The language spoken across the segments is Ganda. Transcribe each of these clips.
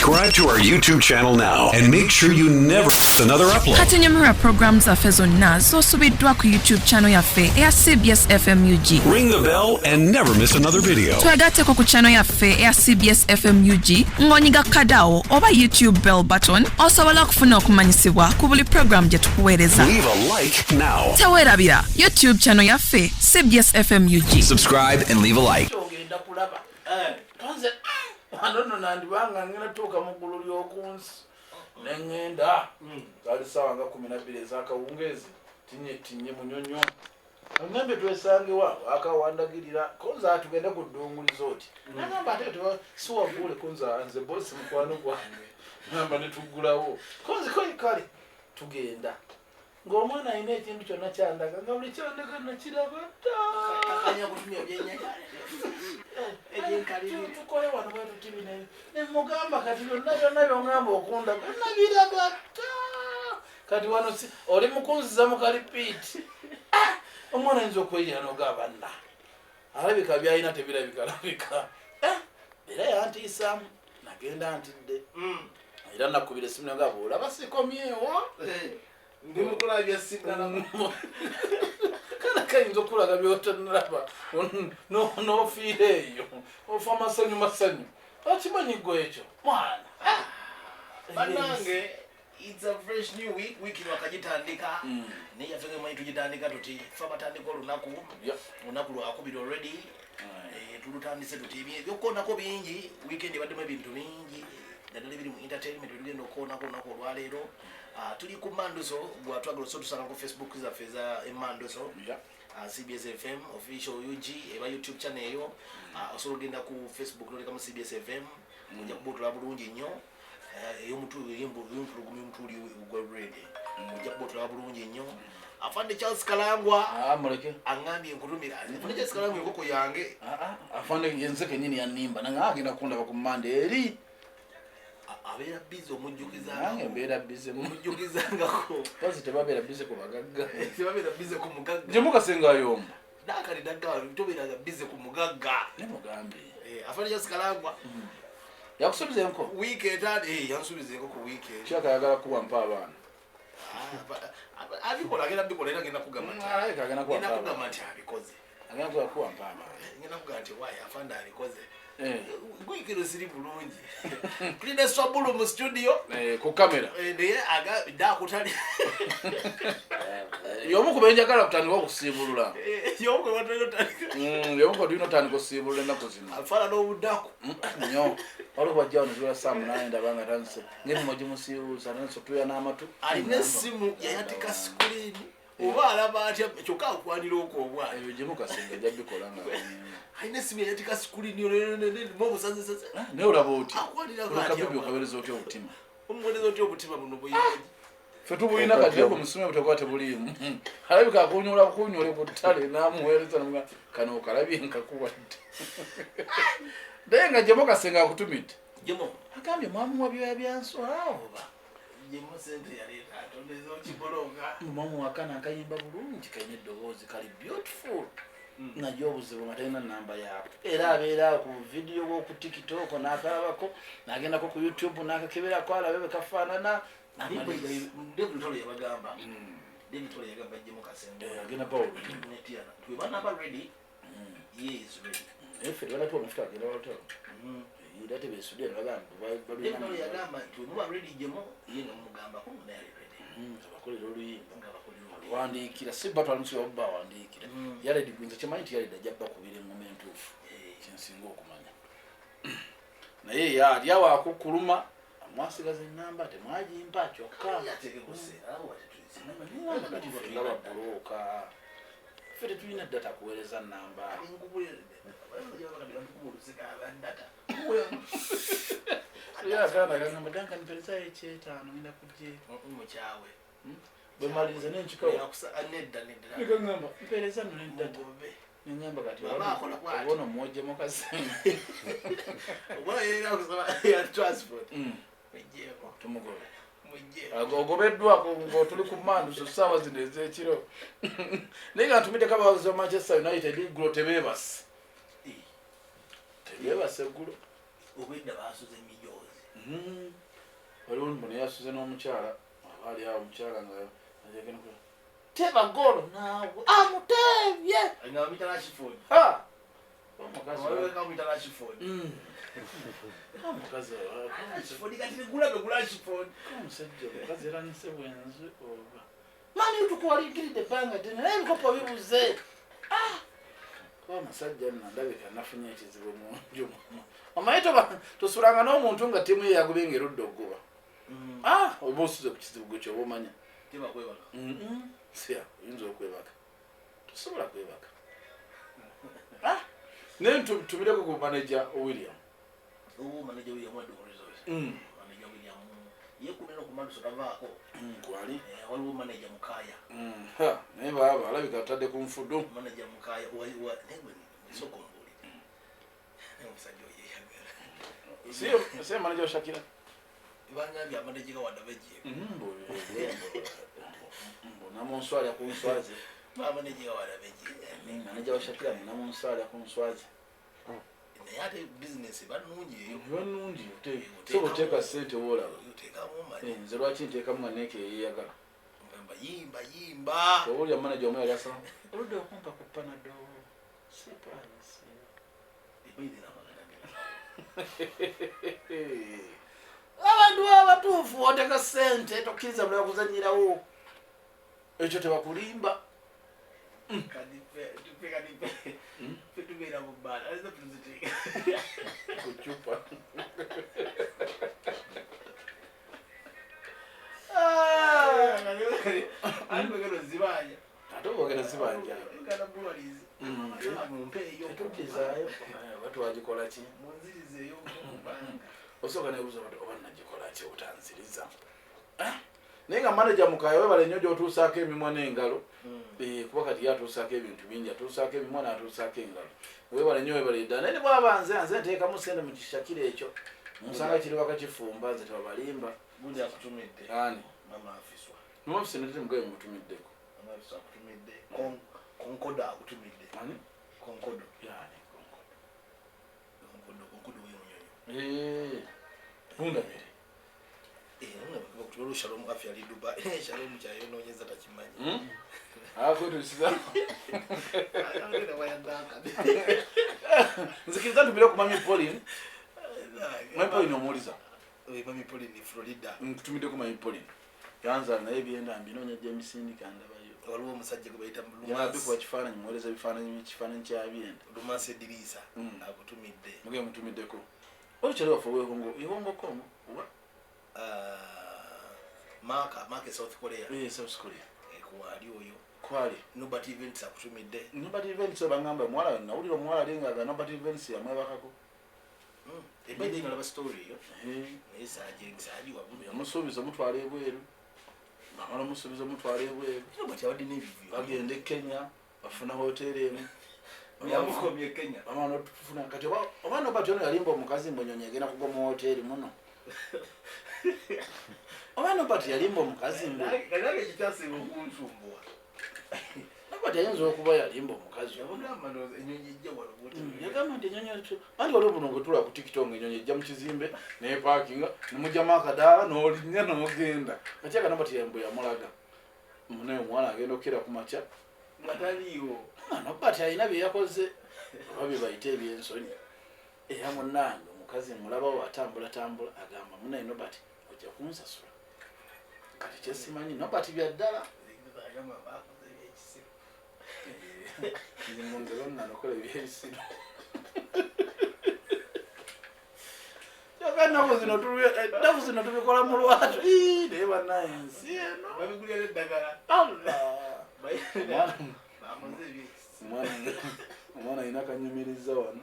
Subscribe to our YouTube channel now and make sure you never miss another upload. Kati nyumirwa programu zaffe zonna z'osubiddwa ku YouTube channel yaffe eya CBS FMUG. Ring the bell and never miss another video. Twegatteko ku channel yaffe eya CBS FMUG ng'onyiga kadawo oba YouTube bell button osobola okufuna okumanyisibwa ku buli programu gye tukuweereza. Leave a like now. Teweerabira YouTube channel yaffe CBS FMUG. Subscribe and leave a like. Ogenda kulaba tonze wano nno nandibanga ngenda tuuka mu ggulu ly'oku nsi neŋŋenda. Zaali saawa nga 12 ez'akawungeezi, tinye tinye munyonyo aŋŋambye twesangewa akawandagirira konza tugende ku ddungulizo oti nagamba ate siwaggule konza nze bosi mukwano gwange namba netuggulawo konzi kale tugenda ng'omwana alina ekintu kyonna kyandaga nga buli kyandaga nakiraba dda. Tukole wano bwe tuti bino ne mugamba kati byonna byonna byongamba okundaga nabiraba dda. Kati wano oli mukunziza mu kalipiiti. Omwana ayinza okweyira nogamba nna alabika byalina tebirabika labika. Era yantiisaamu nagenda ntidde era nakubira esimu nanga bwolaba sikomyewo. Ndi mukulabya siddala. Kana kayinza okulaga byotanalaba nofiira eyo ofa masanyu masanyu okimanyi gwe ekyo mwana. Bannange, it's a fresh new week. Wiiki lwakagitandika naye yaffe ngemanyi tugitandika tuti fe abatandika olunaku olunaku lwakubiri already. Tulutandise tuti ebyokukoonako bingi. Weekend ebaddemu ebintu bingi naddala ebiri mu entertainment betugenda okukoonako olunaku olwaleero. Ah, tuli ku Manduso gwatwagala oso tusanga ku Facebook zaffe eza Emanduso. CBS FM official UG eba YouTube channel eyo. Osobola ogenda ku Facebook nolekamu CBS FM ojja kuba otulaba bulungi nnyo. Ey'ompulugumi omutuli gwa red ojja kuba otulaba bulungi nnyo. Afande Charles Kalangwa Ah, muleke. aŋŋambye nkutumira. Afande Charles Kalangwa enkoko yange. Ah, ah, afande yenze kenyini yanimba nange agenda kundaba ku Mande eri. Abeera busy omujjukiza. Nange mbeera busy. Omujjukizangako. Kazi tebabeera busy ku bagagga. Tebabeera busy ku mugagga. Gyemukasenga ayomba. Nakali dagga tobeeraga busy ku mugagga. Nemugambe. Afande Charles Kalangwa. Yakusuubiza enko. Wiiki etaano yansuubiza enkoko wiiki eno. Kyaka ayagala kuwa mpa abaana. Ah, abikola agenda bikola era agenda kugamba nti Alabika agenda kuwa ngenda mpa kugamba abaana. nti abikoze. Agenda kuwa mpa abaana. Ngenda kugamba nti waayi afande abikoze. Wiiki eno siri bulungi, tulina swabulu mu studio. Ku kamera. Naye dakutali. Y'omu ku benjagala kutandika okusiibulula. Yomukwewatulina. Y'omu ku tulina otandika okusiibulula ennaku zino. Afaanana obudaku. Nnyo. Waliwo bajjawo neziwera saa 8 ndaba nga tandise ng'emimwa gimusiibuusa tandise otuya n'amatu. Alina essimu yayatika screen oba alaba atya kyokka akwanira okwo obwana. Ebyo gyemukasenga ajja bikola nga Alina essimu yayatika screen mu obusazesaze. Naye olaba oti Akwanira olakabibi atya? Okabereza otya obutima? Omuwereza otya obutima buno buyingi? Ffe tubulina kati eko musimu butekuba tebuliimu. Alabika akunyula kunyule ku ttale n'amuweereza namuga kano okalabye nkakuwadde naye nga gyemukasenga akutumidde. Jemo. Agambye mwamuwa byoya bya nswa oba? Jemo sente yaleeta atondeza okibulonga. Mwamuwakana akayimba bulungi kalina eddoboozi kali beautiful naye obuzibu nga talina namba yaabwe era abeera awo ku vidiyo bwoku TikTok n'akalabako n'agendako ku YouTube n'akakeberako alabe bwe kafaanana. David Tolo yabagamba, David Tolo yagamba Jemo Kasenga Agenda Paul. Ne Tiana twe banaba ready, ye is ready. Naye ffe tebanatuwa mafuta agenda walutalo era tebesudde nebagamba. David Tolo yagamba nti wemuba ready Jemo ye nga mumugambako naye ali ready. Abakolera oluyimba. Nga bakolera oluyimba. Wandiikira si batwala musi oba bawandiikira. Yared gwinza kimanyi nti Yared ajja bakubira engoma entuufu kyensinga okumanya naye ye ali awo akukkuluma mwasigaza enamba temwagimpa kyokka. Ateekeko Kati ffe nga babulooka ffe tetulina data kuweereza namba. Ye akaana kagamba danka mperezayo ekyetaano ngenda kujja Mukyawe. Bwe maliriza nenkikawo. Nedda, nedda. Nekagamba mpeereza nno nedata. Mugobe. Neŋŋamba kati Bw'aba akola bw'ati. obona omwojjemu kasente. Oba yera kusaba ya transport. Mujjeeko. Tumugobe. Mujjeeko. Ogobeddwako ng'otuli ku manduso ssaawa zino ez'ekiro naye nga ntumiddeko abawagizi ba Manchester United eggulo tebeebase, tebeebase eggulo. Obwedda basuze emijoozi. Waliwo mbu naye asuze n'omukyala, aba ali awo omukyala nga agenda teba golo naawe amutebye. Nga bamuyita Rashford. Ha! Omukazi Waliwo nga bamuyita Rashford. Omukazi Rashford kati gulabe gu Rashford. Omusajja omukazi era nise bwenzi oba mani tukuwaliikiridde ebbanga ddene naye ebikopo bibuze. Ah! Kuba omusajja nno ndabika nafunye ekizibu mu nju muno. Omanyi tosulanga n'omuntu nga ttiimu ye yagubye ng'erudde okuguba. Ah, oba osuze ku kizibu gwe kyoba omanya. Teba kwebaka. Sya, oyinza okwebaka. Tosobola kwebaka. Ah! Naye ntumireko ku manager William. Oh, manager William wadde resource. Manager William yekumira ku Manduso tavaako. Kwali. Eh, waliwo manager Mukaya. Ha, naye baaba alabika atadde ku nfudu. Manager Mukaya wa wa naye gwe soko mbuulire. Naye omusajja oyo yeeyagala. Siyo manager wa Shakira. Bangambye amanager wadde beje. Mbu namunswalya ku nswaze. Ba manager wadde beje. Manager wa Shakira namunswalya ku nswaze. Naye ate business eba nnungi eyo. Eba nnungi, sobola oteeka ssente woolaba. Oteekamu mani. Nze lwaki nteekamu nga neeke yeeyagala? Ngamba yimba yimba. Owulira manager omu yali asaba oludde okumpa ku Panadol. Sipaanise. Abantu abatuufu oteeka ssente tokkiriza bulala kuzannyirawo. Ekyo tebakulimba. Kati ffe kati ffe tubeera mu bbaala, ate ffe tuziteeka ku ccupa. Ate bwegenda ozibanja. Ate bwogenda zibanja. Uganda Breweries. Mumpeeyo. Tetuddizaayo. Oba twagikola ki? Munzirizeeyo. Osooka nebuuza oba nagikola ki obutanziriza. Naye nga manager Mukaya webale nnyo gy'otuusaako emimwa n'engalo. Kuba kati ye atuusaako ebintu bingi, atuusaako emimwa n'atuusaako engalo. Webale nnyo, webale ddala. Naye ne bw'aba nze nteekamu ssente mu kishakira ekyo. Nsanga kiri waka kifumba, nze tebabalimba. Gundi akutumidde. Ani? Mama Afiswa. Mama Afiswa nate mugabe mutumiddeko. Mama Afiswa akutumidde. Konkodo akutumidde. Ani? Konkodo. Yani Konkodo. Konkodo, Konkodo oyo munyonyo. Bundamire. Kutulo Shalom afya ali Dubai. Shalom kyayonoonyeza takimanyi. Akwetusiza. Nzikiriza ntumire ku Mami Pauline. Mami Pauline omuwuliza? Mami Pauline Florida. Nkutumiddeko Mami Pauline. Yanzaala naye ebyenda mbinoonya gy'emisindika ndabayo. Waliwo omusajja gwe bayita Yabadde Lumasi. kuba kifaananyi, muweereza ebifaananyi, ekifaananyi kya byenda. Lumasi Ediriisa akutumidde. Muge mutumiddeko. Olukyali waffe ow'e Hongo Kong, oba? Maaka e South Korea. South Korea. Kwali oyo. Kwali. Nobert Events akutumidde. Nobert Events bangamba muwala, nawulira omuwala ali nga Nobert Events yamwebakako. Ebadde nalaba story eyo. Naye saagiwa bulungi. Yamusuubiza omutwala ebweru. Bamala omusuubiza omutwala ebweru. Nobert abadde n'ebivuyo. Bagenda e Kenya, bafuna hoteeri emu. Yamukomye Kenya. Bamala n'otufuna kati oba Nobert ono yalimba omukazi mbu ennyonyi egenda kugwa mu hoteeri muno. Oba Nobert yalimba omukazi mbu. Nange ekikyasinga okunsumbuwa. Nobert ayinza okuba yalimba omukazi. Yamugamba ndowooza ennyonyi ejja wano bw'oti. Yagamba nti ennyonyi anti waliwo buno gwe tula ku TikTok ng'ennyonyi ejja mu kizimbe n'epaakinga, ne mugyamu akadaala n'olinnya n'ogenda. Kati aga Nobert mbu yamulaga. Munaye omuwala agenda okukera ku makya. Nga taliiwo. Nobert alina bye yakoze oba bye bayita eby'ensonyi. Era munnange omukazi mulabawo atambulatambula agamba munnaye Nobert ojja kunsasula. Kati kye simanyi Nobert bya ddala. Agamba baakoze ebyekisiru. Nze nze bonna nakola ebyekisiru. Kyokka ennaku zino tubikola mu lwatu. Ii, naye bannaye ensi eno. Babigulira n'eddagala. Allah. Bakoze ebyekisiru. Omwana alina akanyumiriza wano.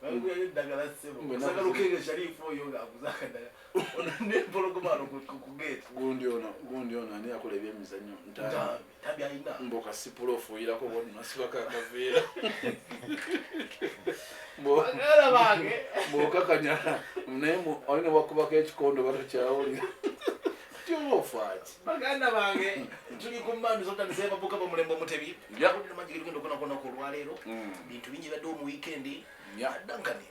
Babigulira n'eddagala ssebo. Osanga Lukenge Sharifu oyo ng'aguza akadagala. Ono n'empologoma wano ku gate. Gundi ono ani akola ebyemizannyo? Ntambi. Ntambi alina. Mbu kasipula ofuuyirako bw'oti nasibako akaveera. Baganda bange. Bw'okakanyala, naye olina wakubako ekikondo batokyawulira. Tyoba ofaaki. Baganda bange, tuli ku mmandu zotandise abavubuka b'omulembe omutebi. Mangi tugenda okunaku olwaleero. Bintu bingi bibaddewo mu weekend. Duncan.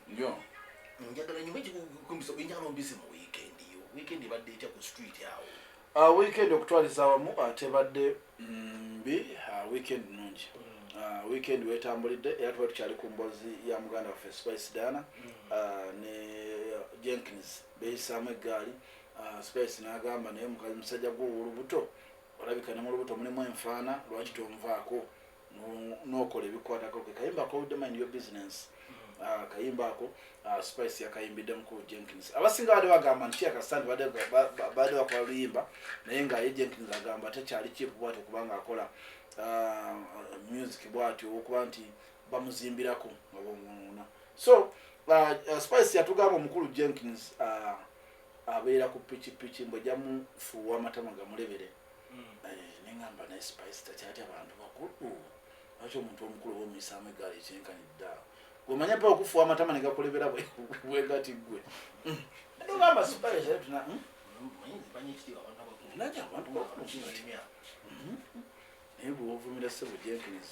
Njagala nyuma ekikumbisa, njagala ombise mu weekend. Weekend ebadde etya ku street awo? Weekend okutwaliza awamu tebadde mbi, weekend nungi. Weekend wetambulidde era tuba tukyali ku mboozi ya muganda waffe Spice Diana ne Jenkins, beyisaamu eggaali. Spice n'agamba, naye mukazi musajja gwo ow'olubuto olabika ne mu lubuto mulimu enfaana, lwaki tonvaako n'okola ebikwatako ke kayimba akawudde Mind Your Business. Kayimba ako Spice yakayimbidde mukulu Jenkins. Abasinga badde bagamba nti akasitandi badde bakola luyimba, naye nga ye Jenkins agamba tekyali kipu bwatyo kubanga akola music bwatyo okuba nti bamuzimbirako nga bongona. So Spice yatugamba omukulu Jenkins abeera ku pikipiki mbwe jamufuuwa amatama gamulebere. Neŋŋamba naye Spice takyatya abantu bakulu, lwaki omuntu omukulu oba omuyisaamu eggaali ekyenkanidde awo gweomanya pa okufuuwa amatama ne gakulebera bwegati gwe nogamba Spice tuna Manyi ekitiibwa abantu abakulu. Nange abantu bakulu. Kinyumya. Naye gwe wovumira ssebo Jenkins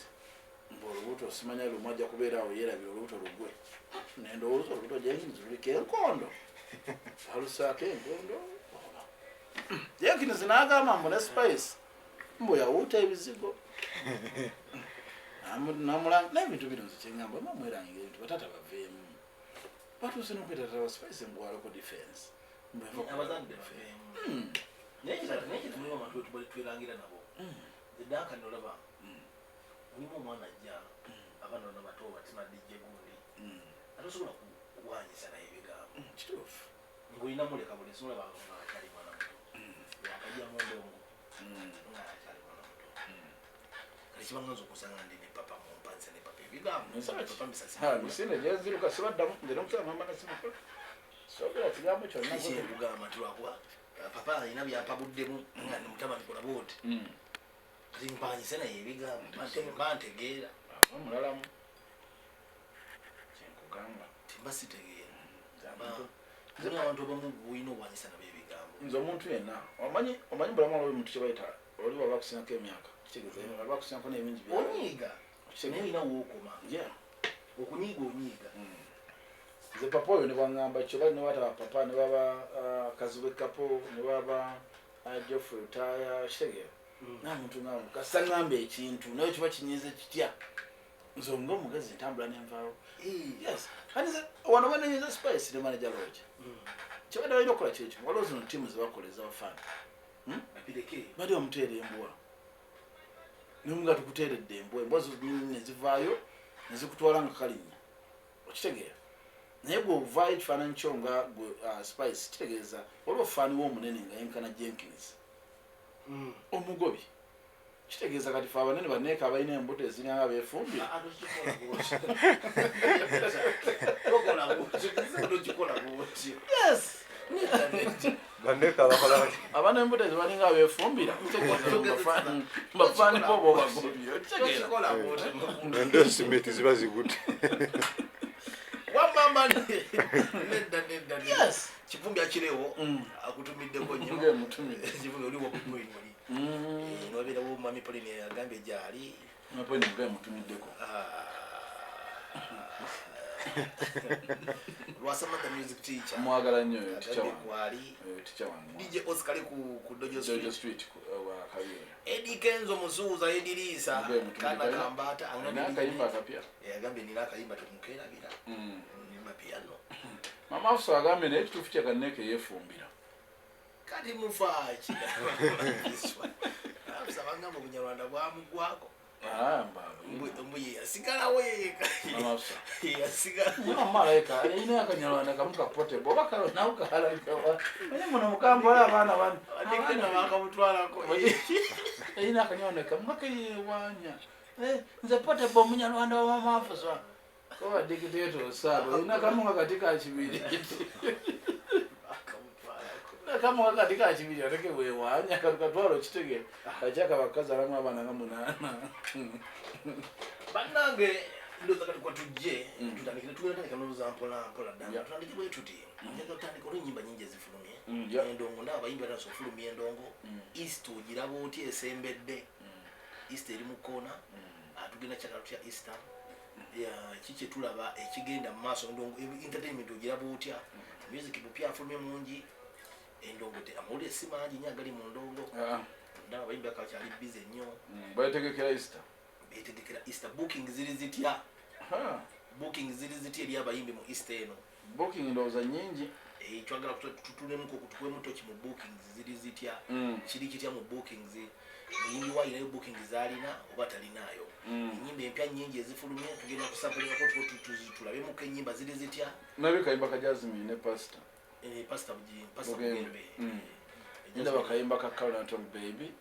mbu olubuto osimanya lumu ajja kubeera awo yeerabira olubuto lugwe, nendowooza olubuto Jenkins luliko enkondo, alusaako enkondo oba Jenkins n'agamba mbu ne Spice mbu yawuuta ebizigo. Namulanga n'ebintu bino. Nze kyeŋŋamba, ma mwerangira ebintu batata baveemu, batuuse n'okweta tata wa Spice mbwalako defense. Mbu yava ku Abazadde defense. baveemu. Naye mulimu abantu betubali twerangira nabo. Nze Duncan olaba mulimu omwana ajja, abaana bano bato batina DJ gundi, ate osobola kuwanyisa naye ebigambo. Kituufu. Ng'olina muleka buli nsi, olaba nga akyali mwana muto, wakajja mu ndongo, nga akyali mwana muto. Kati kibanganza okusanga ndi ne papa mumpanisa ne papa ebigambo. Papa misasi. Misinde gyenziruka sibaddamu nze nokusaba ngamba nasimukola soogera kigambo kyonna. Kyekugamba nti lwakuba papa alina byampabuddemu nga ndi mutabani kola bwoti, kati mpanyise naye ebigambo mba ntegeera. Omulalamu kyenkugamba. Timba sitegeera. Mulimu abantu abamu olina owanyisa nabo ebigambo. Nze omuntu yenna omanyi bulamu olwo omuntu kyebayita oli waba akusinako emyaka, kitegeeza waba akusinako n'ebingi Onyiiga naye olina wookoma. Okunyiiga onyiiga. Nze papa oyo ne bwaŋŋamba kyo bali ne bataba papa ne baba Kazibwe Kapo ne baba Geoffrey Lutaaya, kitegeera namuntu nga kasita ŋŋamba ekintu naye kiba kinyiize kitya, nze nga omugezi ntambula nenvaawo. Yes, kandi nze wano wenenyeza Spice ne manager Roger, kyebadde balina okukola kyekimu. Waliwo zino tiimu zebakola ezabafaani. Babireke. Bali bamuteera embwa nimu nga tukuteeredde embwa, embwa zo nezivaayo nezikutwala nga kalinnya, okitegeera? Naye gwe ovaayo ekifaananyi kyo nga gwe Spice, kitegeeza waliwo faani wo omunene nga yenkana Jenkins omugobi, kitegeeza kati fe abanene baneeka abalina embuto eziringanga beefumbye. Tokola bwotyo, tokikola bwotyo. Yes. Baneka bakola bati? Abana embuto ezibalinga abeefumbira, kitegeeza bafaani bo bobagobye, okitegeera? Tokikola bwotyo. Endorsement ziba zigudde. Wamama, nedda, nedda, nedda. Yes. Kivumbi akirewo akutumiddeko nnyo. Nge mutumidde. Kivumbi oli wakugoini oli nobeerawo mami Pauline agambye gyali. Napoline nge mutumiddeko. Lwasamata music teacher. Mwagala nnyo oyo teacher agambye wange. kwali. Oyo teacher wange. DJ Oscar ali ku Dojo Jojo Street. Street wa Kabiyo. Eddie Kenzo Musuuza Ediriisa. Nge mutumidde. Kana kambata. Alina akayimba akapya. Agambye nina akayimba temukerabira nimba piano. Mama Afusa agambye naye ekituufu kye kanneeke yeefumbira. Kati mufaaki Afusa bagamba obunyarwanda bwamugwako. Ah, mbaabwe. Mbu ye yasigalawo yeyeka. Mama Afusa. Yasigalawo. Mama alayika alina akanyarwanda kamu ka potable oba kalo nawo kalalika naye muno mukambala abaana bano. Abaana bakamutwalako. Alina akanyarwanda kamu kakeyeewanya. Eh, nze potable omunyarwanda wa Mama Afusa oba dictator osaaba olina kamu nga kati ka kibiri. Bakamutwalako. Kamu nga kati ka kibiri ate keweewanya katwala, okitegeera? Kakyaka bakazalamu abaana nga munaana. Bannange, ndowooza kati kwatujje tutandikire, tugenda tandika ndowooza mpola mpola ddala. Tutandike bwe tuti, njagala tutandike olw'ennyimba nyingi ezifulumye. Endongo, ndaba abayimbi batandise okufulumya endongo. Easter ogiraba otya? Esembedde, Easter eri mu kkoona. Tugenda kyagala tutya Easter? Ki kyetulaba ekigenda mu maaso? Ndongo, entertainment ogiraba otya? Music mupya afulumye mungi. Endongo te amawulire si mangi nnyo agali mu ndongo. Ah, Ndaba abayimbi bakakyali busy nnyo. Betegekera Easter. Betegekera Easter. Booking ziri zitya? Ha, Booking ziri zitya eri abayimbi mu Easter eno? Booking ndowooza nyingi. Eh, twagala tutunemuko tukwemu toki mu bookings ziri zitya. Kiri kitya mu bookings? Muyimbi wa ayinayo booking zalina oba talinaayo? Enyimba empya nyingi ezifulumye, tugenda kusampulingako tulabemuko enyimba ziri zitya. Nabye kayimba ka Jasmine ne Pastor. Eh, Pastor Pastor Bugembe. Bugembe. Eh, Ndaba kayimba ka Carol Baby.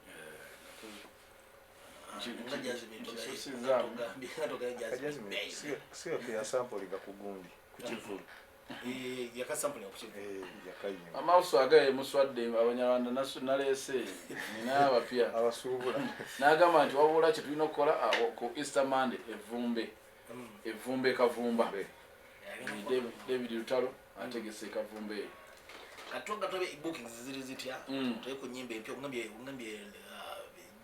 Nga Jasmine Kisusizzaamu. nga togambye Jasmine Jasmine, baby. siga teyasampulinga ku gundi ku kivulu. Eh, yakasampulinga ku kivulu. Eh, yakayimba. Amaaso agaye muswadde abanyarwanda naleese nina abapya. Abasuubula. N'agamba nti wabula kye tulina okukola awo ku Easter Monday, evumbe evumbe kavumba. David Lutalo ategese kavumbe eyo. Katwaga tulabe bookings ziri zitya. Tulabe ku nyimba empya. Ongambye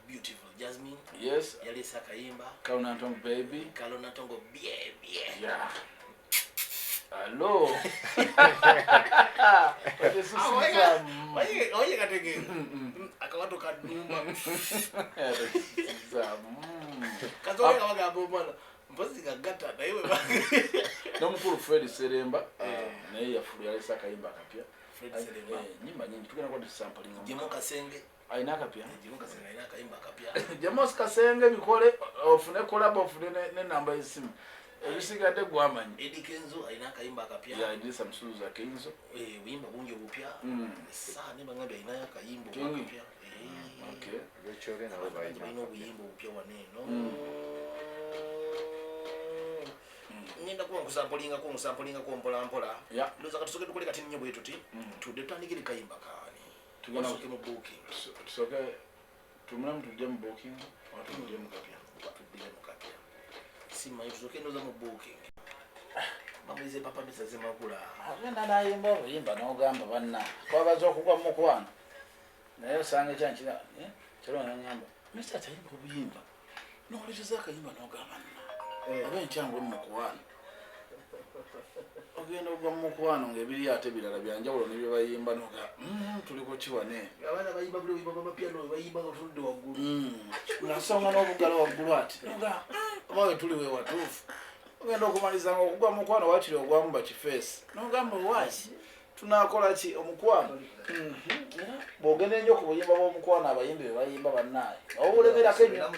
beautiful Jasmine Yes. yaleese akayimba. Carol Nantongo Baby. Kalo Natongo bye bye. Yeah. Alo. Otesusizaamu. Oye kategeera akawato kadumba. Otesusizaamu. Kazolega bagamba omwana mpozi gagatta naye N'omukulu Fred Seremba naye yafulu yaleese akayimba akapya. Fred Seremba. Eh, nyimba nyingi tugenda kuba tusamplinga. Jemo Kasenge. Alina akapya. Jemo Kasenge alina akayimba akapya. James Kasenge bikole ofune collab ofune nenamba y'essimu. Ebisigadde gwamanyi. Eddie Kenzo alina akayimba akapya. Ya Idrisa Msuza Kenzo. Eh, buyimba bungi obupya. Saa ne bangambye alinayo akayimba King. akapya. Eh. Okay. Lwekyole nabo Abantu bangi balina. balina obuyimba obupya wano eno. Ngenda kuba nkusampulingako mpola mpola. Yeah. Ndowooza katusooke tukole kati nnyo bwe tuti tudde tutandikire kayimba kaani. Tugenda- Tusooke mu booking. Tusooke tumulamu tujje mu booking oba tujje mu kapya. Oba tuddire mu kapya, simanyi. Tusooke ndowooza mu booking. Bamulize papa misa zemakula. Agenda n'ayimba obuyimba n'ogamba banna kwabaza okugwa mu mukwano naye osanga ekyankira kiro nagamba mr tayimba obuyimba n'oleeteza akayimba n'ogamba nna oba enkyangwe mu mukwano ogenda okugwa mu mukwano ng'ebiri ate birala byanjawulo ne bye bayimba noga tuliko kiwane. Abaana bayimba buli oyimba bamapiano bayimba nga otudde waggulu. Nasonga n'obugalo waggulu ati noga oba we tuli we watuufu ogenda okumaliza nga okugwa mu mukwano wakiri ogwamu bakifeesi nogamba waki tunakola ki omukwano. Era bw'ogenda ennyo ku buyimba bw'omukwano abayimbi be bayimba bannaaye obulemerako ennyo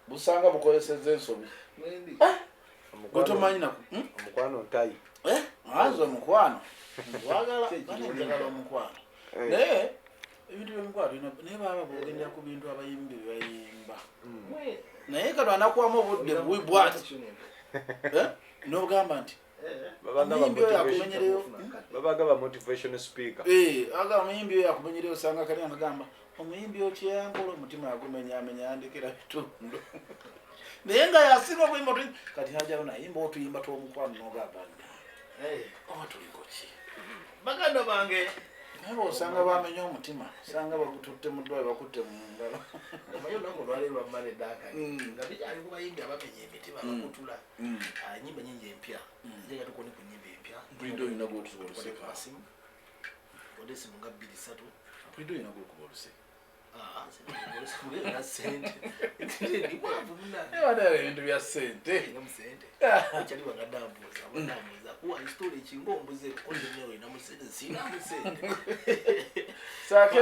busanga bukozesezza ensobi gwe tomanyi naku. Omukwano ntayi. Eh, anze omukwano wagala njagala omukwano naye ebintu byomukwano naye baba bwogendera ku bintu abayimbi bye bayimba naye kati anakuwamu obudde buwi bwati. Eh, n'ogamba nti Babanga ba omuyimbi oyo motivation- akumenyereyo. babaga ba motivation speaker. Eh, aga omuyimbi oyo akumenyereyo osanga kali akagamba omuyimbi oyo kyeyankola omutima agumenyamenya yandekera bitundu naye nga yasinga okuyimba kati hajalo nayimba otuyimba tw'omukwano n'ogamba nna oba tuliko ki? Baganda bange. Naye bw'osanga bamenya omutima osanga bagututte mu ddwaliro bakutte mu ngalo. Omanyi olunaku olwaleero lwa Monday dakani nga bikyali ku bayimbi abamenya emitima abakutula. Ah, enyimba nyingi empya njaga tukone ku nyimba empya. Mpulidde olina gw'okuba Tukone ku oluseka. masimu ode esimu nga bbiri ssatu. Mpulidde olina gw'okuba oluseka. Ah, na sente ndi mwavu munange. Naye ebintu bya ssente. Nga musente okyali wanga dambuuza dambuuza kuwa story kinga ombuze kukoze nnyo olina musente sina musente. Saake.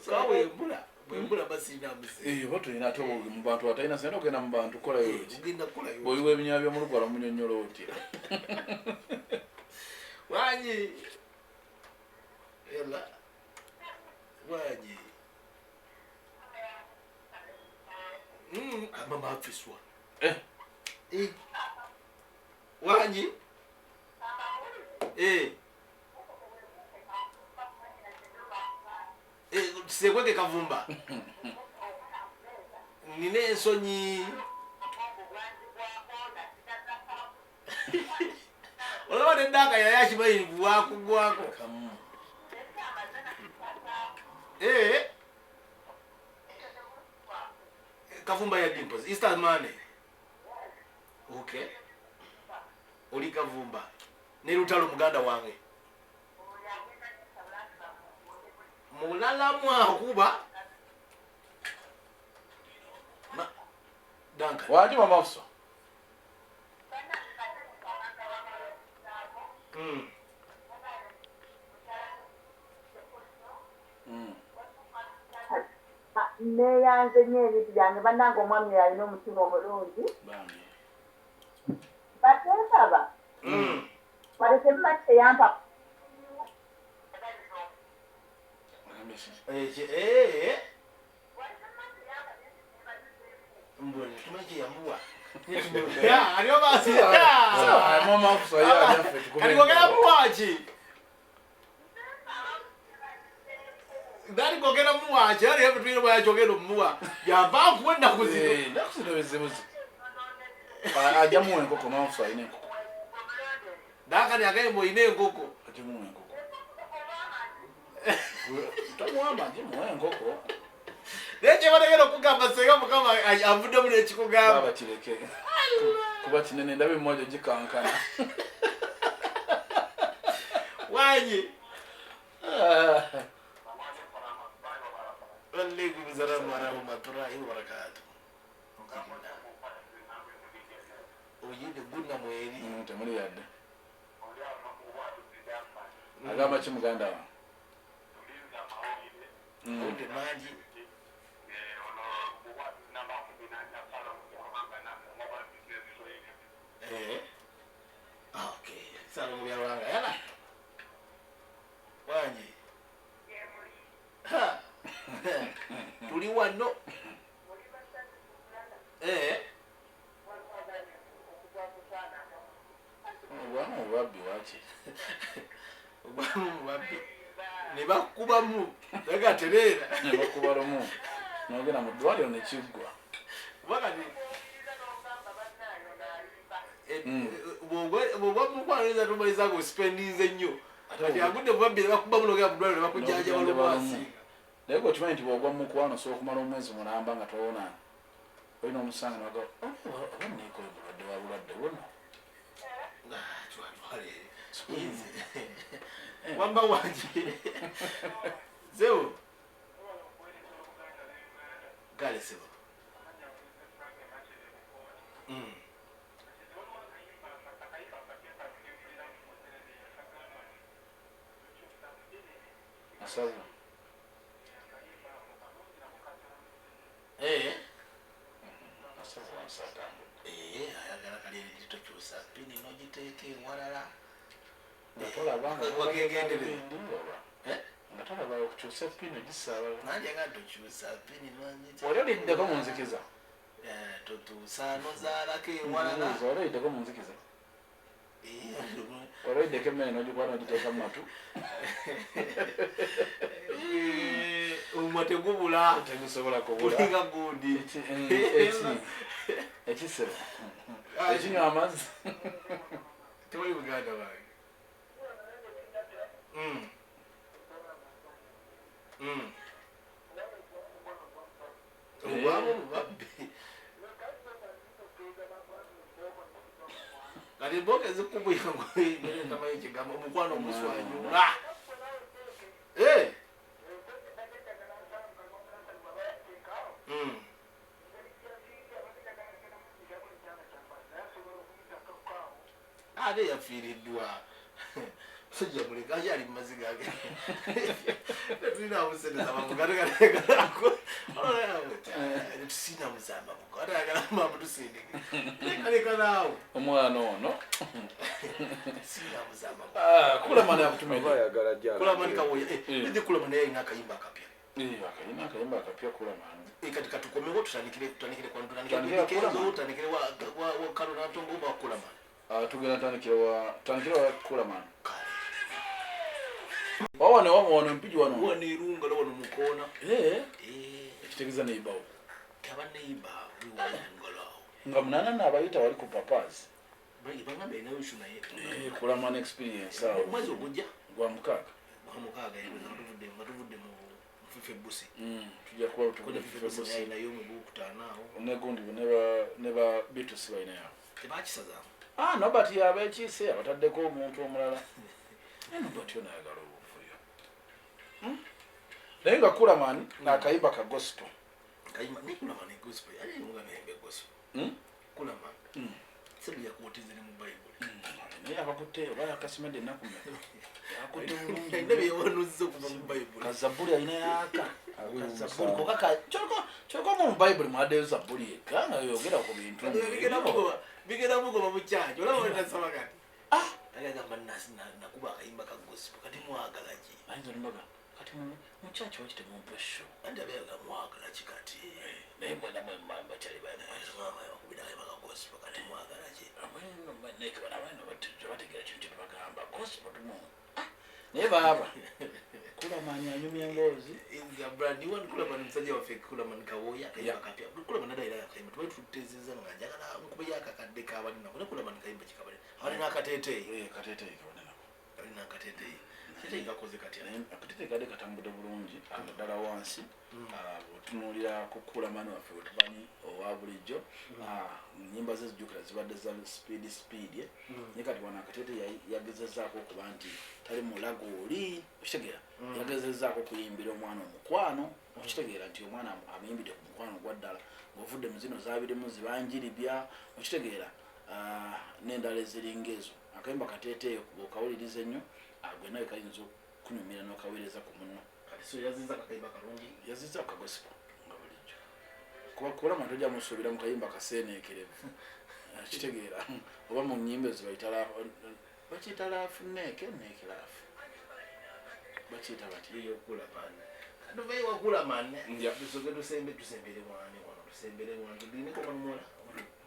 Sawa bwembula bwembula ba sina musente. Eh, oba tulina ate mu bantu atalina sente ogenda mu bantu kukolayo ki? Ogenda kukolayo. Bw'oyiwa ebinywa by'omulugwala munyonnyola otya? Wanyi ela wanyi. Mama afiswa. Eh. Eh. Wanyi eh. Eh, sekweke kavumba nina ensonyi olaba neddaaka yali akimanyi bwakugwako. Kamu. Eh. Kavumba ya Dimples Easter Monday. Okay, oli kavumba ne Lutalo muganda wange. Mulala mwakuba Duncan. Wangi mama Fuso. Neeyanze nnyo ebintu byange bannange, omwami alina omutima omulungi. Bambi. Bateekaba wadde temumanyi teyampa. Mbona tumanyi kyeyamuwa. Mama Fuso ye alyaffe tukume. Kati gogera muwaki? Dali gogera muwaki? Ali hebu tulina bwakyogera omuwa. Yava akuwa ennaku zino. Ennaku zino bizibu. Ajja muwa enkoko, mama Fuso alina enkoko. Dakati agambye olina enkoko. Ajja muwa enkoko. Tamuwa amagi, muwa enkoko. Naye kyebategera okugamba senga Mukama avuddemu n'ekikugamba. Baba kireke. Kuba kinene ndaba emimwa gyo gikankana. Wanyi. Walaikum salam warahmatullahi wabarakatuh. Oyinde gunna mweri. Temuli yadde. Agamba ki muganda wange? Mawulire mangi. Okay. Sala Byalwanga. Yala. Wangi. Ha. Tuli wano. Obwamu obwabbi waki? Obwamu obwabbi. Ne bakubamu. Naga tereera. Ne bakuba lumu. N'ogenda mu ddwaliro ne kiggwa. Wakati bw'ogwa mukwano tumaliza ng'osipendinze nnyo. Kati agudde bubabbi ne bakubamu n'ogenda mu ddwaliro ne bakujjanjaba lumu asinga. Naye gwe okimanyi nti bw'ogwa mu mukwano osobola okumala omwezi mulamba nga towona. Olina omusanga n'ogamba oba neekoye bulwadde wa bulwadde buno. Wamba wangi. Sebo. Kale sebo. Masavu. Masavu wansatambudde. Ayagala kali tokyusa pini n'ogiteeka ewalala. Nga tolaba nga Wagegendereza. Nga tolaba okukyusa pini ogisaabala. Nange nga tokyusa pini n'ogiteeka. Oli oliddeko mu nzikiza? Totuusa n'ozaalako ewalala. Oli oliddeko mu nzikiza? Oli oliddeko emmere n'ogikwata n'ogiteeka mu matu? Omumwa tegubula. Tegusobola kubula. Gulinga gundi. Ekisebo. Ekinywa amazzi. Tewali muganda wange. Obwamu bubabbi. Kati emboga ezikubwira tamanyi kigambo omukwano omuswanyula. Ate yafiiriddwa. Musajja muleka akyali mu maziga ge. Tetulina busente z'amabuga tusina muzamabuga ate ayagala mamu tusindike. Leka naawe. Omwana ono. Sina muzamabuga. Kulamani akutumidde. Ayagala jjala. Kulamani kawoya. Ndi Kulamani yalina akayimba akapya. Akayina akayimba akapya Kulamani. Kati katukomewo tutandikire tutandikire tutandikire wa Kalo Nantongo oba Kulamani. Tugenda tandikira wa Kulamani. Wano wano mpiji wano. Wano irunga wano mukona. Ekitegeeza neighbor. Kaba neighbor we wano. Nga munana n'abayita wali ku papazi. Bangambe nayo issue naye. Kulamani experience awo. Omwezi ogujja? Gwa mukaaga. Gwa mukaaga nga tuvudde mu Fife Busi. Tujja kuba tuvudde Fife Busi. Nayo mu gwokutaano awo. Ne gundi ne ba B2C balinayo. Tebakisazaamu. Nobert yabeekiise abataddeko omuntu omulala. Nobert yo nayagala obuvuyo. Naye nga Kulamani akayimba ka gospel. Kayimba ne Kulamani gospel ali nga nembe gospel. Kulamani sebi yakuwotize ne mu Bayibuli. Naye akakutte oba yakasimedde ennaku mmeka? Akutte bulungi. Alina bye yawanuzza okuva mu Bayibuli. Kazabbuli alina yaaka. Kazabbuli koka ka kyokka mu Bayibuli mwaddeyo zabbuli yekka nga yogera ku bintu. Bigenda mugoba mu kyaki olaba wenasaba kati. Agamba nakuba akayimba ka gospel kati mwagala ki? Ayinza olimbaga kati mu kyaki waki temumpa show? Anti abeeraga mwagala ki kati? Naye mwena mwemamba kyali bakubira akayimba ka gospel kati mwagala ki? Bategera kintu kyetubagamba gospel tumu. Naye baaba Kulamani anyumya emboozi. Kulamani musajja waffe Kulamani Kawooya akayimba kapya. Kulamani nadda era akayimba tubadde tuteezezza nga njagala nkubeyo akakadde k'abalina naye Kulamani kayimba ki kabalina? Abalina akateeteeyi. Akateeteeyi kabalina. Abalina akateeteeyi. Akateeteeyi kakoze katya? Akateeteeyi kadde katambudde bulungi naddala wansi. Otunuulira ku Kulamani waffe wetumanyi owa bulijjo. Ennyimba ze zijjukira zibadde za speed speed. Naye kati wano akateeteeyi yagezezzaako okuba nti tali mulago oli okitegeera. Yagezezzaako okuyimbira omwana omukwano okitegeera nti omwana amuyimbidde ku mukwano gwa ddala ng'ovudde mu zino zaabirimu zibanjiribya okitegeera n'endala eziringa ezo. Akayimba kateeteeyi bw'okawuliriza ennyo gwe nawe kayinza okukunyumira n'okaweereza ku munno. Kati so yazizza akayimba kalungi? Yazizza akagosipo nga bulijjo. Kuba Kulamani tojja musuubira mu kayimba kaseeneekerevu. Kitegeera oba mu nnyimba ezo bayita bakiyita laafu neeke neeke laafu. Bakiyita bati. Eyo Kulamani. Tuveeyo wa Kulamani. Tusooke tusembere wani wano tusembere wano tugendeko wano.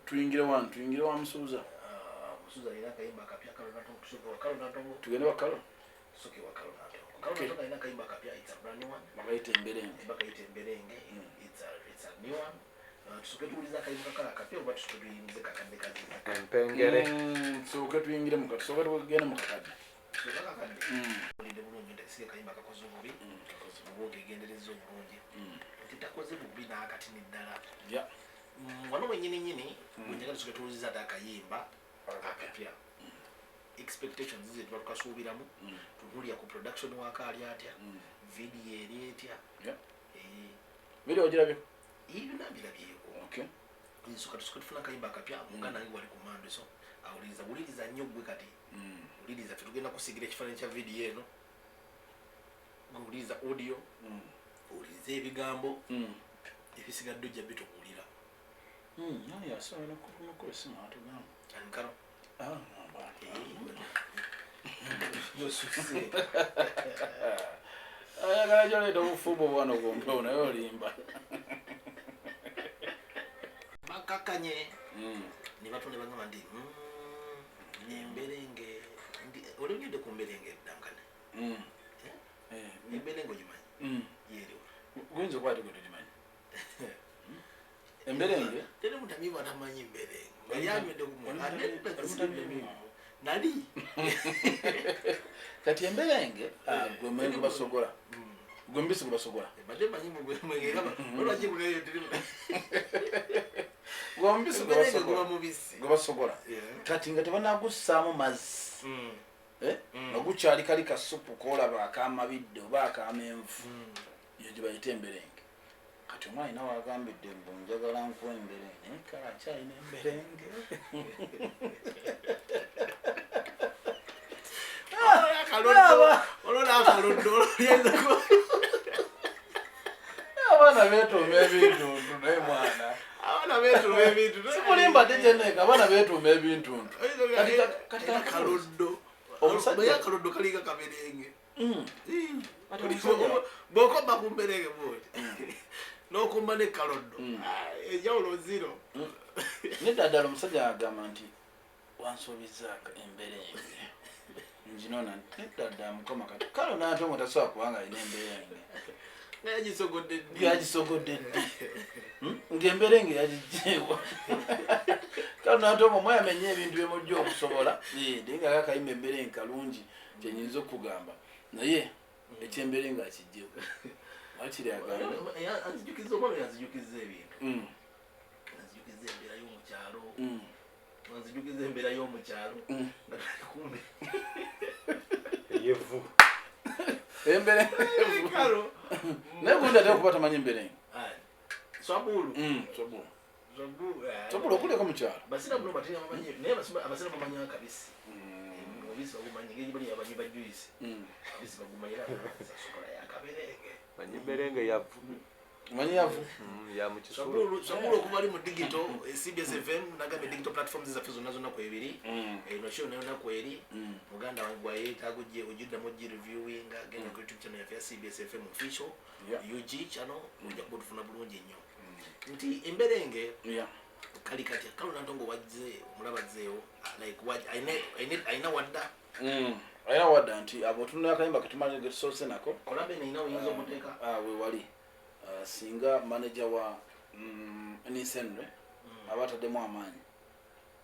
Tuyingire wano tuyingire wa Musuuza. Musuuza alina akayimba akapya Kalo Natongo tusooke wa Kalo Natongo. Tugende wa Kalo? Tusooke wa Kalo Natongo. Kalo Natongo alina akayimba akapya, it's a brand new one. Bakayita Emberenge. Bakayita Emberenge. It's a new one. Tusooke tuwulize akayimba kakala akapya oba tusooke tuyingize kakadde kaziza? Empengere. Tusooke tuyingire mu tusooke tugende mu kakadde. Tusooke akakadde. Olidde bulungi nti si akayimba kakoze obubi. Oba okegendereza obulungi. Nti takoze bubi n'akatini ddala. Wano wennyini nnyini bwe tusooke tuwulize ate akayimba akapya. Expectations ze tuba tukasuubiramu. Tunuulira ku production wako ali atya. Video eri etya. Video ogirabye? Byonna mbirabyeko. Nsooka tusooke tufune akayimba akapya. Muganda wange wali ku mando so awuliriza wuliriza nnyo ggwe kati. Wuliriza ffe tugenda kusigira ekifaananyi kya video eno. Wuliriza audio. Owulirize ebigambo. Ebisigadde ojja bitubuulira. Nani yasobola n'okukuba essimu atugamba? Ankaro. Ayagala gyoleeta obufumbo bwano kumpewo naye olimba. Bakakanye ne batunda bagamba nti emberenge olengedde ku mberenge Duncan. Emberenge ogimanyi? Yeeriwa. Guyinza okuba ate gwe togimanyi. Emberenge? Teri mutamiivu atamanyi mberenge. Yali anywedde ku nali. Kati emberenge gwe mwenge basogola. Gwe mbisi gwe basogola. Badde manyi gwe mwenge olwaki guleyo teri. Gwe mbisi gwe basogola. Gwe basogola. Kati nga tebanagussaamu mazzi. Nga gukyali kali kasupu k'olaba akamabidde oba akamenvu. Eyo gye bayita emberenge. Kati omwana alina wagambidde mbu njagala nkuwa emberenge naye kale akyalina emberenge. Abaana beetuuma ebintuntu naye mwana. Abaana beetuuma ebintuntu. Sikulimba tejeneka abaana beetuuma ebintuntu. Kati kaloddo. Omusajja akaloddo kalinga kaberenge. Bw'okomba ku mberenge bw'oti. N'okomba ne kaloddo. Enjawulo zero. Nedda ddala omusajja agamba nti wansuubizzaako emberenge. Nginona nedda ddala mukama kati Kalo Natongo tasobola kubanga alina emberenge. Nga yagisogodde ddi? Yagisogodde ddi? Ng'emberenge yagiggyeewa. Kalo Natongo mweyamenye ebintu bye mujja okusobola. Naye nga akayimba emberenge kalungi kye nnyinza okukugamba. Naye ekyemberenge akiggyewo. Wakiri agambe. Anzijukiza omwana yanzijukiza ebintu. Anzijukiza embeera y'omukyalo. Anzijukiza embeera y'omukyalo. Nga tuli kumbe. Eyevu. Emberenge. Kalo. Naye gundi ate okuba tamanyi mberenge. Swabulu. Sobula. Swabulu. Sobula okulyako mu kyalo. Basiramu no batera bamanyi naye abasiramu bamanyi akabisi. Obubisi bagumanyi ngeri bali abanyi ba juice. Obubisi bagumanyi era sokola yakaberenge. Manyi mberenge yavu. Manyi yavu. Ya mu kisulo. Swabulu swabulu okuva ali mu digital CBS FM nagambye digital platforms zaffe zonna zonna kwebiri. Eno show nayo naku eri. Muganda wange gwayeetaaga ojje ojjuddamu ojje reviewinga genda ku YouTube channel yaffe ya CBS FM official UG channel ojja kuba otufuna bulungi nnyo. Nti emberenge kali katya kale Nantongo wazze omulaba azzeewo like alina wadda. Alina wadda nti abo tunula akayimba ketumanyi getusoose nako. Kolabe nina oyinza omuteeka. Wewali singa manager wa Nisenre aba ataddemu amaanyi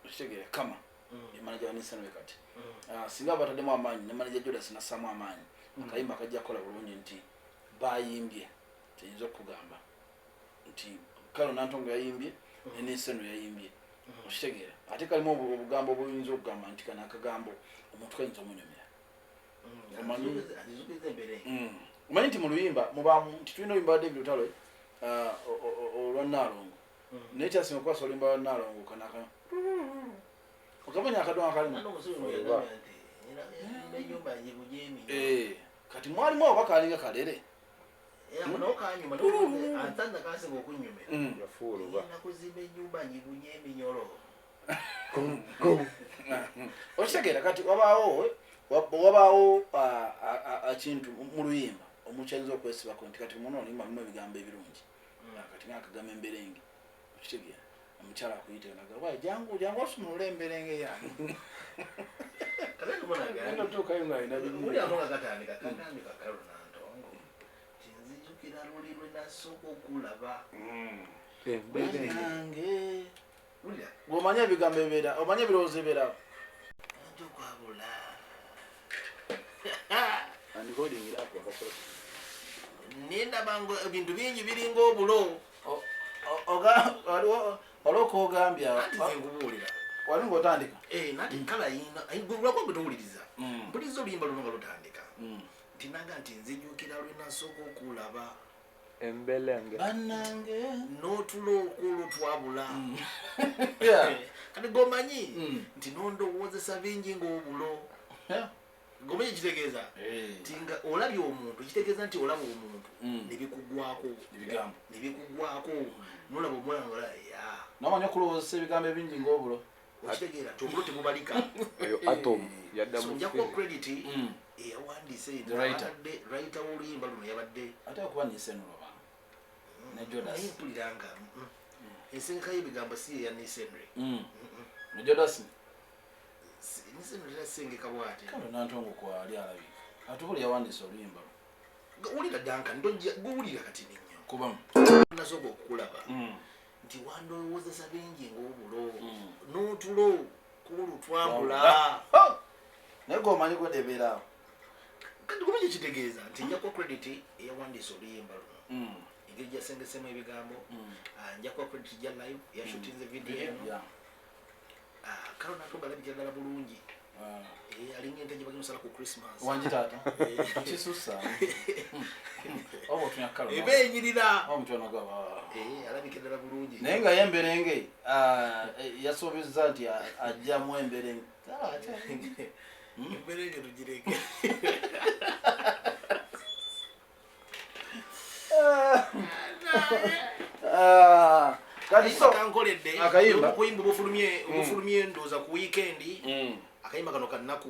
okitegeera kama ye manager wa Nisenre kati singa aba ataddemu amaanyi ne manager Judas nassaamu amaanyi akayimba kajja kukola bulungi nti bayimbye kiyinza okukugamba nti Kalo Nantongo yayimbye ne Nisenre yayimbye okitegeera ate kalimu obugambo obuyinza okugamba nti kano akagambo omuntu kayinza omunyumira. Omanyi nti mu luyimba mubaamu nti tulina oluyimba lwa David Lutalo olwa Nnaalongo naye kyasinga okukwasa oluyimba lwa Nnaalongo kano aka okamanya akadongo akalimu kati mwalimu abo bakalinga kalere. Okitegeera kati wabaawo ekintu mu luyimba omuntu ayinza okwesibako nti kati muno oluyimba mulimu ebigambo ebirungi kati ng'akagamba emberenge okitegeera omukyala akuyita nagamba jangu jangu osumulule emberenge yange. Otuukayo ng'alina bingi. Nzijukira luli lwe nasooka okulaba emberenge. Bw'omanya ebigambo ebibeera omanya ebirowoozo ebibeerawo. Nendaba ebintu bingi biringa obulo. Waliwo k'ogambye anti nkubuulira wali ng'otandika. Nati kala lwakwa gwe towuliriza mpuliriza oluyimba luno nga lutandika nti nanga nti nzijukira lwe nasooka okulaba emberenge bannange n'otulo okwolwo twabula. Kati gomanyi nti nondowoozesa bingi ng'obulo. Gomanyi kitegeeza nti nga olabye omuntu kitegeeza nti olaba omuntu ne bikugwako ebigambo ne bikugwako n'olaba omwana nga ya n'omanya okulowoozesa ebigambo ebingi ng'obulo. Okitegeera nti obulo tebubalika. Eyo atom yaddamu. Nja kuwa credit eyawandiise abadde writer w'oluyimba luno yabadde ate okuba Nisenre ne Judas. Naye mpulira nga ensengeka y'ebigambo si eya Nisenre. Ne Judas Nisenre terasengeka bw'ati. Kalo Nantongo kwali alabika ate buli yawandiise oluyimba lwo. Wulira Duncan guwulira kati nnyo. Kubamu. Nasooka okukulaba nti wandowoozesa bingi ng'obulo n'otulo kulu twambula. Naye gwomanyi gwedebeeraawo. Kati kuba kitegeeza nti nja kuwa credit eyawandiise oluyimba luno engeri gyasengesemu ebigambo. Nja kuwa credit gya live yashutinze video eno. Kalo Nantongo alabikira ddala bulungi. Alinga ente gye bagenda osala ku Christmas. Wangi taata. Kisussa. Oba otunya Kalo. Eba enyirira. Oba omutyano gwaba. Alabikira ddala bulungi. Naye nga ye emberenge yasuubizza nti ajjamu emberenge. Emberenge tugireke. Kati so kankoledde akayimba okuyimba obufulumye ndowooza ku weekend. Akayimba kano kanaku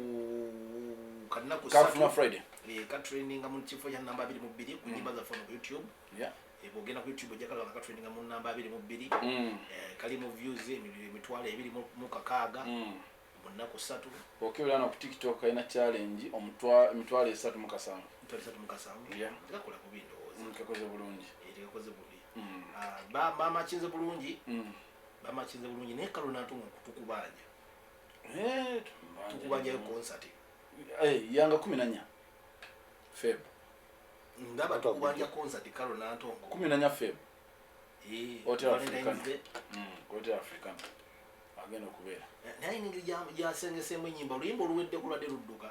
kafuna Friday. Katrendinga mu kifo kya namba 22 ku nyimba zaffe ku YouTube. Bw'ogenda ku YouTube ojja kalaba katrendinga mu namba 22. Kalimu views 2,206 mu nnaku 3. Okebera no ku TikTok kalina challenge 337. 337. Tekakola bubi ndowooza. Kakoze bulungi. Tekakoze bubi. Bamakinze bulungi. Bamakinze bulungi naye Kalo Nantongo tukubanja. Tukubanjayo concert. Yanga 14 Feb. Ndaba tukubanja concert Kalo Nantongo. 14 Feb. Hotel Africana. Hotel Africana. Agenda okubeera. Naye engeri gyasengesemu ennyimba oluyimba oluwedde kulwadde ludduka.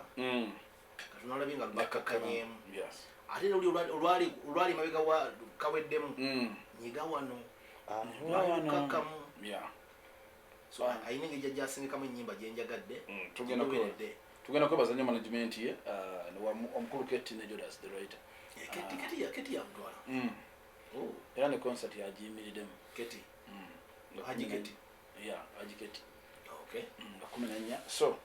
Kati nolabye nga bakakkanyeemu. Yes. Ate luli olwali emabega wa kaweddemu, nyiga wano, lwali Wano. lukakkamu. Yeah. So ayina engeri gyajasingikamu ennyimba gyenjagadde. Tugenda Kigoberedde. Tugenda kwebaza nnyo management ye, omukulu Keti ne Jodas the writer. Eh, Keti yamutwala. Oh, Era ne concert yagiyimiriddemu. Keti. Nga Haji Keti. Yeah, Haji Keti. Okay. Nga 14. So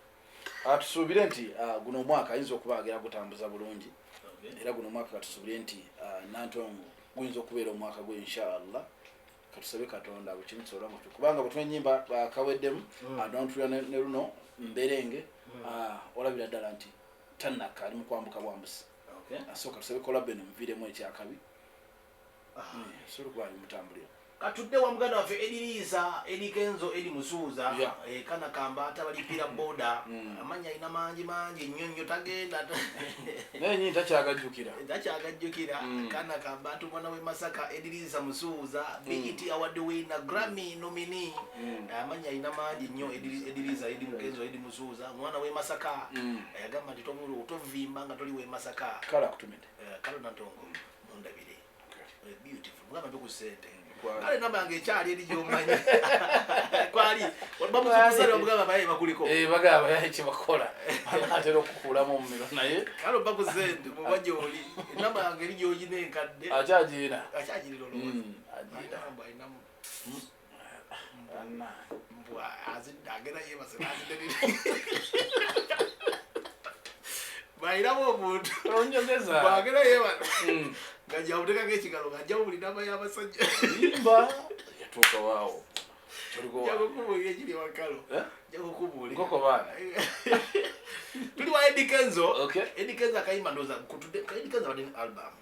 tusuubire nti guno omwaka ayinza okuba agera gutambuza bulungi. Okay. Era guno omwaka katusuubire nti Nantongo guyinza okubeera omwaka gwe, inshallah. Katusabe Katonda buli kimu kisobola nga kubanga bwe twenyimba kaweddemu, nontulira ne luno mberenge, olabira ddala nti tannakka, ali mu kwambuka bwambusi. Okay. So katusabe collabo eno muviiremu ekyakabi. Sobola okuba ali mutambulira. Katudde wa muganda waffe Ediriisa Edi Kenzo Edi Musuuza. Yeah. Eh, kana Kambaata, balipira boda. Amannya alina mangi mangi nnyo nnyo, tagenda. Naye nyini takyagajjukira. Takyagajjukira. Kana Kambaata, omwana w'e Masaka, Ediriisa Musuuza, BET Award winner, Grammy nominee. Amannya alina mangi nnyo. Ediriisa Edi Mukenzo Edi Musuuza, omwana w'e Masaka. Yagamba nti tovimba nga toli w'e Masaka. Kale akutumidde. Eh, kale Nantongo mundabire. Eh, beautiful, mugamba mpe ku ssente. Kwali. Kale namba yange ekyali eri gyomanyi, kwali bamuzukusale, bamugamba baye bakuliko. Eh, bagamba yaye kyebakola anaatera okukuulamu omumiro naye. Kale oba ku ssente muba gyoli, enamba yange eri gyogina enkadde. Akyagirina. Akyagirira olowooza? Agirina. Mbw alinamu. Anna. Mbw azidde, agenda yebase nazidde, bwalinamu omuntu. Onjogeza. Bwagenda yebase nga jamutekako ekigalo nga buli namba y'abasajja. Yimba yatuuka waawo. Toliko. Jakukubuulira ekiri wakalo. Eh? Jakukubuulira. Nkoko baana. Tuli wa Eddie Kenzo. Okay. Eddie Kenzo akayimba ndowooza kutudde. Eddie Kenzo abadde ne album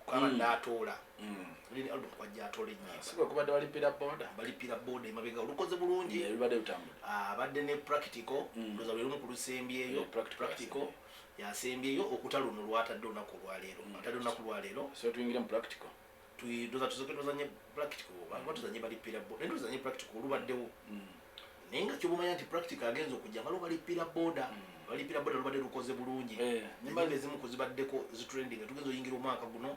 kwabadde atoola. Abadde ne album kwajja atoola ennyimba. Sikwe kubadde balipira boda. Balipira boda emabega olukoze bulungi. Ebibadde bitambula. Ah, abadde ne Practical, ndowooza lwe lumu ku lusembyeyo. Yeah, Practical. Practical yasembyeyo okuta luno lwatadde olunaku olwaleero, atadde olunaku lwaleero. So tuyingire mu Practical. Ndowooza tusoke tuzanye Practical oba tuzanye balipira boda, naye tuzanye Practical olubaddewo. Naye nga kyobumanya nti Practical agenza okujja nga lubalipira boda, balipira boda lubadde lukoze bulungi. Eh, enyimba ezimu kuzibaddeko zitrending, tugenza oyingira omwaka guno.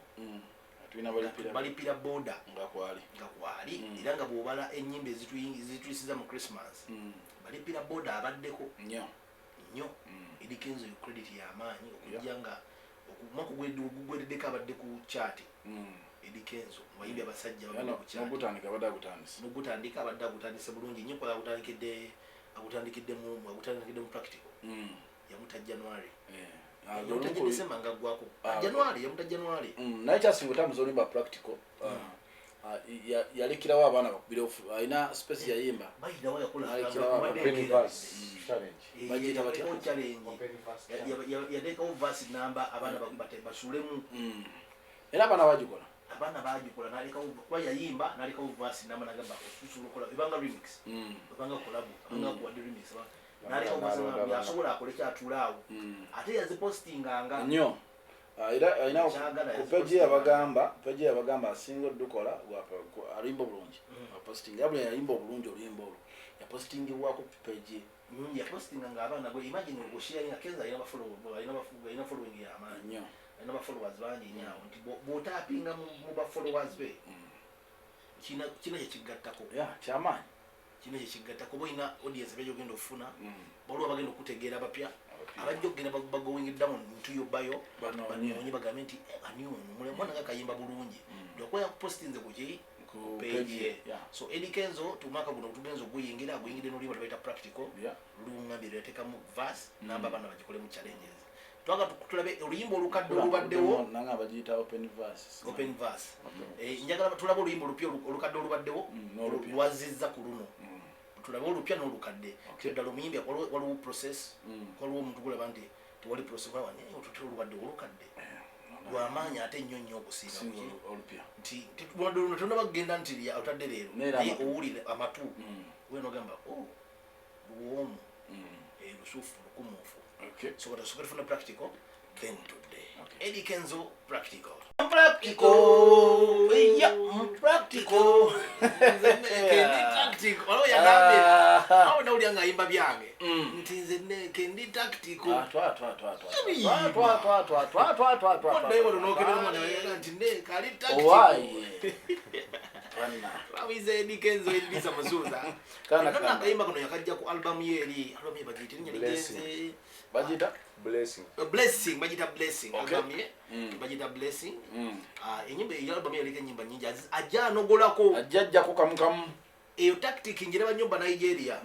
Tulina balipira. Balipira boda. Nga kwali. Nga kwali, era nga bw'obala ennyimba ezituyisiza mu Christmas, balipira boda abaddeko. Nnyo. Nnyo. Eddy Kenzo yo credit y'amaanyi okujja nga omwaka ogugwereddeko abadde ku chart. Eddy Kenzo mu bayimbi abasajja babadde ku chart. Nogutandika abadde agutandise. Nogutandika abadde agutandise bulungi nnyo, kuba agutandikidde mu Practical. Yamuta January. Eh. Ah, Yamuta December nga ggwako. Ah, January, yamuta January. Naye kyasinga otambuza oluyimba Practical, yalekerawo abaana bakubire alina space yayimba. Bayirawo yakola. Alekerawo abaana. Open verse challenge. Bagiyita batya? Yateekawo challenge. Open verse challenge. Yateekawo verse namba abaana basulemu. Era abaana bagikola. Abaana bagikola, nalekawo kuba yayimba nalekawo verse namba, nagamba osusuula okola ebanga remix, ebanga collabo, abanga kuwadde remix, nalekawo verse namba N'alonda. Asobola akole kyatuula awo, ate yazipostinganga. Nnyo. Ah, era alina Kyagala. ku page ye yabagamba, page ye yabagamba asinga oddukola alimba obulungi aposting, era buli yayimba obulungi oluyimba olwo yapostingibwako ku page ye. Yapostinganga abaana. Gwe imagine osharinga, Kenzo alina alina following y'amaanyi. Nnyo. Alina ba followers bangi nnyo awo, nti bw'otaapinga mu ba followers be, kina kyekigattako. Ya, kyamaanyi. Kino kyekigattako, oba olina audience ebyo gyogenda okufuna, waliwo abagenda okutegeera abapya abajja okugenda bagoing down into your bio. Banoonye. Banoonye bagambe nti, "Eh, ani ono? Mwana nga kayimba bulungi." Lwakuba yakupostinze kuki? Ku page page ye. ye, yeah. So Eddie Kenzo tumwaka guno tugenza oguyingira, aguyingire n'oluyimba lwebayita Practical. Lulungambye lweyateekamu verse namba abaana bagikolemu challenges. Twaga tulabe oluyimba olukadde olubaddewo. Nanga bagiyita open verse. Open verse. Eh, njagala tulabe oluyimba olupya, olukadde olubaddewo. N'olupya. Lwazizza ku luno tulabe olupya n'olukadde. Ddala omuyimbi waliwo process, waliwo omuntu gulaba nti tewali process, olaba naye otutera olubadde olukadde lwamaanyi ate nnyo nnyo okusinga Singa kuki? olupya. Nti wadde luno tonaba kugenda nti otadde leero, Neera naye amatu. owulire amatu wena ogamba, "Oh, luwoomu." Eh, lusufu lukumuufu. Okay. So kati tusooke tufune Practical, then tudde. Okay. Eddie Kenzo, Practical, Practical, yeah, practical. Kendi tactic waliwo yagambye awo nawulira. Namulya ng'ayimba byange nti nze neke ndi tactical. Ah, twa twa twa twa twa twa twa twa twa twa twa. Naye wano n'okebera omwana yaga nti neka ali tactical. Owaaye. Bana. Bawize Eddy Kenzo Edrisa Musuuza. Kana Nonna kana. akayimba kano yakajja ku album ye eri album ye bagiyita erinnya ligenze Bagiyita? Blessing. Blessing, bagiyita Blessing. Okay. Album ye bagiyita Blessing. Ah, enyimba eyo album ye eriko ennyimba nnyingi, ajja anogolako. Ajja ajjako kamu kamu. Eyo tactic njiraba nnyo Banigeria.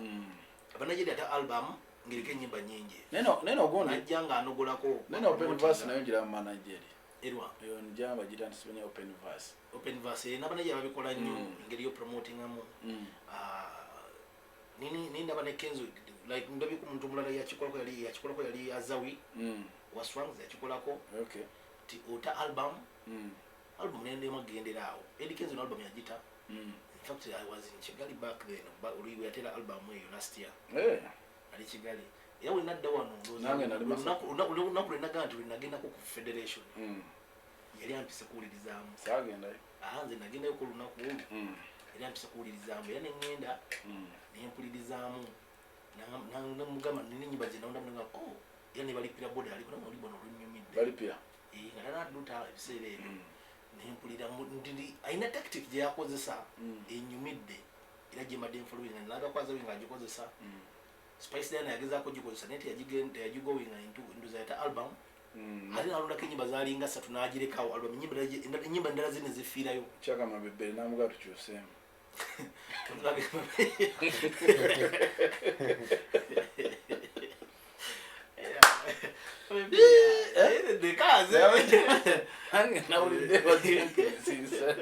Abanigeria ata album ng'eriko ennyimba nnyingi. Neno neno ogundi. Ajja ng'anogolako. Neno open verse nayo njiraba mu Nigeria. Erwa. Eyo njamba bagiyita nti simanyi open verse. Open verse n'Abanigeria babikola nnyo engeri yo promotingamu. Ah, nini nindaba ne Kenzo like ndabye ku muntu omulala yakikolako yali yakikolako yali Azawi wa Swangz yakikolako. Okay. Ti ota album album nendema gendera awo. Eddy Kenzo album yagita. In fact I was in Kigali back then, but we yatera album eyo last year. Ali Kigali. Era we nadda wano ndowooza Nange nali Masaka. olunaku lwe nagaa nti lwe nagendako ku federation. Yali ampise kuwulirizaamu. Saagendayo. Aha, nze nagendayo ku lunaku olwo. Yali ampise kuwulirizaamu era ne ŋŋenda ne mpulirizaamu. Namugamba nina ennyimba ze nawunda nga oh, era ne balipira boda aliko namwe oluyimba luno olunyumidde. Balipira. Eh, nga tanadduta ebiseera ebyo. Ne mpulira nti alina tactic gye yakozesa enyumidde era gye mbadde nfollowinga nagakwaza we ng'agikozesa. Spice Diana yagezaako gikozesa naye teyagigowinga nduza yata album. Ate n'alondako ennyimba zaalinga ssatu n'agirekawo album, ennyimba endala zine zifiirayo. Kyaka Mabebere n'amugaa tukyuseemu. Nange nawulidde bagyempiisiisa.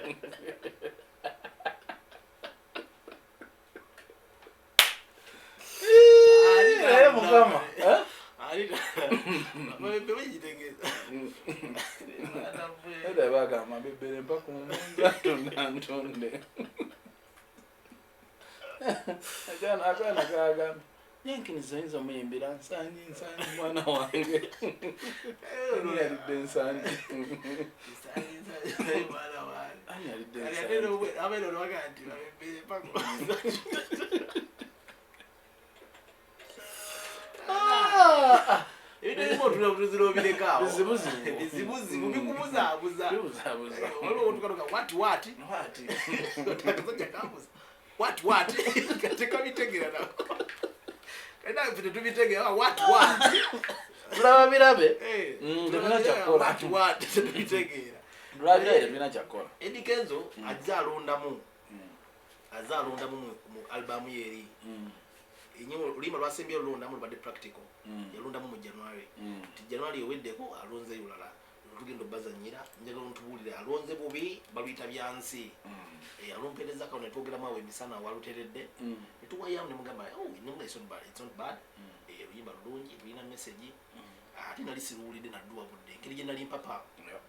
Naye Mukama, eh? Era bagamba Mabebere mpa ku munda ntonda ntonde. Akaana akaana kagamba Jenkins oyinza omuyimbira nsangi nsangi mwana wange. Ani yalidde nsangi? Ani yalidde nsangi? Ebintu ebimu otula butuzira obireka awo. Bizibuzibu. Bizibuzibu, bikubuzaabuza. Bibuzaabuza. Waliwo otukaluka what what? What? Akasajja kambuza. What what? Kati kabitegeera nako. Kalina ffe tetubitegera what what? Tulaba birabe. Eh, Tetulina kyakukola. What what? Tetubitegeera. Tulaba birabe tetulina kyakukola. Eddy Kenzo ajja alondamu. Azze alondamu mu album ye eri. Oluyimba lwasembyeyo olulondamu lubadde practical. Yalondamu mu January. Nti January eweddeko alonzeyo lulala. Tugenda obbazannyira, njagala ontubuulire alonze bubi baluyita byansi. Alumpeereza kano ne twogeramu awo emisana waluteredde. Ne tuwayamu ne mugamba, oh, no, it's not bad, it's not bad. Oluyimba lulungi, lulina message. Ate nali siruwulidde nadduwa budde. Engeri gye nali mpapa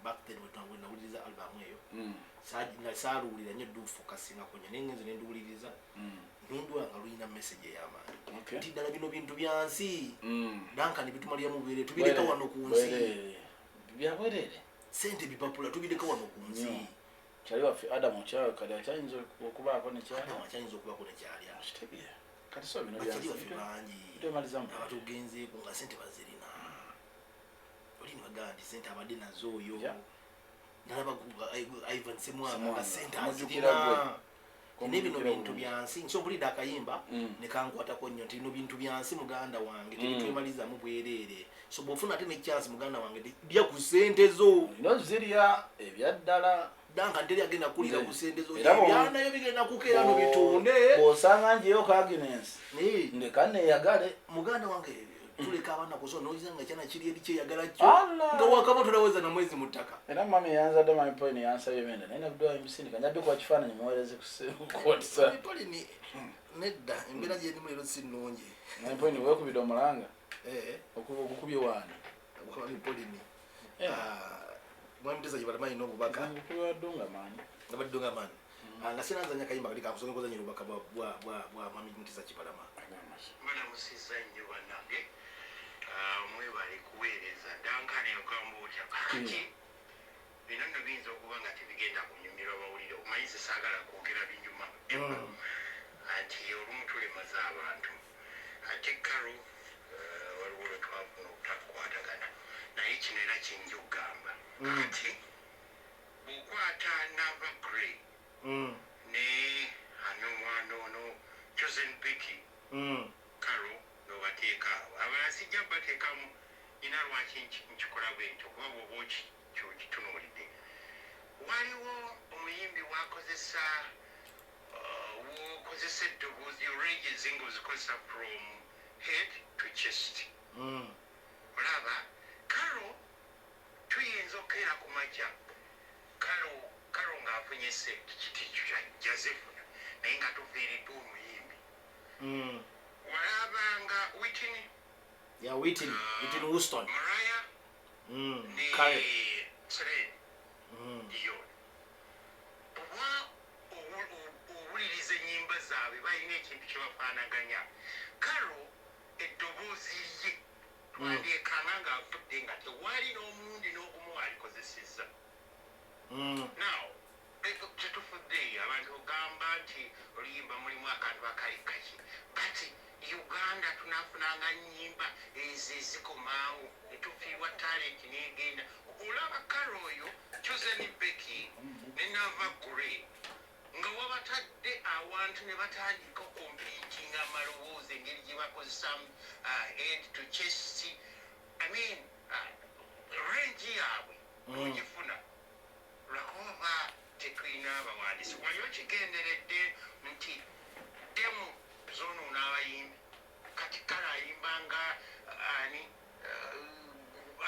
back then we nawuliriza album eyo. Saaluwulira nnyo ddu focusingako nnyo. Naye ngenze ne nduwuliriza. Ne ndwala nga lulina message ey'amaanyi. Nti ddala bino bintu bya nsi. Duncan bitumaliramu bwerere, tubireka wano ku nsi. Bwerere. Bya bwerere. Ssente bipapula tubireka wano ku nsi. Nnyo. Kyali waffe Adam Okyawe kati akyayinza okubaako ne kyalya. Adam akyayinza okubaako ne kyalya. Kitegeera. Kati so bino Bakyali bya baffe nsi. bangi. Twemaliza mu. Abatugenzeeko nga ssente bazirina. Oli ne bagamba nti ssente abadde nazo oyo. Nalaba Ivan Ssemwanga nga Ssemwanga. ssente Mujjukira azirina. gwe. Naye bino Komujjukira bintu bulungi. bya nsi. Nso mpulidde akayimba ne kankwatako nnyo nti bino bintu bya nsi muganda wange, tebitwemalizaamu bwereere. So bw'ofuna ate ne chance muganda wange, lya ku ssente zo. Olina ozirya ebyaddala. Duncan teri agenda kulira ku ssente zo. Era Ebyanayo bigenda kukeera no bitunde. Bw'osanga njeyo ka Agnes, ndeka neeyagale. Muganda wange tuleka abaana ku ssomero, n'oyinza nga kyana kiri eri kyeyagala kyo. Allah! Nga wakaba tolaweza na mwezi mu ttaka. Era mami yanzadde mami Pauline yansabye emenda naye nabudde emisindika njabbe kuba kifaananyi muweereze ku WhatsApp. Mami Pauline, nedda embeera gye ndimu leero si nnungi. Mami Pauline weekubidde omulanga? Ogukubye waani? Mami Pauline. Mwami Mutesa Kibalama alina obubaka. Ogukubye wa Ddunga maanyi. Nga Ddunga maanyi. Nga sinanzanya kayimba kali kakusooka nkozanya obubaka bwa Mwami Mutesa Kibalama. Balamusizza nnyo bannange. Mwebale kuweereza. Duncan ogamba otya? Kakati bino nno biyinza okuba nga tebigenda kunyumirwa bawulire. Omanyi nze saagala kwogera binyuma. Anti olumu tulemaza abantu. Ate Karo, waliwo lwe twafuna obutakwatagana, naye kino era kinja okugamba kati bw'okwata Nava Grey ne ani omwana ono Chosen Becky, Karo nobateeka awo, abalala sijja bateekamu. Nina lwaki nkikola bwe ntyo, kuba bw'oba okitunuulidde waliwo omuyimbi wakozesa, wokozesa eddoboozi, ranges ng'ozikozesa from head to chest. Olaba Karo, tuyinza okukeera ku makya Karo ng'afunye sente, kiti jazifuna, naye nga tufiiriddwa omuyimbi. Walabanga Whitney, Ya Whitney Houston. Mariah ne Kale. Celine Dion, oba owuliriza ennyimba zaabwe, balina ekintu kye bafaanaganya. Karo eddoboozi lye twandyekanga ng'afudde nga tewali n'omulundi n'ogumu alikozesezza. Now tetufudde abantu ogamba nti oluyimba mulimu akantu akali kaki, kati Uganda tunafunanga nyimba ezo ezikomaawo netufiirwa talent negenda. Olaba Karo oyo, Chosen Becky ne Nava Grey, nga wabatadde awantu ne batandika okompitinga amaloboozi, engeri gye bakozesamu head to chest, I mean, range yaabwe ogifuna, lwakuba tetulina abawandiisi. Wali okigenderedde nti demo zonoona abayimbi? Kati kale ayimbanga ani,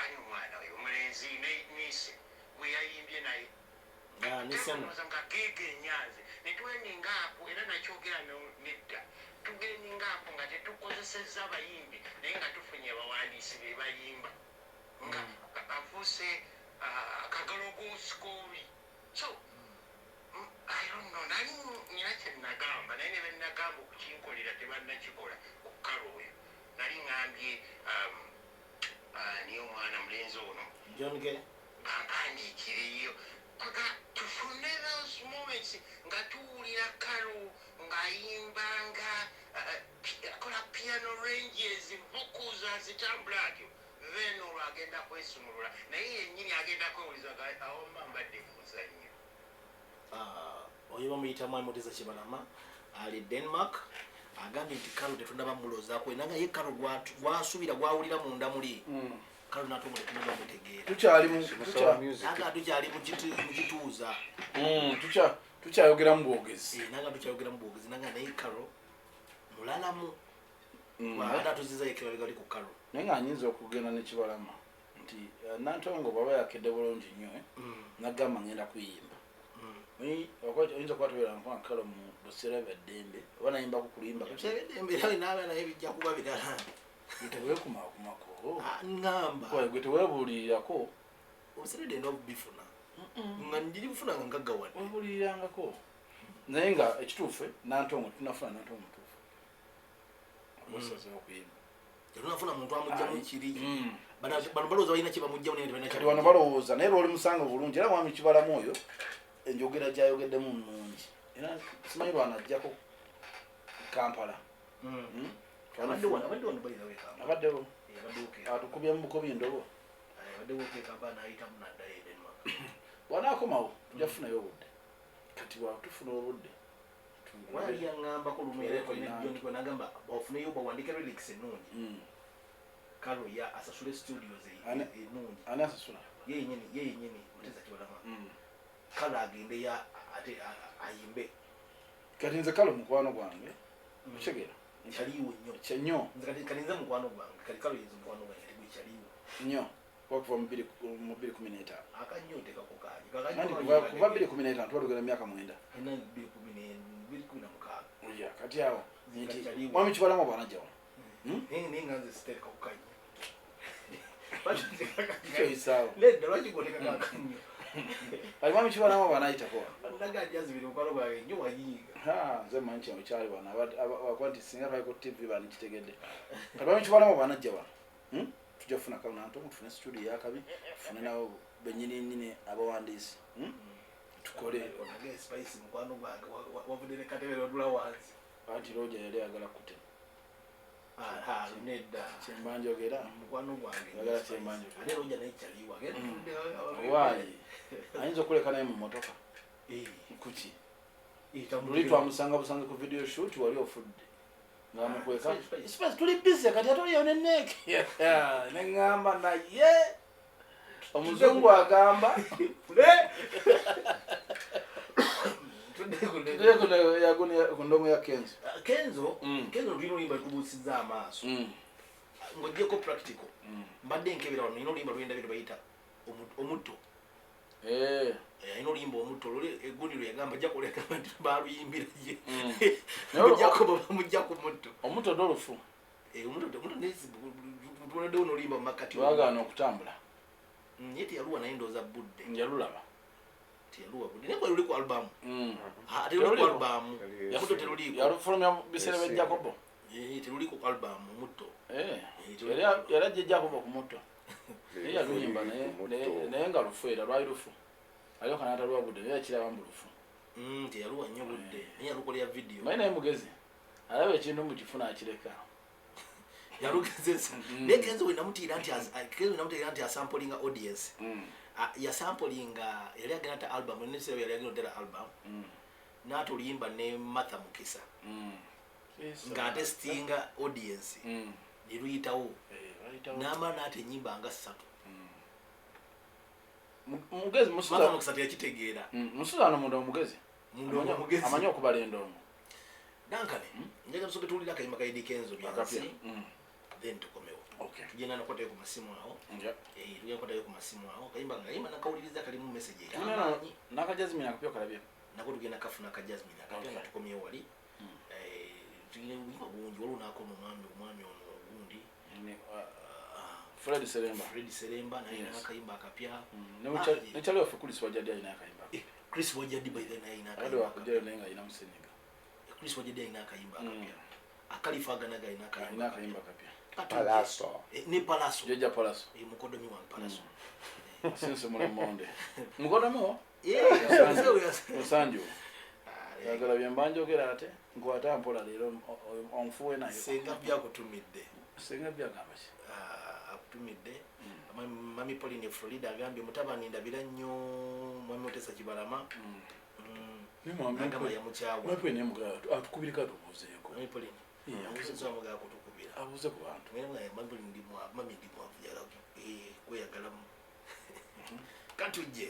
ani omwana oyo omulenzi nise gwe yayimbye naye Nisemo. Nga geege enyanze netweninga apo, era nakyogera nedda, tugeninga apo nga tetukozesezza abayimbi, naye nga tufunye abawandiisi be bayimba nga afuuse akagalogosikoobi. So I don't know, nali nina kyenagamba, naye ne benagamba okukinkolera tebannakikola. Ku Karo oyo nali ŋambye, niye omwana mulenzi ono John K. bampandiikireyo kuga tufune those moments nga tuwulira Karo ng'ayimbanga, akola piano ranges, vocals azitambula atyo, then olwo agenda kwesumulula naye yennyini agenda kwewuliza awoma mbadde mu muzannyo. Ah, oyo bamuyita Mwami Mutesa Kibalama ali Denmark, agambye nti Karo tetunaba mulozaako, nanga ye Karo gwasuubira gwawulira munda muli Karo natongo tetunaba mutegeera. Tukyali mu Musaba music. Nanga tukyali mu kituuza. Tukyayogeramu bwogezi. Eh, nanga tukyayogera mu bwogezi, nanga naye Karo mulalamu ate atuziza yekebabega ali ku Karo. Naye nga nyinza okugenda nekibalama nti Nantongo bwaba yakedde bulungi nnyo, nagamba ngenda kuyimba. Oyinza okuba tobeera nkuba Karo mu buseera bya ddembe oba nayimbako ku luyimba kati. Ebiseera naaba naye bijja kuba birala. Gwe teweekumakumako. Ah, ŋŋamba gwe teweebuulirirako. Obuseera ddembe obubifuna nga ndiri bufuna nga ngaggawadde. Weebuulirirangako, naye nga ekituufu Nantongo tunafuna Nantongo mutuufu osazeewo okuyimba. Tetunafuna muntu amugjamu kiri. Bano balowooza balina kyebamugjamu naye tebalina. Kati wano balowooza, naye lwoli musanga bulungi, era mwami Kibalamu oyo enjogera gyayogeddemu nnungi, era simanyi lwanajjako Kampala. Hmm? Abadde wano, abadde wano bayirawo e Kampala. Abaddewo. Eh, abaddewo ke Atukubyemu bukobi endobo. Abaddewo ke Kampala n'ayitamu n'addayo e Denmark. Bwanaakomawo tujja kufunayo obudde. Kati bwatufuna obudde Wali yaŋŋambako lumu era Tubeereko ne nange. John Kwe n'agamba bafuneyo bawandike lyrics ennungi. Karo ya asasule studios ennungi. Ani asasula? Ye yennyini, ye yennyini Mutesa Kibalama. Karo agende ya ate ayimbe. Kati nze Kalo mukwano gwange, okitegeera? Kyaliwo nnyo. Kyenyo. Nze kati nze mukwano gwange, kati Karo yenze mukwano gwange, kati gwe kyaliwo. Nnyo, kuba kuva mu 2015. Akannyo ntekako kanyi. Anti kuva 2015 tuba tugenda myaka 9. Ena 2016. Ya, kati awo nti Kyaliwo. mwami Kibalamu bwanajja wano Naye nga nze siteekako kanyo. kikyoyisaawo. Nedda, lwaki gwotekako akannyo? Kati mwami Kibalamu bwanayitako wano. Naga jazibiri mukwano gwange nnyo wayiiga. Ha, nze manyi kino kyali wano wakuba nti singa twali ku TV banikitegedde. Kati mwami Kibalamu bwanajja wano, Tujja kufuna Kalo Nantongo, tufune studio eyakabi, tufune nabo bennyini nnyini abawandiisi, Tukole. Onage Spice mukwano gwange wavudde ne katebe lwatula wansi. Anti Roger yali ayagala kutema. Ah, Nedda. Kyemba njogera. Mukwano gwange. Njagala kyemba njogera. Ate Roger naye kyaliwa. Waayi ayinza okuleka naye mu motoka kuki? Luli twamusanga busanze ku video shoot, wali ofudde ng'amukweka. Spice, tuli busy kati, ate oliyo neneeke. Neŋŋamba naye omuzungu agamba ku ndongo ya Kenzo. Kenzo. Mm. Kenzo tulina oluyimba lutubuusiza amaaso. Ng'oggyeko practical, mbadde nkebera wano, nina oluyimba lwendabye lwe bayita Omutto. Eh, alina oluyimba Omutto luli egundi lwe yagamba ajja kuleka nti baluyimbira ye. Mujjako, bamujja ku mutto. Omutto dolufu. Eh, omutto, omutto tuboleddewo n'oluyimba mu makkati. Twagaana okutambula. Ye teyaluwa, naye ndowooza budde. Njalulaba. Teyaluwa budde, naye bwe luli ku album. Ah, teruli ku Teruliiko. album. Omutto teruliiko. Yalufulumya mu biseera bya Jacobo. Eh, teruliiko ku album Omutto. Eh, Eh, teruliiko. Yali ajja Jacobo ku mutto, naye yaluyimba naye nga lufu, era lwali lufu, alyoka n'atalwa budde, naye yakiraba mbu lufu. Teyaluwa nnyo budde, naye yalukolera video. Manyi naye mugezi, alaba ekintu mukifuna akireka. Yalugezesa. Naye Kenzo we namutiira nti Kenzo we namutiira nti asampolinga audience. Ah, yasampolinga, yali agenda ta album neseera, yali agenda otera album n'ate oluyimba ne Martha Mukisa ng'atestinga audience, ne luyitawo. Eh, N'amala n'ate ennyimba nga ssatu. Mugezi. Martha Musuza. Mukisa teyakitegeera. Musuza no munda omugezi. Munda omugezi. Amanyi okubala endongo. Duncan, njagala tusooke tuwulire akayimba ka Eddy Kenzo Akapya. byansi, then tukomewo. Okay. Tugenda nakwatayo ku masimu awo. Eh, tugenda kukwatayo ku masimu awo. Kayimba kayimba nakawuliriza kalimu message ey'amaanyi. Nakajazimini akapya kalabye. Nako tugenda kafuna ka Jasmine akapya nga tukomyewo wali. Eh, tugenda buyimba bungi, waliwo nakono omwami ono ogundi. Fred Seremba. Fred Seremba naye akayimba akapya. Ne kyali waffe Chris Wajadi alina akayimba. Eh, Chris Wajadi by then alina Abadde akayimba wakujjayo naye nga alina museniga. akapya. Chris Wajadi alina akayimba akapya, akalifa aganaga alina Alina akayimba. akayimba kapya. Katujje. Palaso. Eh, ne Palaso. Jeja Palaso. Eh, mukodomi wange Palaso. Sinsimula monde mukodomiwo. Yeah. Musanju yagala byemba njogera, ate nkwata mpola leero onfuwe nayo. Senga byakutumidde. Senga byagamba ki? Ah, akutumidde. Mami Pauline Florida agambye mutabani ndabira nnyo mwami Otesa Kibalama. Agamba yamukyawa. Atukubireko atubuuzeeko. Mami Pauline. Yeah, abuuze. Abuze kutukubira. Abuuze ku bantu. Mami Pauline ndi mwavu, mami ndi mwavu, njagala kweyagalamu. Katujje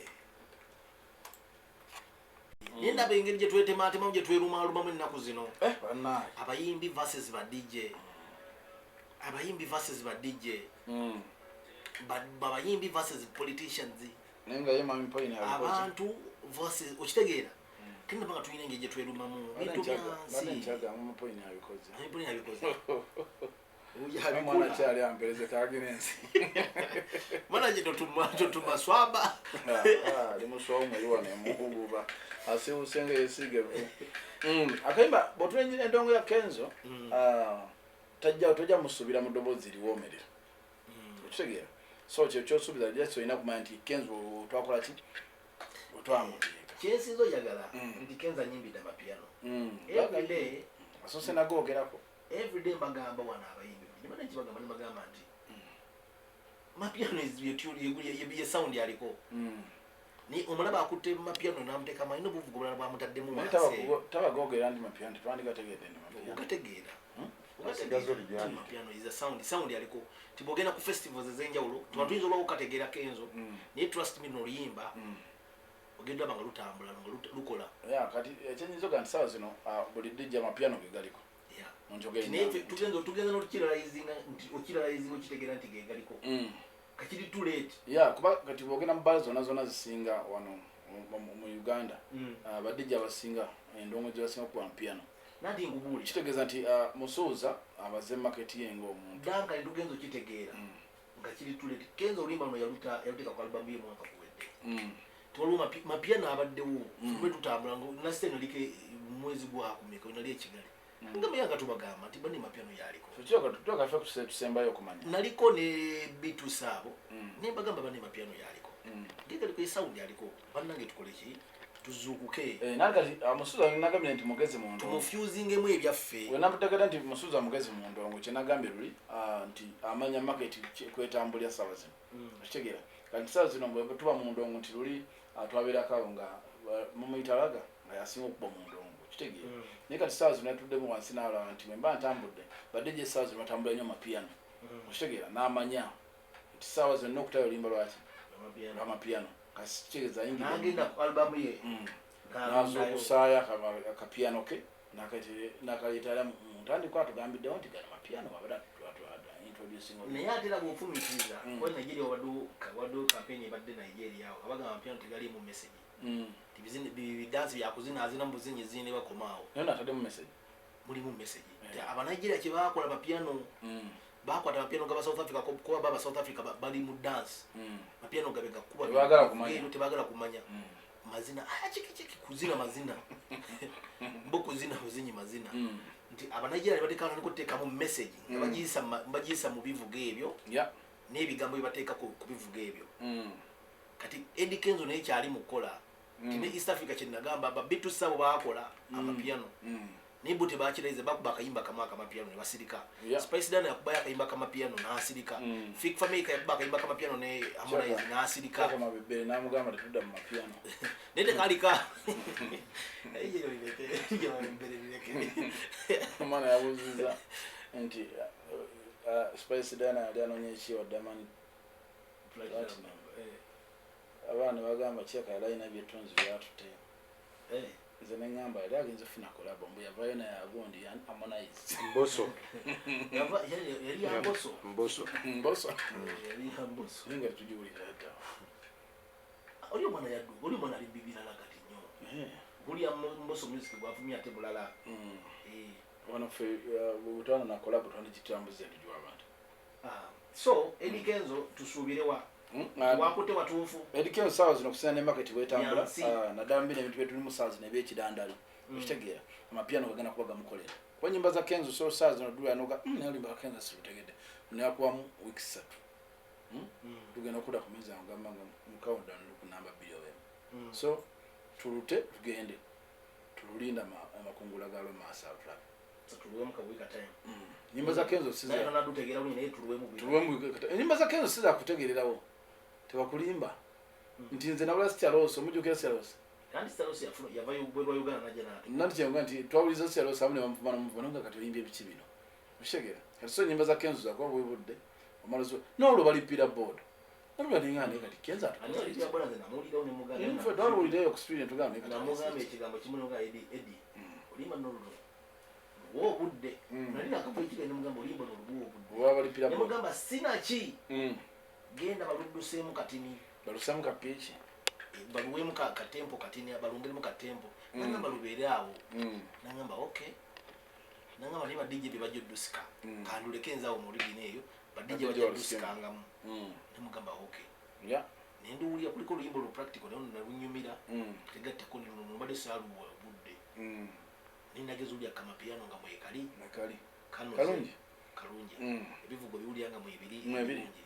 naye ndaba engeri gye twetematemamu, gye twerumalumamu ennaku zino. Eh, bannange. Abayimbi versus ba DJ, abayimbi versus ba DJ, abayimbi versus politicians. Naye nga ye mami Pauline alikoki? Abantu versus, okitegeera? Kenda banga tulina engeri gye twerumamu bintu Badde byansi. nkyaga mami Pauline abikoze. Mami Pauline abikoze. Omwana kyali ampereze kaginensi. Mana gye totuma swaba. Ali muswamu eri wano emukuguba asiwuse nga yesiiga evvu. Akayimba bw'otulengira endongo ya Kenzo, ah, tajja tojja musuubira mu ddoboozi liwoomerera, okitegeera? So kyo kyosuubiza just olina kumanya nti Kenzo twakola ki, otwamuteeka. Kyensinza oyagala nti Kenzo anyimbidde amapiano everyday. Asoose nagoogerako. Everyday mbagamba wano abayimbi bana nkibagamba, nibagamba nti mapiano ye sound aliko ni omulaba akutte mapiano namuteekamu, alina obuvuga obulala bwamutaddemu Naye wansi. Tabagoogera nti mapiano, tetwandigategedde nti mapiano. Ogategeera. Asigaza oluganda. Mapiano is a sound, sound aliko tibogenda ku festivals ez'enjawulo, tuba tuyinza olwa okukategeera Kenzo, naye trust me, noluyimba ogenda olaba nga lutambula nga lukola. Ya, kati ekyenyinza oga nti saawa zino, ah, buli dijja amapiano ge galiko. Munjogere. Naye ffe tugenza n'okukiralizinga nti okiralizinga okitegeera nti ge galiko, kakiri too late. Ya, kuba kati bwogenda mu bbaala zonna zonna zisinga wano mu Uganda, ah, badijja abasinga endongo gye basinga kuba mapiano. Nanti nkubuulira. Kitegeeza nti, ah, Musuuza abaze market ye ng'omuntu. Duncan, tugenza okitegeera nga kiri too late. Kenzo oluyimba luno yaluteeka ku albamu ye mwaka guwedde. Tiwaliwo mapiano abaddewo lwe tutambula nga nasiteno like mwezi gwakumeka nali ekigali nga muyanga tubagamba nti bani mapiano yaliko. Kyoka ffe tusembayo okumanya. Naliko ne bitusa abo ne mbagamba bane mapiano yaliko, gegaliko, esaundi aliko. Bannange tukole ki? Tuzuukuke. Eh, naye kati Musuuza nagambye nti mugezi mu ndongo. Tumufusingemu ebyaffe. We namutegedde nti Musuuza mugezi mu ndongo, kyenagambye luli nti amanya market kwetambulira saawa zino. Okitegeera? Kati saawa zino bwe tuba mu ndongo nti luli twabeerako awo nga mumuyita Laga nga yasinga okuba mu ndongo, kitegeera? Naye kati saawa zino yatuddemu wansi n'alaba nti bwe mba ntambudde, badde gye saawa zino batambula nnyo mapiyano, okitegeera? N'amanya nti saawa zino okutayo oluyimba lwaki lwamapiyano, kasi kitegeeza ayingidde N'agenda ku albamu ye. Nazuukusaayo akapiyano ke nakaleeta era mu ntandikwa atugambiddewo nti gano mapiyano wabadde introducing. Naye ate era bw'ofumiitiriza, kuba Nigeria waddewo campaign ebadde Nigeria awo, abagamba amapiano tegaliimu message. Bidansi byakuzinaazina mu buzinyi zini bakomaawo. Naye nataddemu message. Mulimu message. Abanigeria kye bakola, mapiano bakwata amapiano gaba South Africa, kuba baba South Africa bali mu dance. Mapiano gabe gakuba. Tebaagala kumanya. Ero tebaagala kumanya mazina. Ah, kiki kiki kuzina mazina, mbo kuzina buzinyi mazina. Nti Abanigeria bateeka kuteekamu message nga bagiyisa mu bivuga ebyo n'ebigambo bye bateeka ku bivuga ebyo. Kati Eddy Kenzo naye kyali mu kukola. Ti ne East Africa kyenagamba, babitusa bo bakola amapiano, naye bo tebakiraize, bakuba akayimba kamu akamapiano ne basirika. Spice Diana yakubayo akayimba kamapiano n'asirika. Fik Fameica yakuba akayimba kamapiano ne Harmonize n'asirika. Chaka Mabebere n'amugamba tetudda mu mapiyano. Naye tekalika. Ejjo lireke, ejjo Mabebere lireke. Omwana yabuuziza nti Spice Diana yali anoonya eki wa Diamond Platinum. Abaana bagamba kyeka yali alina byetunzi byatutte. Nze neŋŋamba yali agenza ofuna collabo, mbu yavayo naye agundi Harmonize. Mboso. Yali ya Mboso. Mboso. Mboso. Yali ya Mboso. Naye nga tetugiwulira dda. Oli omwana yadduka, oli omwana ali bibirala kati nnyo. Gulya Mboso music gwafumye ate bulala. Wano ffe bwetwana na collabo twandigitambuza tugiwa abantu. Ah, so Eddy Kenzo tusuubirewa? Wakutte watuufu. Eddy Kenzo saawa zino okusinza ne market bwetambula, Yansi. Naddala mu bino ebintu byetulimu saawa zino ebyekidandali, okitegeera, amapiano gagenda kuba gamukolera, kuba nyimba za Kenzo so saawa zino dulanoga naye oluyimba lwa Kenzo sirutegedde, nakubamu wiiki 3. Tugenda okudda ku myezi gamba nga mu countdown ku namba 2 oba emu. So tulute tugende tululinda amakungula galwo maaso awo tulabe. Tuluwemu kabuwi time. Nyimba za Kenzo siza Naye tonadutegeera bulungi, naye tuluwemu bwi. Enyimba za Kenzo siza kutegererawo, tebakulimba nti nze nabula Sityalosi, omujjukira Sityalosi? Kandi Sitalosi yafuna yavayo bweru wa Uganda najja naate. Nanti kyenga nti twawuliza Sityalosi amu ne bamuvuma namuvuma nga kati oyimbye biki bino, okitegeera? Kati so enyimba za Kenzo zakuba bwebudde omala nolwo balipira board nolwo ninga naye kati Kenzo. Ani alipira boda? Nze namuwulirawo ne mugamba. Ffe twawulirayo ku street netugamba naye kati Namugamba ekigambo kimu noga, Eddy, Eddy, olimba noluno luwa obudde. Nali nakava ekiga ne mugamba olimba noluwa obudde. Oba balipira Ne board. mugamba sinaki genda baludduseemu katini. Balusemu kapiiki. Baluweemu katempo katini, balongeremu katempo. Nagamba lubeere awo. Nagamba okay, nagamba naye ba DJ be bajja oddusika, kanduleke nze awo mu rigini eyo ba DJ Ba DJ bajja balusikemu. oddusikangamu. Nemugamba okay. Nenduwulira kuliko oluyimba olwo practical naye nalunyumira. Tegattako mbadde saaluwa budde. Naye nageza olya kamapiano nga mwekali. Nakali. Kano. Kalungi. Kalungi. Ebivugo biwulira nga mwebiri. Mwebiri. Ebirungi.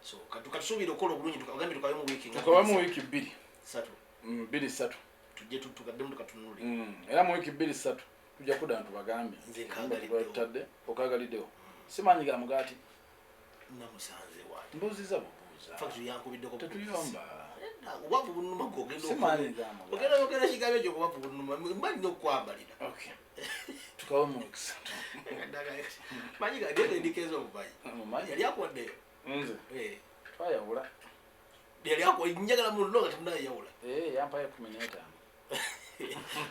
So katusuubire okukola obulungi, ogambye tukabe mu wiiki nga Tukabamu wiiki 2. 3. 2, 3. Tujje tugaddemu tukatunule. Era mu wiiki 2, 3 tujja kudda ntubagambe. Nze nkagaliddewo. Tutadde okagaliddewo, simanyi ga mugaati. Namusanze waati. Mbuuziza bubuuza. Factory yankubiddeko. Tetuyomba. Obwavu bunuma gwe ogenda Simanyi ga mugaati. ogenda kigambo ekyo, obwavu bunuma, mba nina okwambalira. Okay, tukawe mu wiiki 3. Manyi ga ndikeeza obumanyi. Mumanyi. Yali akuwaddeyo? Nze? Eh. Twayawula. Yali akuwa, njagala muno nga temunayawula. Eh, yampayo 15.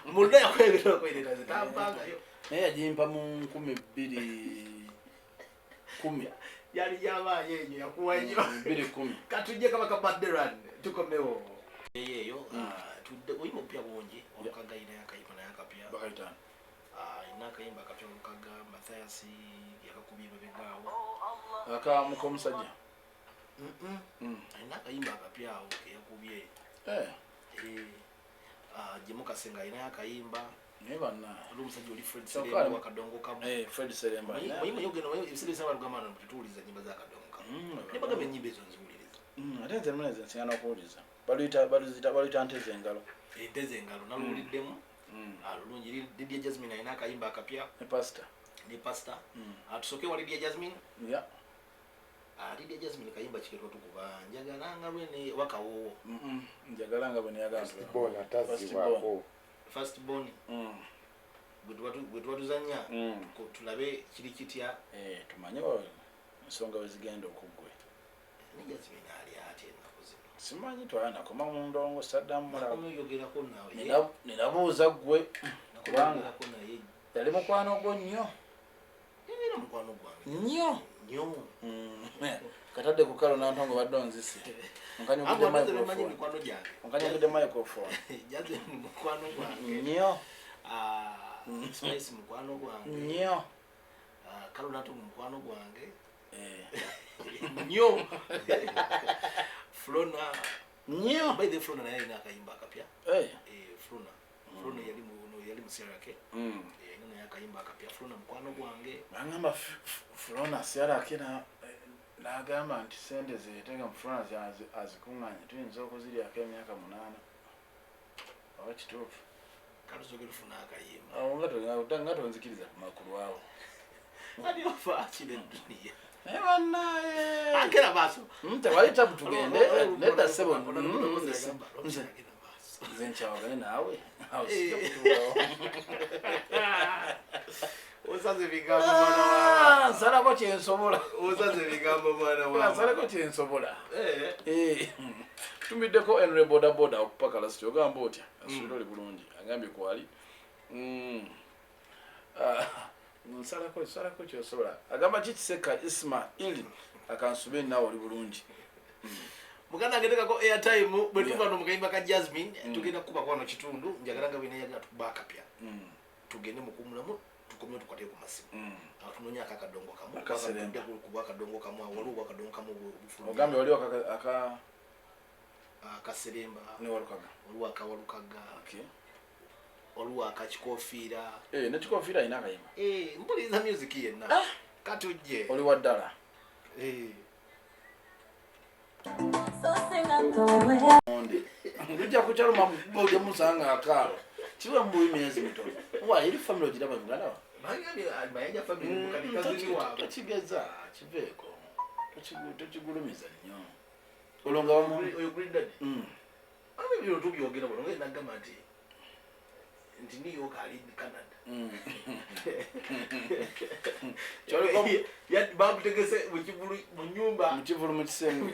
Muno yakwegera okwerera, nze tampangayo. Naye yagimpa mu 2010. Yali yamaanyi eyo yakuwa nnyo. 2010. Katujje kabaka baderan tukomewo eyo. Tudde oyimba obupya bungi, Olukaga ina yakayimba naye akapya. Bakayitaano. Ina akayimba akapya Olukaga, Mathias yakakubye mabegaawo. Akamuka omusajja. Alina akayimba akapya awo keyakubye. Eh, Eh, Jemukasenga alinayo akayimba. Naye banna Ali omusajja oli Fred Kyokka Seremba wakadongo kamu. Eh, Fred Seremba. Omanyi ogenda, omanyi ebiseera ebisinga balugamba nti tetuwuliriza nnyimba za kadongo kamu. Ne bagamba ennyimba ezo nziwuliriza. Ate nze muneze nsinga n'okuwuliza. Baluyita baluzita baluyita nteze engalo. Enteze engalo naluwuliddemu. Lulungi. Lydia Jasmine alina akayimba akapya. Ne pastor. Ne pastor. Tusooke wa Lydia Jasmine. Yeah. Lydia Jasmine kayimba kiketwa tukuba njagala nga lwene wakawoowo. Njagala nga bwe neyagala. First born atazibwako. First born. Gwe tuba tuzannya tulabe kiri kitya. Tumanye ensonga we zigenda okuggwe. Ne Jasmine ali atya ennaku zino? Simanyi twala nakoma mu ndongo saddamu mulaba. Nakomyogerako nawe. Ninabuuza ggwe kubanga Nakomyogerako naye. yali mukwano gwo nnyo. Era mukwano gwange. Nnyo. Nnyo. Katadde ku kalo nantongo badde onzise. Onkanyugidde microphone. Mikwano gyange. Onkanyugidde microphone. Jasmine mukwano gwange. Nnyo. Spice mukwano gwange. Nnyo. Kalo nantongo mukwano gwange. Nnyo. Flona. Nnyo. By the Flona naye alina akayimba akapya. Flona. Flona yali mu yali mu Sierra-K. Alina naye akayimba akapya. Flona mukwano gwange. Bangamba Flona Sierra-K n'agamba nti sente zeyeteeka mu Flona azikuŋŋaanya tuyinza okuziryako emyaka 8. Oba kituufu? Kalusooke tufune akayimba. Awo nga tonzikiriza ku makulu awo. Ani ofa kino eduniya? Naye bannaye. Agenda maaso. Tewali tabu tugende. Nedda ssebo. Nze nkyawagane naawe. Awo sijja kutuulawo. Osaze ebigambo mwana wa. Nsalako kye nsobola. Osaze ebigambo mwana wa. Nsalako kye nsobola. Tumiddeko Henry boda boda okupaka lasiti ogamba otya? Asuubira oli bulungi. Agambye kwali. Nsalako kyosobola. Agamba ki Kiseka Ismail akansube naawe oli bulungi. Muganda agetekako airtime bwe tuva no mukayimba ka Jasmine tugenda kukuba kwano kitundu njagala nga bwe neyagala tukuba akapya. Tugende mu kuwummulamu tukomye tukwate ku masimu. Awo tunoonya akadongo kamu. Akaseremba. Kuba akadongo kamu waliwo akadongo kamu obufulumya. Ogambye waliwo akaseremba. Ne walukaga. Waliwo akawalukaga. Okay. Waliwo akakikofiira. Ne kikofiira alina akayimba. Mpuliriza music yenna. Katujje. Oli wa ddala. Lujja kukyaluma ojja musanga akaalo. Kiba mu myezi mitono. Wa eri family ogiraba muganda wa? Mayanja family mukadikazi waabwe. Tokigeza kiveeko. Tokigulumiza nnyo. Olwo nga wamu oyo Green Daddy. Ate bino tubyogera buno ngenda nagamba nti New York ali Canada. Bamutegese mu kivulu mu nyumba. Mu kivulu mu kisenge.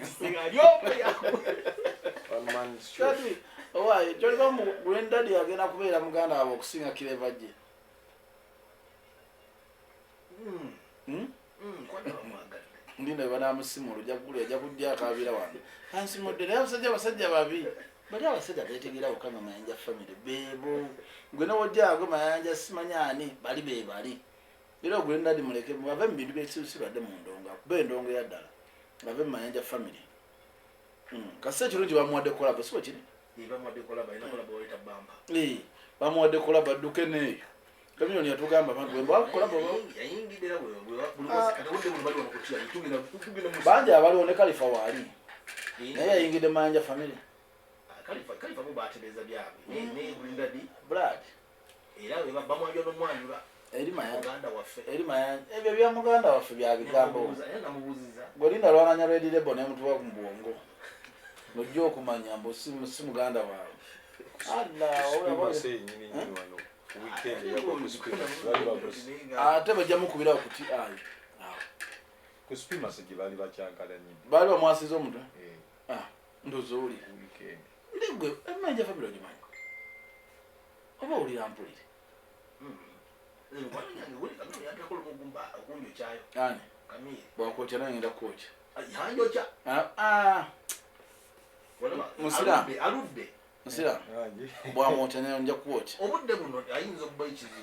One man's show. Kati owaye kyoleka mu Green Daddy agenda kubeera muganda waabwe okusinga Clever J. Ndinda banaamusimula ojja kugula ajja kujja akaabira wano. Ansimudde naye abasajja babi. Bali abasajja beetegera bokka nga Mayanja family beebo. Gwe n'owojja agwe Mayanja simanyi ani bali be bali. Era Green Daddy muleke bave mu bintu by'ekisirusiru adde mu ndongo akube endongo ya ddala. Bave mu Mayanja family. Kasita ekirungi bamuwadde collab si bwe kiri? Bamuwadde collab alina collab bayita Bamba. Bamuwadde collab adduke n'eyo. Kamiliyoni yatugamba abantu bwe bakola yayingidde era bwe bangi abaliwo ne Khalifa waali. Naye yayingidde Mayanja family. Khalifa bo batereeza byabwe. Ne Green Daddy Brad. Era bamwanjula n'omwanjula. Eri Mayanja. Muganda waffe. Eri Mayanja. Ebyo bya muganda waffe bya bigambo. Namubuuziza. Gwe lwananya Red Label ne mutuwa ku bwongo. N'ojja okumanya mbu si muganda waabwe. Ate bajja mukubirawo ku TI. Ku Supremacy gye baali bakyankalanyidde. Baali bamwasiza omutwe? Ndowooza owulira. Weekend. Gwe Mayanja family ogimanyi? Oba owulira mpulire? Ani? Bwakwokya naye ngenda kwokya. Yanjokya. Musiraamu. Aludde. Musiraamu. Bwamwokya naye nja kwokya. Obudde buno ayinza okuba ekizibu.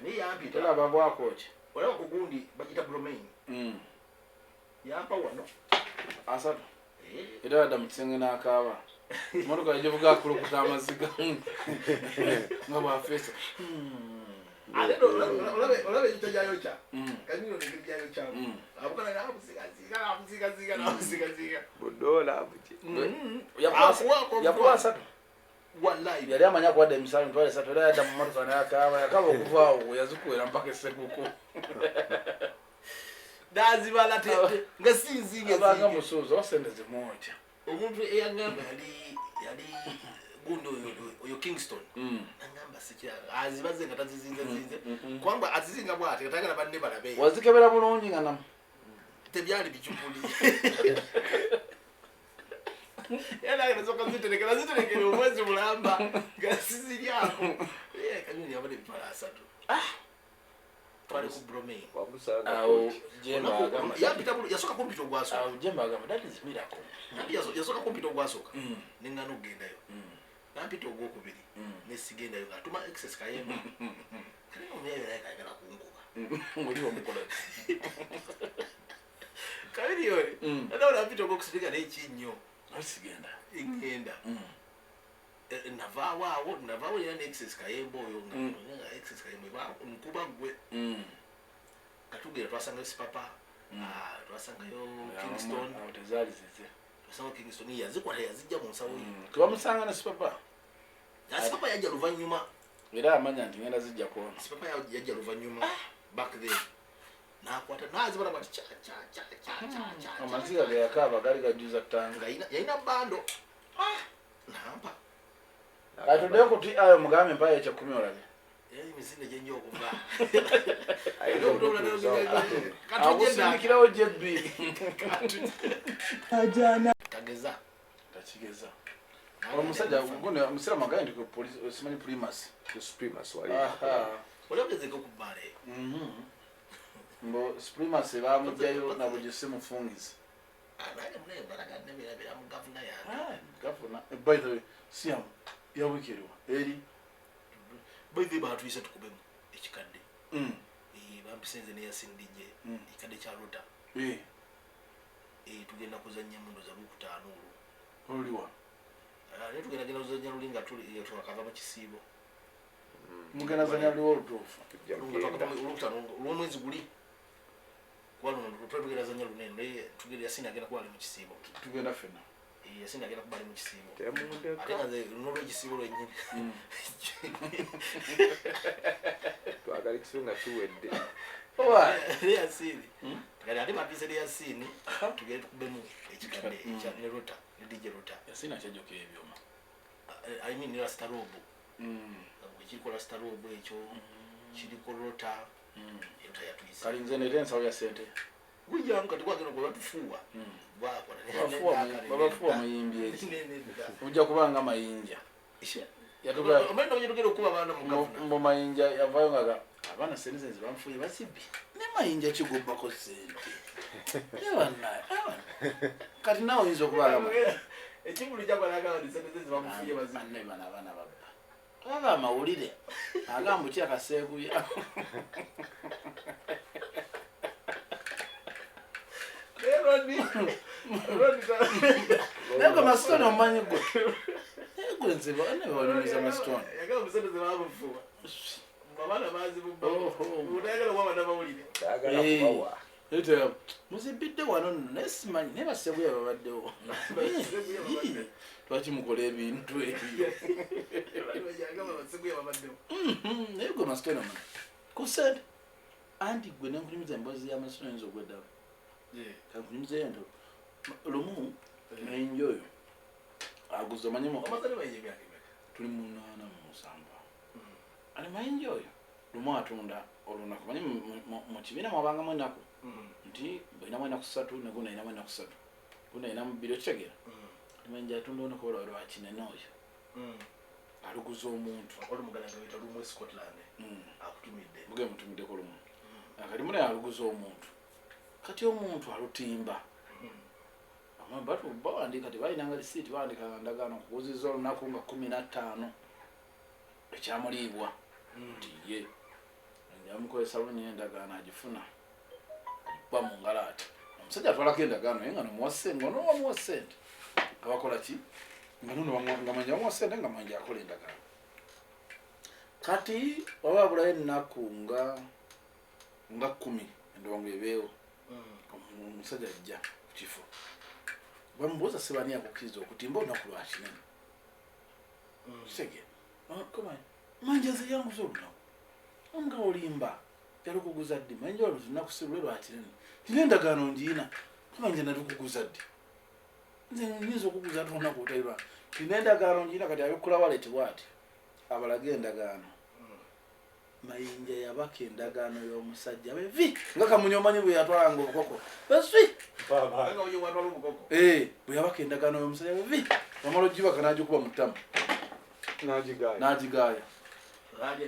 Naye yampita. Tolaba bwakwokya. Olaba ku gundi bagiyita bromine. Yampa wano. 3. Era yadda mu kisenge n'akaaba. Emmotoka yagivuga akulukuta amaziga. Nga bw'afeesa. Ate olaba ekyo gyayokya. Kamiliyoni engeri gyayokya. Kyamu abukana nabuzigaziga nabuzigaziga nabuzigaziga. Budola buki. Yakuwa 3. Wallahi. Yali amanya kuwadde emisala 30,000, era yadda mu mmotoka n'akaaba, yakaba okuvaawo yazikuwera mpaka esekuku. Nazibala nga sinzinge. Abanga musuuza oba sente zimwotya. Omuntu eyagamba yali gundi oyo Kingston. Nangamba sikira azibaze nga tazizinze kubanga azizinga bw'ati nga tayagala banne balabe. Wazikebera bulungi nga namu tebyali bicupuli. Era nange nasooka ziterekera ziterekera omwezi mulamba nga siziryako. Kanyuni yabadde 30,000. Twali ku Bromine. Wamusanga awo koki. Jemba agamba Yampita yasooka kumpita ogwasooka. Awo Jemba agamba that is miracle. Yasooka kumpita ogwasooka. Nengana okugendayo. Nampita ogwokubiri. Nesigendayo ng'atuma excess Kayemba. Kale omuyayo naye kayagala kunkuba. Ng'oli wamukola. Kabiri yole. Ate nampita ogwokusatu nga naye kinnyo. Sigenda. Ngenda. Navaawo awo, navaawo era ne excess Kayemba oyo nga excess Kayemba nkuba ggwe. Katugenda twasangayo Sipapa, twasangayo Kingston. Awo tezaali zize. Twasangayo Kingston yazikwata yazijja mu nsawo ye. Tebamusanga ne Sipapa. Sipapa yajja luvannyuma. Era amanya nti ngenda zijja kuona. Sipapa yajja luvannyuma back then. Nakwata nazibala bati cha cha cha cha cha cha. Amaziga ge yakaaba gaali gajjuza ttanga. Yalina bando. Nampa. Atuddeyo ku ti ayo mugambe mpayo ekyekumi olabe. Emisinde gye nja okuva. Akusindikirawo jebbi. Tageza. Takigeza. Omusajja guno omusiraamu agambye nti ku police simanyi Primus. Primus wali. Oli ogezeko ku bbaala eyo. Mbo Primus baamugjayo na bugisi mufungizi. Nange munaye mbalaga nnebeerabira mu gavuna yange. Gavuna. By the way, siyamu yawiikirwa eri. By the way, baatuyise tukubemu ekikadde. Bampise nze ne Yasin DJ ekikadde kya Rota. Tugenda kuzannya mu ndoza lwokutaano olwo. Oluliwa? Naye tugenda genda kuzannya luli nga tuli twakava mu kisiibo. Mugenda zannya luliwa olutuufu? Olwokutaano olw'omwezi guli. Kuba luno tugenda zannya lunene naye tugenda Yasin agenda kuba ali mu kisiibo. Tugenda ffenna. Yasin agenda kuba ali mu kisiibo. Temundeka. Ate nga nze n'olwekisiibo lwennyini. Twagala ekisiibo nga kiwedde. Yasin. Kati ate bampise ne Yasin tugende tukubemu ekikadde ekya ne Rota ne DJ Rota. Yasin akyajjukira ebyuma. I mean ne Rasta Rob. Ekiriko Rasta Rob ekyo kiriko Rota. Rota yatuyise. Kali nze neeta ensawo ya ssente. Gujjangu kati gwagenda okuba batufuuwa. Babafuuwa muyimbi eki. Ojja kubanga Mayinja. Omanyi nno tugenda okuba abaana mu gavuna. Mbo Mayinja yavaayo nga abaana ssente ze banfuuye bazibbi. Ne Mayinja kigubbako ssente. Kati naawe oyinza okuba ekivulu kyakwalaga nti ssente ze zibamufuuye bazibbi. Banne bano abaana babba. Baba amawulire agamba ki akaseeguya. Naye gwe Masitoni omumanyi gwe. Naye gwe nze bawanyumiza Masitoni. Yagamba ssente ze bamufuuwa. Abaana bazibubba. Otayagala kuba bannamawulire. Tayagala kubawa. Muzibidde wano nno naye simanyi naye baseguya babaddewo. Lwaki mukola ebintu ebyo? Naye gwe Masitoni omumanyi. Ku ssente. Anti gwe ne nkunyumiza emboozi ya Masitoni oyinza okweddako. Kankunyumizeeyo nti lumu Mayinja oyo aguza omanyi tuli mu 87. Ali Mayinja oyo lumu atunda olunaku manyi mu kibiina mwabangamu ennaku nti bw'olinamu ennaku 3 ne guno alinamu ennaku 3 guno alinamu 2 okitegeera. Mayinja atunda olunaku olwo lwa kinene oyo aluguza omuntu. Waliwo muganda wange ayita Lumu e Scotland akutumidde. Muge mutumiddeko Lumu. Kati munaye aluguza omuntu. Kati omuntu alutimba. Bawandiika tebalinanga lisiiti bawandiikanga ndagaano okuguzizza olunaku nga 15 ekyamuliibwa nti ye yamukozesa lunye endagaano agifuna agikuba mu ngalo ati omusajja atwalako endagaano naye nga nomuwa ssente nga nowamuwa ssente nga bakola ki nga nono nga mwenje bamuwa ssente nga mwenje akola endagaano. Kati waba wabulayo ennaku nga 10 Endongo ebeewo. Omusajja ajja ku kifo, bamubuuza, sebani akukkiriza okutimba olunaku lwa kinene? Kitegeera manja nze yanguza olunaku. Omuga olimba, yalukuguza ddi? Manja olunaku si lwe lwa kinene, nina endagaano ngiina. Manja nalukuguza ddi? Nze nyinza okuguza ate olunaku olutali lwa, nina endagaano ngiina. Kati abikula waleti bwati abalage endagaano. Mayinja yabaka endagaano y'omusajja bevi nga Kamunye, omanyi bwe yatwalanga obukoko beswi. Nga oyo watwala obukoko. Eh, bwe yabaka endagaano y'omusajja bevi, wamala ogibaka n'agikuba mu ttamu. N'agigaaya. N'agigaaya.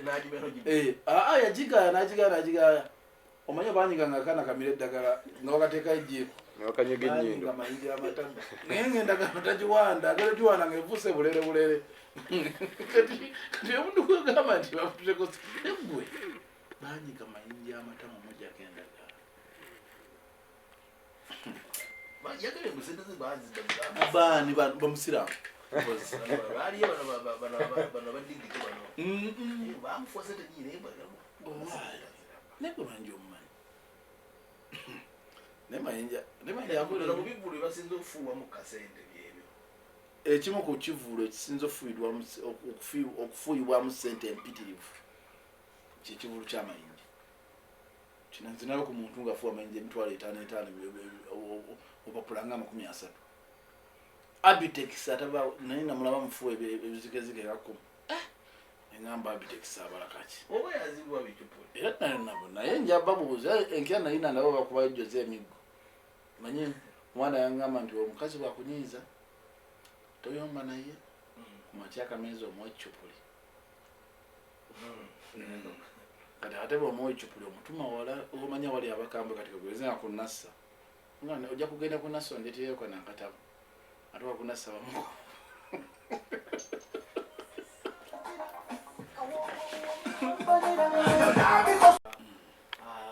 N'agimera. Eh, aa, yagigaaya, n'agigaaya, n'agigaaya. Omanyi banyiganga akaana kamira eddagala nga bakateekayo ejjiiko. Nebakanyega ennyindo. Banyinga mayinja amatamu, naye nga endagaano tagiwanda, agenda giwanda nga efuuse bulere bulere. Kati omuntu kwegamba nti bafuteko eggwe, banyiga mayinja amatamu mujjako endagaano. Yagambye mbu sente ze bazidda. Baani? Bamusiraamu? Baaliyo bano badigito bano bamufuwa sente nyingi, naye Naye gwe manyi omumanyi, naye mayinja, naye mayinja akola. Mu bivvulu ebasinza okufuuwamu kasente byebyo. Ekimu ku kivvulu ekisinza okufuuyibwamu sente empitirivu kyekivulu ky'amayinja kino. Nzinalo ku muntu ngaafuwa amayinja 50,000 etaano, opapula nga 30. Abitex ataba naye namulaba mufuwa ebizikezike kakumi. Eŋamba Abitex abalakaki? Oba yazibwa bicupuli. Era nabo naye nja babuuza enkya. Nayina nabo bakubayo joze emiggo. Manyi omwana yaŋŋamba nti omukazi bwakunyiiza toyomba naye, kumakya akameeza omuwa ecupuli. Kati ate bwomuwa ecupuli omutuma wala, omanya wali abakambwe. Kati kagweze nga kunassa nga ojja kugenda kunassa ondetereyo kana akatabo, ate wakunassa bamuko.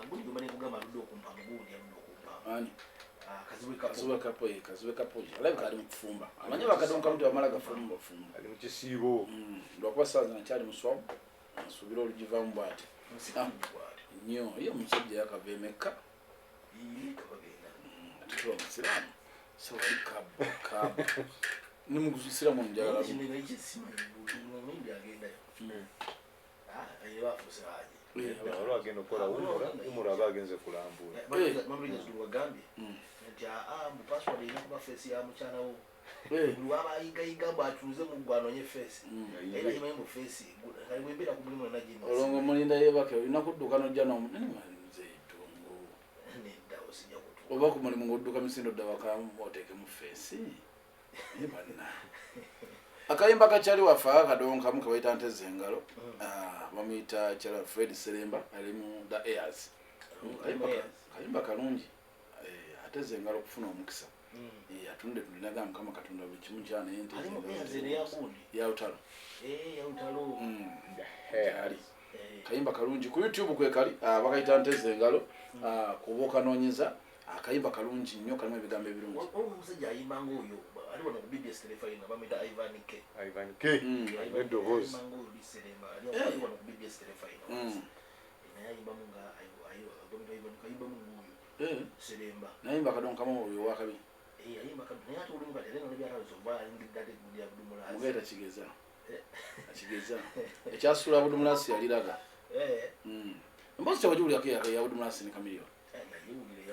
Gundi gwe nekugamba aludde okumpa, mugundi aludde okumpa. Ani? Kazibwe Kapo. Kazibwe Kapo ye, Kazibwe Kapo ye alabika ali mu kufumba. Amanye bakadonkamu tebamala gafumba bafumba. Ali mu kisiibo. Lwakuba saawa zino akyali muswabu, nsuubira olugivaamu bwati. Nnyo ye omusajja yakava emekka. Ate tuba musiraamu, so wali kabu kabu ni musiraamu njagala. Agendayo bafuuse haji. Waliwo agenda okukola umura, umura aba agenze kulambula. Wagambye nti aa mu password erina kuba face ya mukyala wo. Buli waba ayigayiga mbu atuuze mu ggwe anoonye face, era kimanyi mu face kali bwembeera ku mulimu nagina. Olongo mulinda yebake, olina kudduka nojja nomuzeetongo. Nedda, osijja kutuuka. Oba ku mulimu ngaodduka misindo dda waka oteekemu face. Naye banna akayimba kakyali waffe akadonkamu kebayita Nteza Engalo. Ah, bamuyita kyala Fred Seremba, ali mu The Airs. Kayimba kalungi. Eh, ateza engalo okufuna omukisa. Eh, atunde tunde, Mukama Katonda buli kimu kyanaye. Ali mu Airs eno eyagundi. Yalutalo. Yalutalo. Ali kayimba kalungi ku YouTube kwekali. Ah, bakayita Nteza Engalo. Ah, kuba okanoonyeza akayimba kalungi nnyo, kalimu ebigambo ebirungi. Omusajja ayimba ngaoyo ali wano ku BBS Telefina, bamuyita Ivan K. Ivan K alina eddoboozi. Ayimba ngaoyo Liseremba ali wano ku BBS Telefina. Naye ayimbamu nga bamuyita Ivan K, ayimbamu ngaoyo Seremba. Nayimba kadonkamu oyo owakabi. Ayimba naye ate olumu kati ate nga nebyataweza oba ayingidde ate gundi ya Budumulasi. Mugaita kigeza akigeza ekyasuula Budumulasi yaliraga. Emboozi kyewagiwulyako ya Budumulasi ne Kamiliyoni?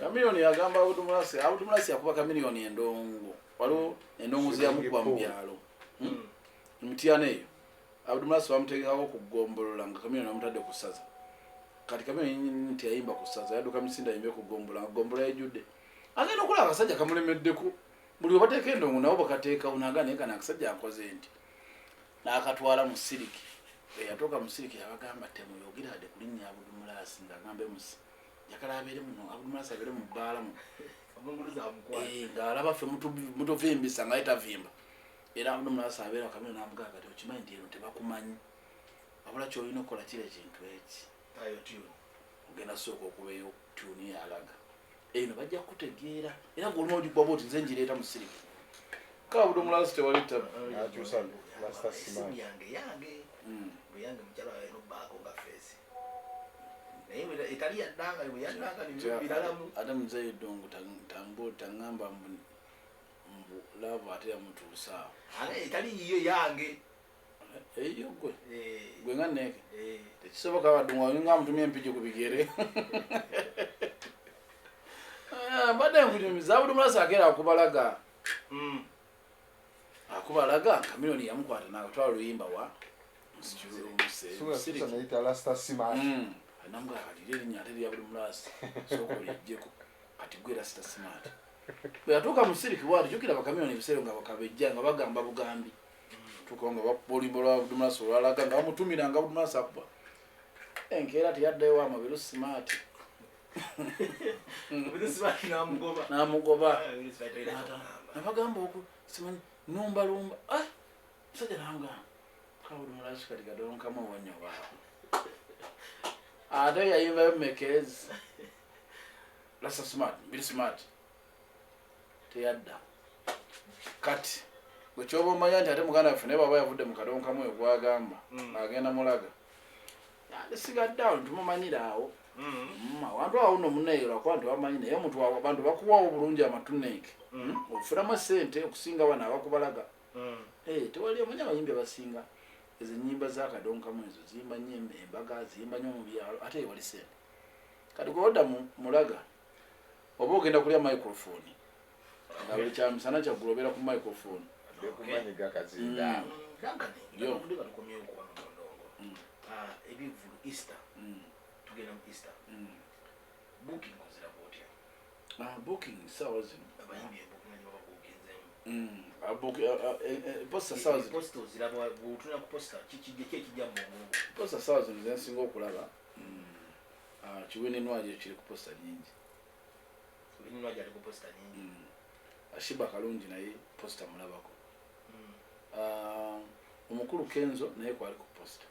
Kamiliyoni yagamba Budumulasi, Budumulasi yakuba Kamiliyoni endongo. Waliwo endongo zeyamukuba mu byalo emityana eyo. Abudumulasi bamuteekako ku ggombolola nga Kamiliyoni bamutadde ku ssaza. Kati Kamiliyoni nti yayimba ku ssaza, yadduka misinde ayimbe ku ggombolola nga ggombolola ejjudde. Agenda okulaba akasajja kamulemeddeko, buli webateeka endongo nabo bakateekawo, naga naye kano akasajja nkoze nti n'akatwala mu siriki. Eyatuuka mu siriki yabagamba, temuyogera ade kulinnya Abudumulasi, ng'agamba emusi njagala abeere muno, Abudumulasi abeere mu bbaala muno. Ng'alaba ffe mutuvimbisa nga ye tavimba. Era Abudumulasi abeera kamiro n'amugamba, kati okimanyi nti eno tebakumanyi, wabula kyolina okukola kiri ekintu eki, ogenda sooka okubeeyo tune yalaga eno bajja kukutegeera, era gweolina ogikuba bwoti nze ngireeta mu siriki kabudumulasi tewali tabu. N'akyusa Master Esimu Smart. yange yange bwe yange mukyala wawe nobaako nga face. Naye etali yaddanga bwe yaddanga biralamu. Ate muzeeyi Ddungu taŋŋamba mbu laavu ate yamutuusa awo. Ate etali yiyo yange. Eyiyo gwe. Gwe nga neeke. Tekisoboka Ddungu olinga amutumye empigi ku bigere. Mbadde nkunyumiza Abdu Mulasi akeera akubalaga. Akubalaga Chameleone yamukwata n'atwala oluyimba wa namugamba kati erinnya ate erya Abdu Mulasi sooka oliggyeko kati gwe Rasta Smart. Bwe yatuuka mu Silk bw'ati jjukira ba Chameleone ebiseera nga bakabejja nga bagamba bugambi. Tuukawo nga bakuba oluyimba lwa Abdu Mulasi olwalaga nga bamutumira nga Abdu Mulasi akuba. Enkeera teyaddayo wa Mabiru Smart. N'amugoba. N'amugoba. Nabagamba oku simanyi numbalumba. Ah! Musajja n'amugamba Abdu Mulasi kati kadonkamu owannyo baawo. Ate yayimbayo Mekezi. Rasta Smart, Bill Smart. Teyadda. Kati gwe kyoba omanya nti ate muganda waffe naye bw'aba yavudde mu kadonkamu oyo gw'agamba agenda mulaga. Yandisigadde awo ntumumanyira awo. Awantu awo nno munneeyo lwakuba nti bamanyi naye omuntu abantu bakuwawo bulungi amatuneeke. Ofunamu ssente okusinga bano abakubalaga. Tewali omanyi abayimbi abasinga ezo ennyimba za kadonkamu ezo ziyimba nnyo embaga ziyimba nnyo mu byalo ate ewali ssente. Kati gwe odda mulaga oba ogenda kulya microphone nga buli kyamisana kyaggulo obeera ku microphone. Ebivvulu Easter tugenda mu Easter booking oziraba otya? Booking ssaawa zino abayimbi booking gye bababuukinzeemu posta ssaawa zino posta oziraba bw'otunula ku posta kikijja ki ekijja mu bwongo? Posta ssaawa zino ze nsinga okulaba Kiwini Nwagi kiri ku posta nnyingi. Kiwini Nwagi ali ku posta nnyingi. Sheebah Kalungi naye posta mulabako. Omukulu Kenzo naye kwali ku posta.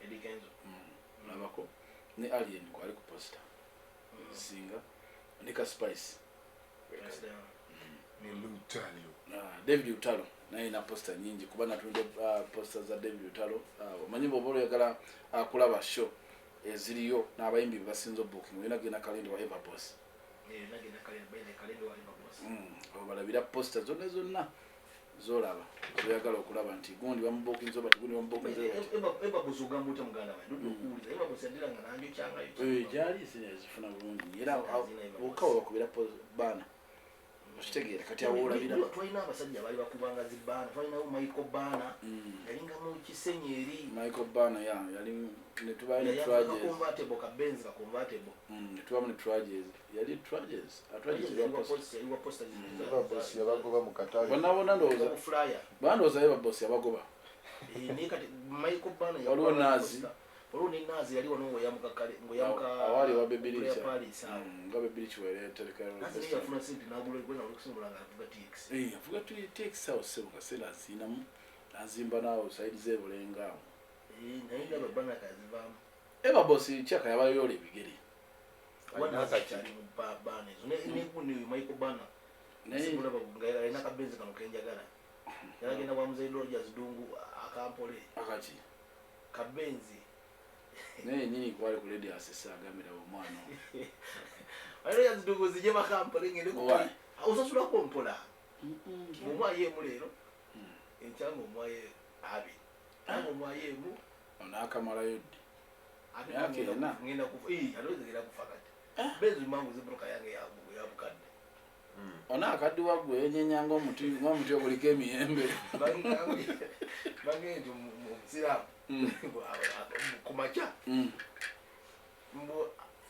Eddy Kenzo. Mulabako. Ne Alien kwali ku posta. Singa ne ka Spice. Ne Lutalo. David Lutalo naye na posta nyingi kuba natunde posta za David Lutalo. Omanyi bw'oba oyagala kulaba show eziriyo n'abayimbi be basinze booking olina kugenda kalenda wa Everboss. Obalabira posta zonna zonna zolaba zoyagala okulaba nti gundi bamubuukinze oba tigundi bamubuukinze. Everboss ogamba otya muganda wange? Ndudde okuwuliza Everboss yaddira nga nanjokyangayo. Gyali zifuna bulungi era wokka we bakubira baana okitegeera kati awo olabira. Twalina abasajja abaali bakubanga zibaana, twalinawo Michael Baana yalinga mu Kisenyi eri. Michael Baana yali ne tubayo ne Trages. Convertible ka Benz ka convertible. Ne tubamu ne Trages. Yali Trages. Trages yali wa posta. Everboss yabagoba mu katale. Bonna bonna ndowooza. Flyer. Bandowooza Everboss yabagoba. Naye kati Michael Baana waliwo Nazi. Waliwo ne Nazi yali wano ng'oyamuka kale ng'oyamuka awali wa Bebiricha. Paris awo. Nga Bebiricha wali atereka. Nazi yafuna sente n'agula egwe n'okusobola nga avuga TX. Avuga TX awo ssebo kaseera aziinamu n'azimba n'awo sayidi z'ebulenga awo. Naye ndaba bana kazivaamu. Everboss kyaka yabayola ebigere. Wanakyali mu baana ezo ne gundi Michael Baana. Simulaba nga alina akabenzi kano kenjagala. Yagenda wa Mzee Rogers Dungu akampole. Akaki? Kabenzi. Naye nnyini kwali ku Radio Asesa agambira omwana. Rogers Dungu zijje bakampole ngende ku. Osasulako mpola. Omwaye emu leero. Enkyanga omwaye abiri. Omwaye emu. Onaakamalayo ddi? Ngenda kufa. Alowooza ngenda kufa kati. Benzi mangu zibruka yange ya bukadde. Ona akaddiwa gwe yenyeenya ng'omuti oguliko emiyembe. Bange nti omusiraamu ku makya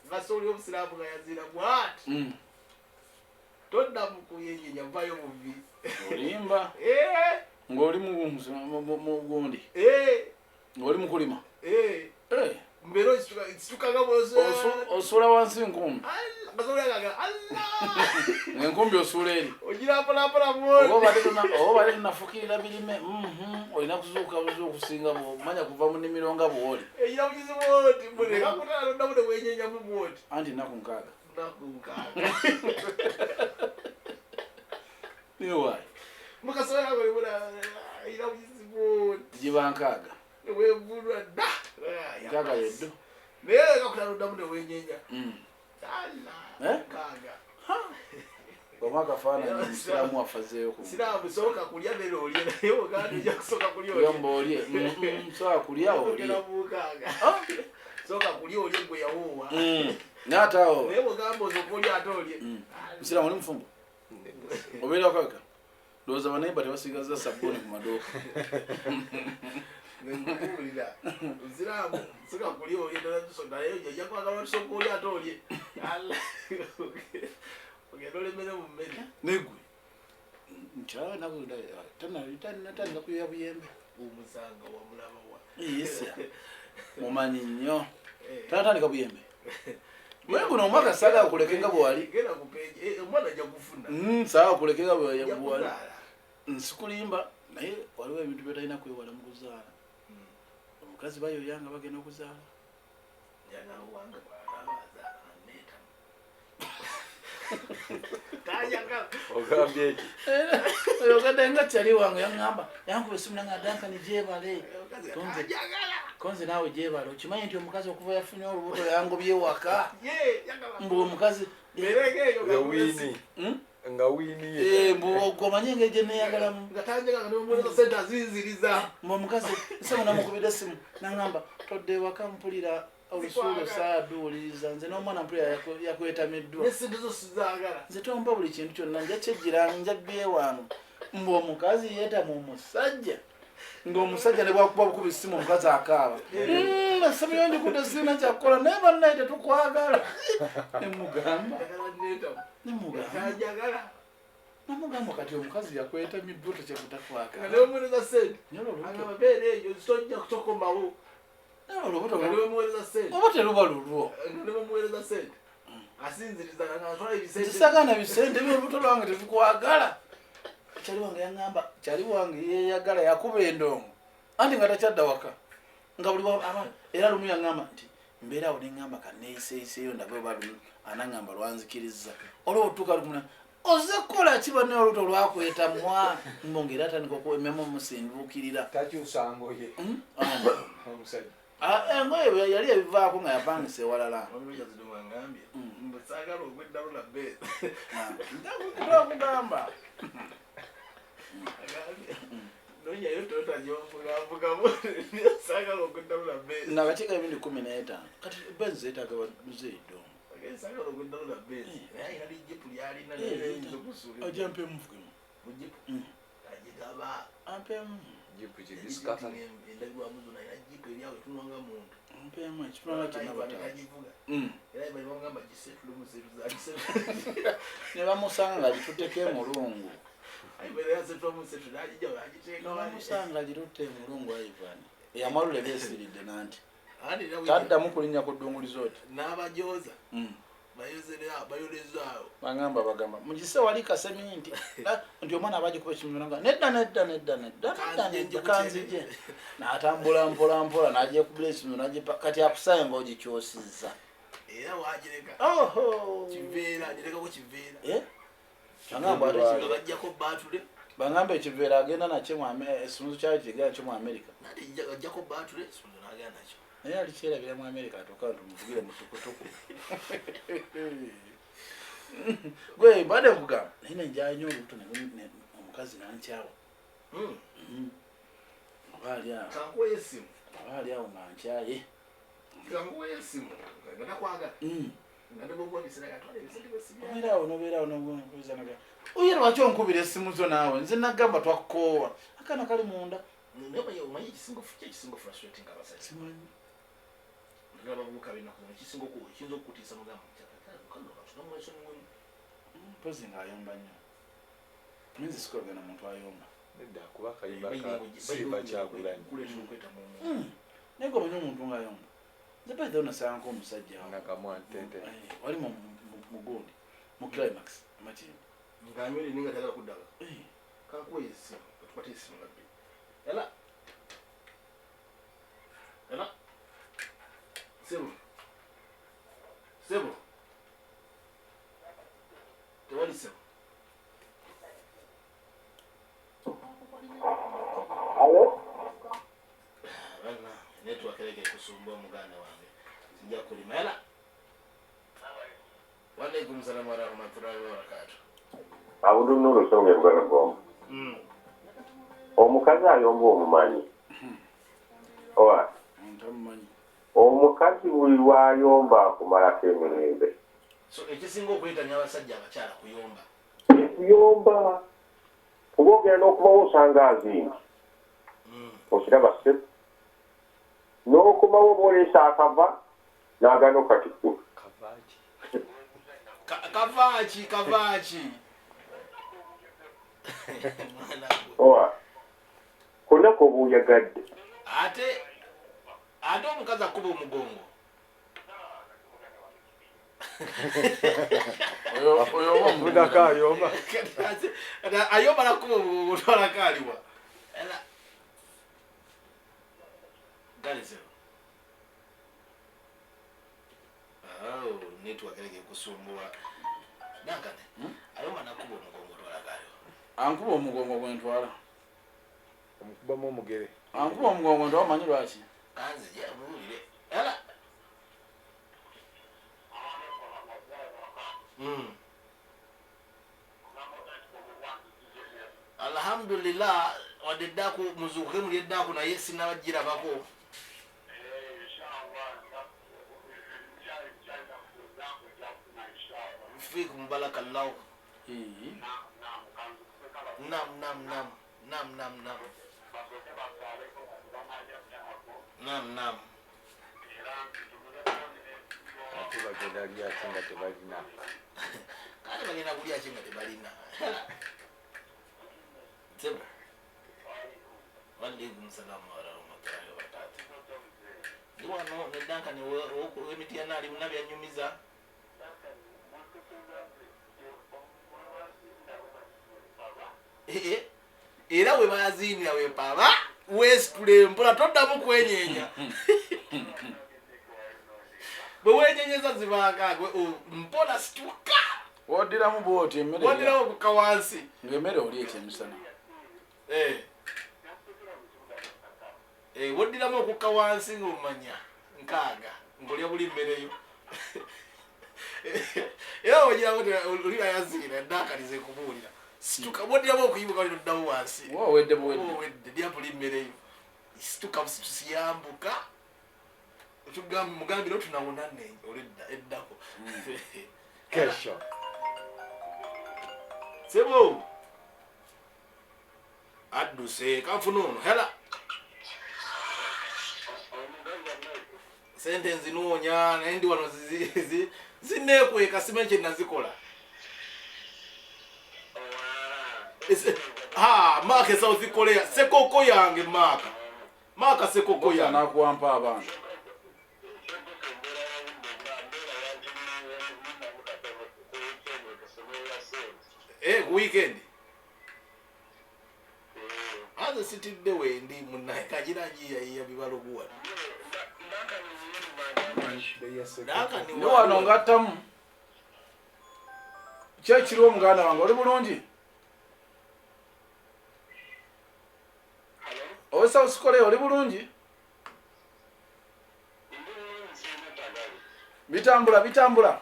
ngasooli omusiraamu nga yazira bwati todda mu kuyenyeenya vayo buvi. Olimba ng'oli mu gundi ng'oli mu kulima. Mbeera osituka nga osuula wansi nkumbi. Enkumbi osuula eri. Ogira mpola mpola bw'oti. Oba obadde tonafukirira birime, olina kuzuukuka buzuukusi okusinga manya kuva mu nnimiro nga bw'oli. Egira bugizi bw'oti, mbuleka kutaano nnamu ne bwenyenyamu bw'oti. Anti nnaku nkaaga. Nnaku nkaaga. Niwe waayi. Mukasoola ako ne muna egira bugizi bw'oti. Giba nkaaga. Ne weevulwa dda. Nkaaga yeddo. Naye kakutaluddamu newenyenya. Kaaga. Omwaka faananyi musiraamu afazeeyo ku Siraamu sooka kulya nera olye naye oganda ojja kusooka kulya olye. Yamba olye. Sooka kulya olye. Ogenda mukaaga. Sooka kulya olye gwe yawoowa. Naye ate awo Naye bw'ogamba osooka olye ate olye. Musiraamu oli mufumbo? Obeera wakaweka? Ndowooza baneiba tebasigaza sabbuuni ku maduuka. Nkubuulira. Musiraamu sooka kulya olye naye ojja kwagala tusooka olye ate olye. Ogenda olemere mu mmere. Negwe. Nkyala naku tannatandika kuyoya buyembe. Omusanga wamulaba wa. Yes. Mumanyi nnyo. Tannatandika buyembe. Naye guno omwaka saagala kuleke nga bw'wali. Genda ku page, omwana ajja kufuna. Saagala kuleke nga bw'wali. Nsikulimba naye waliwo ebintu by'otalina kwewala mu kuzaala. Omukazi bayoya nga bagenda okuzaala. Njagala wange bw'alaba azaala anneeta. Tayagala. Ogambye eki? Oyogedde nga kyali wange yaŋŋamba yankuba essimu nange Duncan gyebale. Konze naawe gyebale okimanyi nti omukazi okuva yafunye olubuto yangobye waka. Mbu omukazi Nga wiini. Nga wiini ye. Mbu ogomanye engeri gye neeyagalamu. Nga tanjagala ne sente azinziriza. Mbu omukazi ssebo namukubidde essimu naŋŋamba todde ewaka mpulira olusuulo saaduuliriza nze n'omwana mpulira yakwetamiddwa. N'essente zo sizaagala. Nze tompa buli kintu kyonna nja kyejjira nja byewange. Mbu omukazi yeetamu omusajja ng'omusajja ne bwakuba bukuba essimu omukazi akaaba. Essimu yo ngikudde sirina kyakukola naye bannaye tetukwagala. Nemugamba. Nemugamba. Namugamba kati omukazi yakwetamiddwa tokyakutakwagala. Nga nebamuweereza ssente. Agamba beera eyo tojja kutokomawo. Olubuto Nga nebamuweereza ssente. Oba teruba lulwo. Nga nebamuweereza ssente. Asinziriza nga atwala ebisente. Nzisagaana bisente olubuto lwange tetukwagala. Kyali wange yaŋŋamba kyali wange yeeyagala yakuba endongo anti nga takyadda waka nga buli era lumu yaŋŋamba nti mbeera awo ne ŋŋamba kanneeyiseeyiseeyo ndabe oba lumu anaŋŋamba lwanzikirizza olwo otuuka lukumuna ozze kukola ki banne olubuto lwakwetamwa mbonga era atandika okwemyamu omusinduukirira. Takyusa ngoye. Omusajja. Engoye yali ebivaako nga yapangisa ewalala. Saagala ogw'eddalu na bbeezi. Okugamba. Nonyayo Toyota gy'onvuganvugamu saagala ogw'eddalu na bbeezi. Nakakiika ebindi 15 kati benzi zeetaaga muzeeyi ddongo. Saagala ogw'eddalu na bbeezi. Naye alina lijjipu ly'alina naye ayinza okusuula. Ajja mpeemu nvugemu. Mu jjipu? Agigaba. Ampeemu. Jjipu kidisikata. Endabirwamu zonna alina jjipu eri awo etunula nga muntu. Mpeemu ekitunula kyonna bataano. Agivuga. Era bali bamugamba gisetule musetuza agisetule. Ne bamusanga ng'agitutteko emulungu. Bamusanga agitutte emulungu Ivan. Eyamalula ebyesiridde nanti. Taddamu kulinnya ku ddungu resort. N'abajoza. Bayolezaawo. Bagamba bagamba mugise wali kaseminti nti omwana abagikuba ekimulanga nedda nedda nedda nedda nedda nedda kanzije n'atambula mpola mpola n'agyekubira ekimiro n'agipa kati akusaye ng'ogikyusizza. Era wagireka. Oho. Kiveera agirekako kiveera. Bagamba ate bajjako baatule. Bagamba ekiveera agenda nakyo mu ekisunzu kyayo kigenda nakyo mu Amerika. Nate ajjako baatule ekisunzu n'agenda nakyo. Naye alikyerabira mu Amerika atuuka tumuvugire mu tukutuku. Gwe mbadde nkugamba naye nenjaya nnyo olubuto omukazi n'ankyawa. Oba ali awo. Kankuweyo essimu. Oba ali awo nga nkyaye. Kankuweyo essimu. Nga takwagala. Nga ne bw'okuwa ebiseera gatwala ebisente bw'essimu. Obeera awo n'obeera awo n'okubiza naga. Oye lwaki onkubira essimu zo naawe? Nze nagamba twakukoowa. Akaana kali munda. Naye omanyi ekisinga frustrating abasajja. Simanyi. Naddala abavubuka b'ennaku zino ekisinga ekiyinza okukutiisa mugamba nti Mpozi ng'ayomba nnyo. Nze sikolagana muntu ayomba. Nedda kuba akayimba ka Silver Kyagulanyi. Naye gwe omanyi omuntu ng'ayomba. Nze by the way nasangako omusajja awo. Nakamwa ntente. Wali mu gundi mu climax amakindi. Ng'anywere ninga tayagala kuddaga. Kankuwe essimu, tukwate essimu nabbi. Ela. Ela. Sebo. Sebo. Tewali sebo. Alo? Network ereka ekusumba muganda wange. Nja kulima. Yala. Walaikum salam wa rahmatullahi wa barakatuh. Abudu Nuru songe mugana gomba. Omukazi ayomba omumanyi. Owa. Ntamumanyi. Omukazi buli lw'ayomba akumalako emirembe. So ekisinga okuyitanya abasajja abakyala kuyomba. Kuyomba. Kuba ogenda n'okubawo osanga azingi. Okiraba se. N'okomawo bw'oleesa akava n'agaana okatikkula. Kavaaki kavaaki. Owa. Konna k'oba oyagadde. Ate omukazi akuba omugongo. Oyo Mudaka ayomba. Ayomba nakuba omugongo otwalako aliwa. Ela. Galizero. Oh, network ereke kusumbuwa. Nankane. Ayomba nakuba omugongo otwalako aliwa. Ankuba omugongo gwentwala. Omukubamu omugere. Ankuba omugongo ntwala omanyi lwaki? Kanze je muwulire. Ela. Alhamdulillah wadde eddaku muzuukuke muli eddaku naye sinnabagirabako. Fiikum barakallahu. Nam nam nam nam nam nam nam nam. Ate bagenda lyaki nga tebalina. Kale bagenda kulya ki nga tebalina. Sebo. Walaikum salam wa rahmatullahi wa barakatuh. Ndi wano ne Duncan ow'Emityana ali munna byanyumiza. Era we baziinira we paba weesitule mpola toddamu kwenyeenya. Bwe weenyenyeza zibaaka mpola situka. Woddiramu bw'oti emmere. Woddiramu okukka wansi. Ng'emmere oli ekyemisana. Woddiramu okukka wansi ng'omanya nkaaga ng'olya buli mmere yo. Era ogiramu olira yaziira Duncan kubuulira. Situka woddiramu okuyimuka oli noddamu wansi. Owedde buwedde. Owedde lya buli mmere yo. Situka busiyambuka. Mugambire otunawona olidda eddako. Kesho. Sebo. Adduse kanfuna ono. Hela. Sente nzinoonya naye ndi wano zinneekweka simanyi kye nazikola. Ha, Mark e South Korea. Sekoko yange Mark. Mark sekoko yange. Nakuwampa abaana. Weekend. Aze sitidde wendi munnaye kagira njiyayiya bibalogu wano. Ndi wano ngattamu. Ki ekiriwo muganda wange oli bulungi? Owe South Korea oli bulungi? Bitambula bitambula.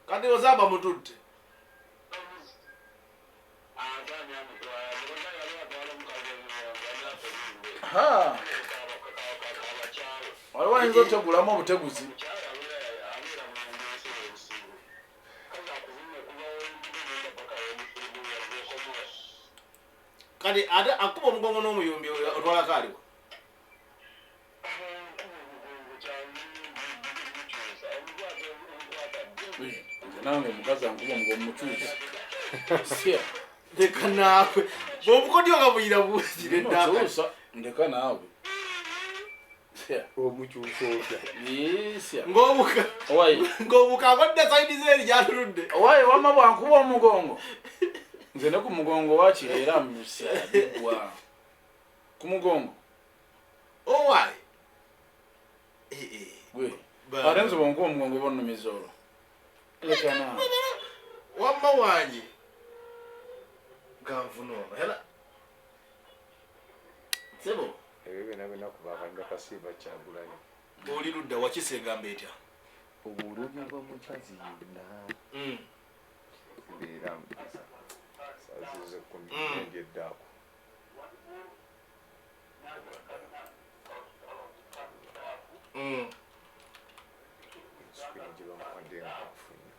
Kati ozaba mututte. Ha. Waliwo ayinza otegulamu obuteguzi. Kati ate akuba omugongo n'omuyombi otwalako aliwa. Nange omukazi ankuba omugongo mukyusa. Sya. Ndeka naawe. Bw'obukodyo nga buyira bugire ddala. Mukyusa ndeka naawe. Sya. Omukyusa otya? Sya. Ng'obuka. Owaye. Ng'obuka akodde sayidi ze eri gy'atuludde. Owaye wamma bw'ankuba omugongo. Nze ne ku mugongo waakiri era sya biggwa. Ku mugongo. Owaye. Gwe. Ate nze bw'onkuba omugongo oba onnumiza olwo. Lekana. Wamma wangi ganfuna ono era sebo Ebyo byonna byonna kuba akanywa kasiiba Kyagulanyi. Oli ludda wakisa egamba etya? Obulumi bw'omukazi yenna mbeera sazize 10 neddaako. Screen gye bamuwadde nga nfunye.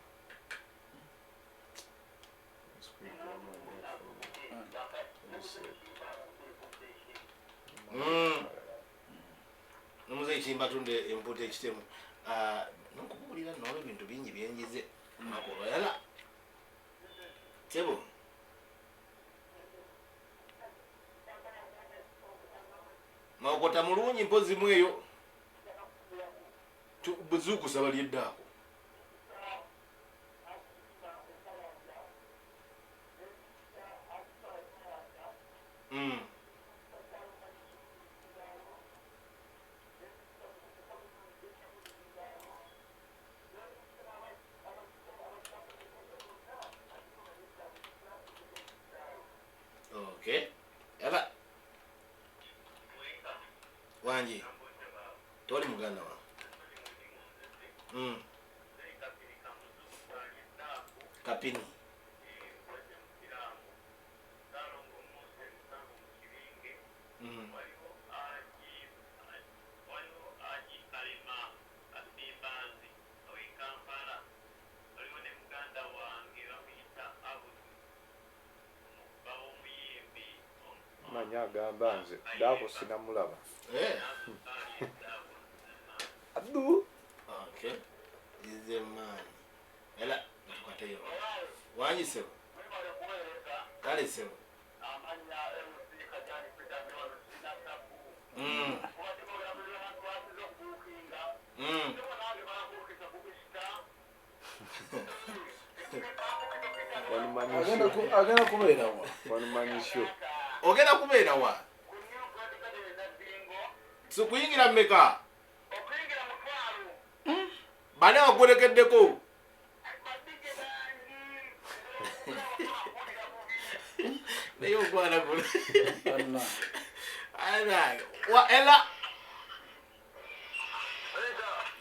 Screen gye bamuwadde nfunye. Nomuzeeyi Kimbatunde empuuta ekitemu. Nokubuulira nno waliwo ebintu bingi byenjize olunaku olwalala. Sebo. Mawokota mulungi mpozi mu eyo. Buzuukusa bali eddaako. Okay. Ela. Wangi. Tewali muganda wange. Kapini. Manya agamba nze daako sinamulaba. Abdu. Okay. Is a man. Ela tukateyo. Wangi sebo. Kale sebo. Agenda kubeera wa? Wanumanyisyo. Ogenda kubeera wa? Sikuyingira mmeka? Bane bakwerekeddeko. Naye ogwana gule. Wa ela.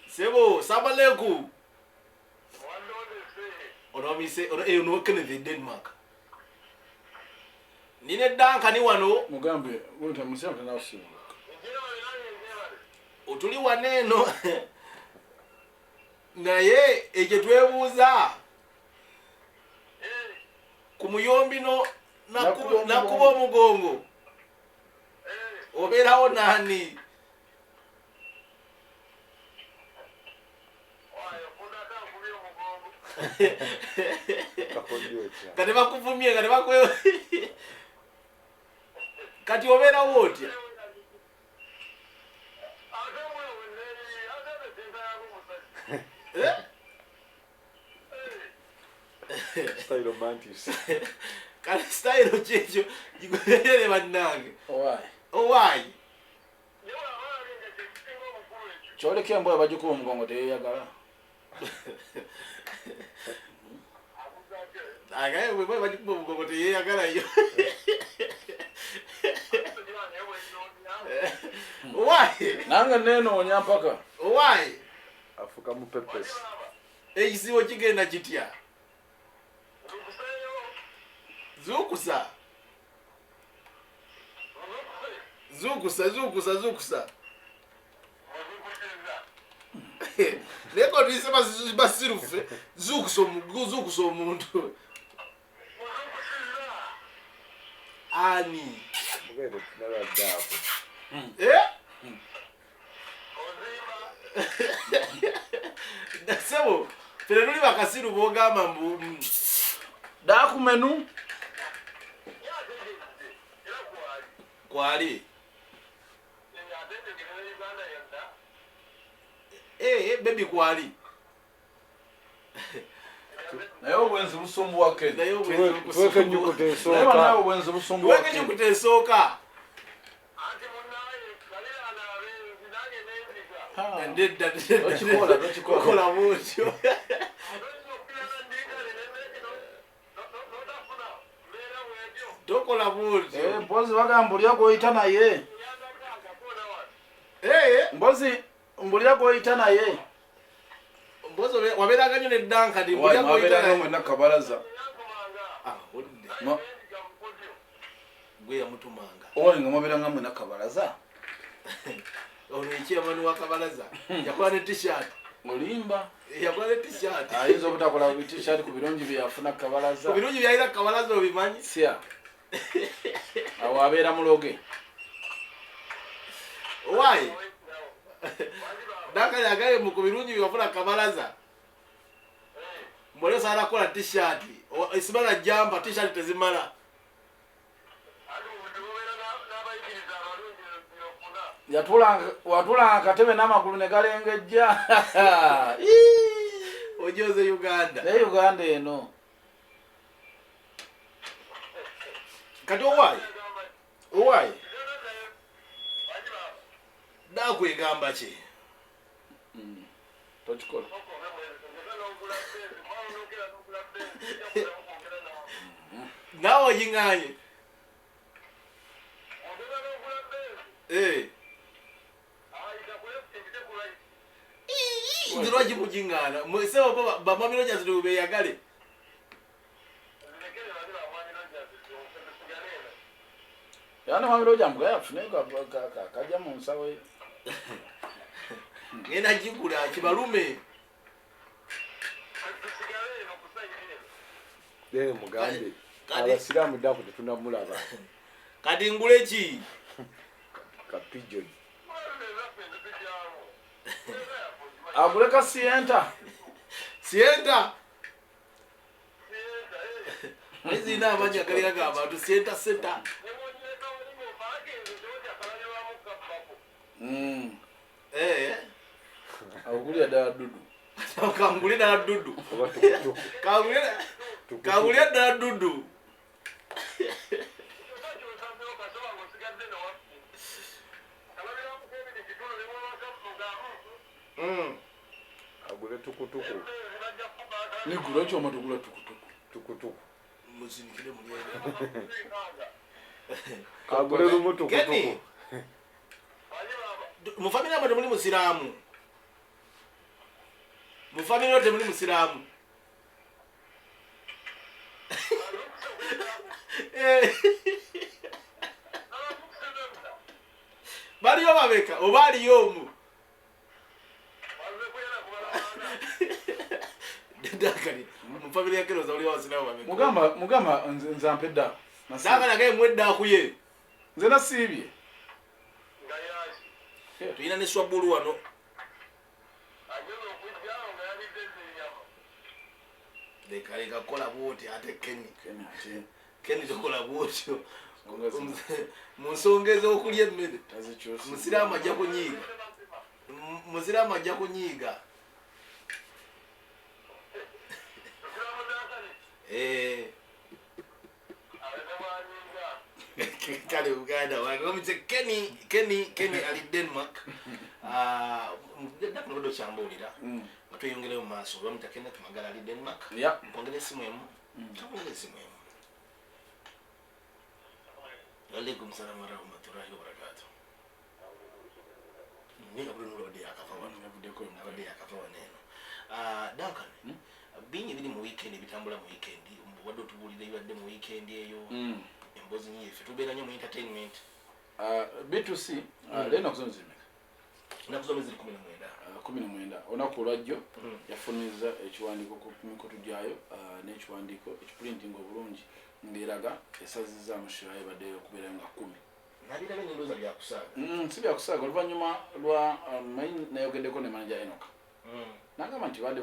Sebo, sabaleku. Ono mise ono eyo no Kenneth Denmark. Nine Duncan wano mugambe wonta musema tanawusibuka. Otuli waneno. Naye ekyo twebuuza. Ku muyombi no nakuba omugongo. Obeerawo nani? Kati bakuvumye kati bakwe. Kati obeerawo otya? Style mantis. Kati style kyekyo gikubeere bannange. Owaayi. Kyoleka embwa bagikuba omugongo teyeyagala. Agaye bwe bagikuba omugongo teyeyagalayo. Owaayi. Nange neenoonya mpaka. Owaayi. Afuka mu pepesi. Ekisibo kigenda kitya? Zukusa. Zukusa, zukusa, zukusa. Leko tuyise basirufe. Zukusa zukusa omuntu. Ani. Mugende nalabdako. Eh? Sebo, fere tuli bakasiru bogamba mbu dakumenu kwali. Baby kwali. Naye obwenzi busumbuwa ke. Naye obwenzi busumbuwa. Tuweke ennyukuta esooka. Naye obwenzi busumbuwa. Tuweke ennyukuta esooka. Ndedda. Okikola bw'otyo. Tokola bwotyo. Eh, mpozi bagamba mbulira gwoyita naye. Eh, Mpozi mbulira gwoyita naye. Mpozi wabeeranga nnyo ne Duncan, Wayi, mbulira gwoyita mwabeeranga naye. mwenna kabalaza. Ah, wulidde. Gwe yamutumanga. Owange nga mwabeeranga mwenna kabalaza. Ono ekyamani wa kabalaza yakola ne t-shirt. Olimba. Yakola ne t-shirt. Ayinza obutakola t-shirt ku birungi bye yafuna kabalaza. Ku birungi byalina kabalaza obimanyi? Sya. Awo abeera muloge. Why? Duncan yagaye mu ku birungi bye yafuna kabalaza. Mbole osobola kukola t-shirt. Esimala jamba t-shirt tezimala. Watulanga akatebe n'amagulu ne galengejja. Ojoze Uganda. Naye Uganda eno. Kati owaayi? Owaayi? Nakwegamba ki? Tokikola. Naawe ogiŋŋaanye. Eh. Nze lwaki mugiŋŋaana? Sebo bamwami Rogers beeyagale. Yana mwami Rogers mugaya afune kajja mu nsawo ye. Ngenda gigula kibalume. Mugambe. Abasiraamu ddaku tetunnamulaba. Kati ngule ki? Ka pigeon. Agule ka Sienta. Sienta. Zirina amannya agalira g'abantu Sienta Senta. Eh. Agulira ddala ddudu. Kangule ddala ddudu. Kangule ddala ddudu. Agule tukutuku. Nigula ekyoma tugula tukutuku. Tukutuku. Musinikire muli. Agule lumu tukutuku. Kenny. Mu family yamwe temuli musiraamu. Mu family yo temuli musiraamu. Baliyo babeka oba aliyo omu. Dakali mu family ya Keroza oli wasiraamu babeka. Mugamba nze ampe dda. Dakali agaye mwedda akuye. Nze nasiibye. Tulina ne swabulu wano. Leka kola bw'oti ate Kenny. Kenny tokola bw'otyo. Mu nsonga ez'okulya emmere. Musiraamu ajja kunyiiga. Musiraamu ajja kunyiiga. Eh. Kale Uganda wange Kenny ali Denmark. Ndakuno kyambuulira. Nga tweyongerayo mu maaso bamuyita Kenneth Magala ali Denmark. Nkwongera essimu emu. Nkwongera essimu emu. Alaikum salaam wa rahmatullahi wa barakatuh. Ninga buli nulobadde yakava wano. Abadde yakava wano eno. Duncan, bingi biri mu weekend ebitambula mu weekend. Wadde otubuulira ebibadde mu weekend eyo. Emboozi nnyo ffe tubeera nnyo mu entertainment. B2C leero ennaku zino ziri mmeka? Ennaku zino ziri 19. 19. Olunaku olwajjo yafulumizza ekiwandiiko ku mikutu gyayo n'ekiwandiiko ekiprinting obulungi ng'eraga esazizzaamu show yayo ebaddeyo okubeerayo nga 10. Nabirabye n'endowooza byakusaaga. Si byakusaaga oluvannyuma lwa manyi nayogeddeko ne manager Enoka. N'agamba nti badde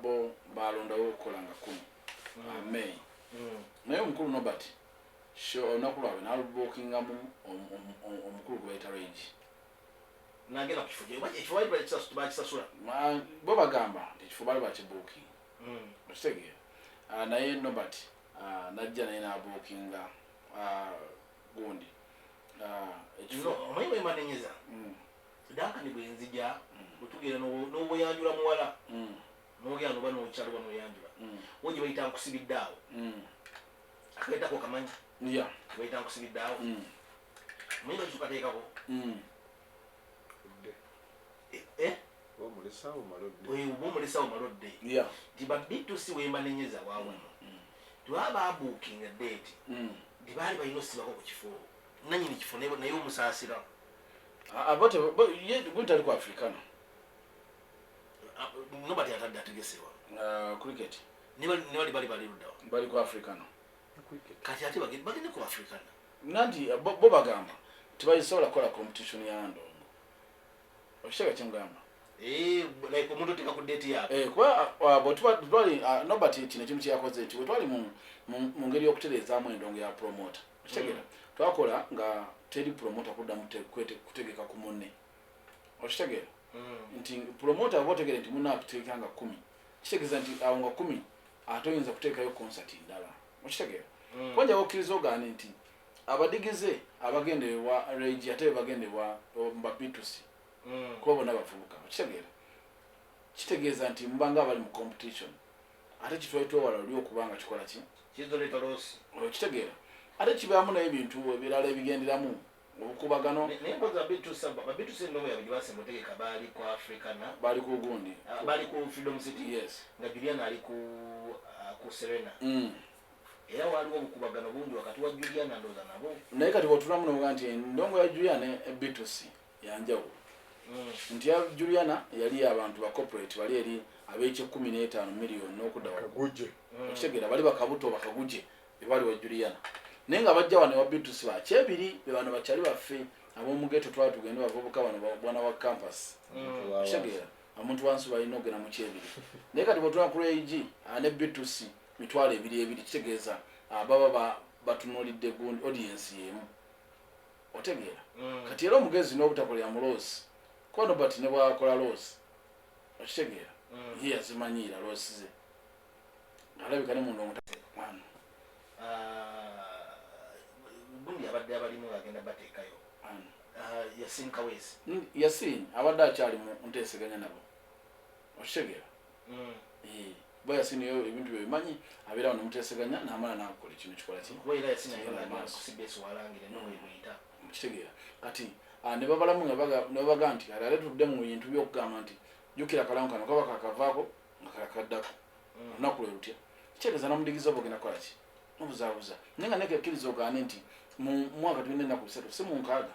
bo balondawo okukola nga 10 May. Naye omukulu Norbert show olunaku lwabwe n'alubookingamu omukulu gwe bayita Regi. Nagenda ku kifo ekifo baali bakisasula. Bo bagamba nti ekifo baali bakibookinga. Okitegeera. Naye Norbert najja naye n'abookinga gundi. Ekifo. Omanyi bwe mbanenyeza? Duncan bwe nzija bwe tugenda n'obweyanjula muwala. N'ogenda n'oba n'okyalo n'oyanjula. Wo gye bayita nkusibidde awo. Akaletako kamanyi. Bayita nkusibiddeawo. Muyinza tukateekako. Eh? Omulesawo malodde. Oba omulesawo malodde. Nti ba B2C wembanenyeza wawano. Tebaba babuukinga date. Nti baali balina osibako ku kifo. Nanyini kifo naye omusaasira. Abote ye gundi tali ku Africana. Nobody atadde ategesewa. Cricket. Ne bali luddawa. Bali ku Africana. Kati ate bagende ku Africana. Nanti bo bagamba tebayisobola kukola competition ya ndongo. Okitega kyengamba. Like omuntu oteeka ku date yaabwe. Kuba bwe tuba twali Nobert kino ekintu kyeyakoze nti bwe twali mu ngeri y'okutereezaamu endongo ya promoter. Okitegeera? Twakola nga teri promoter kuddamu kutegeka ku munne. Okitegeera? Nti promoter oba otegeera nti munne akuteeka nga 10. Kitegeeza nti awo nga 10 ate oyinza kuteekayo concert ndala. Okitegeera? Kwanja okkiriza ogaane nti abadigize abagenda ewa Regi ate bagenda ewa ba B2C. Kuba bonna bavubuka. Okitegeera? Kitegeeza nti mubanga abali mu competition. Ate kitwali twewala luli okubanga kikola ki? Kizoleeta loss. Okitegeera? Ate kibaamu n'ebintu ebirala ebigenderamu obukubagano. Naye mpozi ba B2C ba B2C endongo yaabwe gye basemba otegeka baali ku Africana. Baali ku gundi. Baali ku Freedom City. Yes. Nga Juliana ali ku Serena. Era waliwo obukubagano bungi wakati wa Juliana ndowooza nabo. Naye kati bw'otuulamu n'ovuga nti endongo ya Juliana ne B2C yanjawulo. Nti ya Juliana yali abantu ba corporate bali eri ab'ekye 15 miliyoni n'okudda waggulu. Bakaguje. Okitegeera bali bakabuto bakaguje be bali wa Juliana. Naye nga bajja wano wa B2C ba kyebiri be bano bakyali baffe ab'omugeto twali tugende bavubuka bano bwana wa campus. Okitegeera omuntu wansi balina ogenda mu kyebiri. Naye kati bw'otuula ku AG ne B2C mitwalo ebiri ebiri kitegeeza baba batunuulidde gundi audience y'emu. Otegeera? Kati era omugezi n'obutakolera mu loss. Kuba Nobert ne bw'akola loss. Okitegeera? Ye yazimanyiira loss ze. Alabika ne munda wano. Gundi abadde abalimu ng'agenda bateekayo. Ano. Yasin Kaweesi. Yasin abadde akyali mu nteeseganya nabo. Okitegeera? Kuba Yasin yo ebintu bye bimanyi abeera wano muteeseganya n'amala n'akola ekintu kikola ki? Kuba era Yasin Kigenda ayagala maaso. ku CBS walangira n'owe bweyita. Okitegeera? Kati ne babalamu nga ne babaga nti kati ate tudde mu bintu by'okugamba nti jjukira akalango kano kaba kakavaako nga kakaddako. Olunaku lwe lutya. Kitegeeza namudigiza oba ogenda kukola ki? Nobuzaabuza. Naye nga neke kkiriza ogaane nti mu mwaka tulina ennaku 3 si mu 6.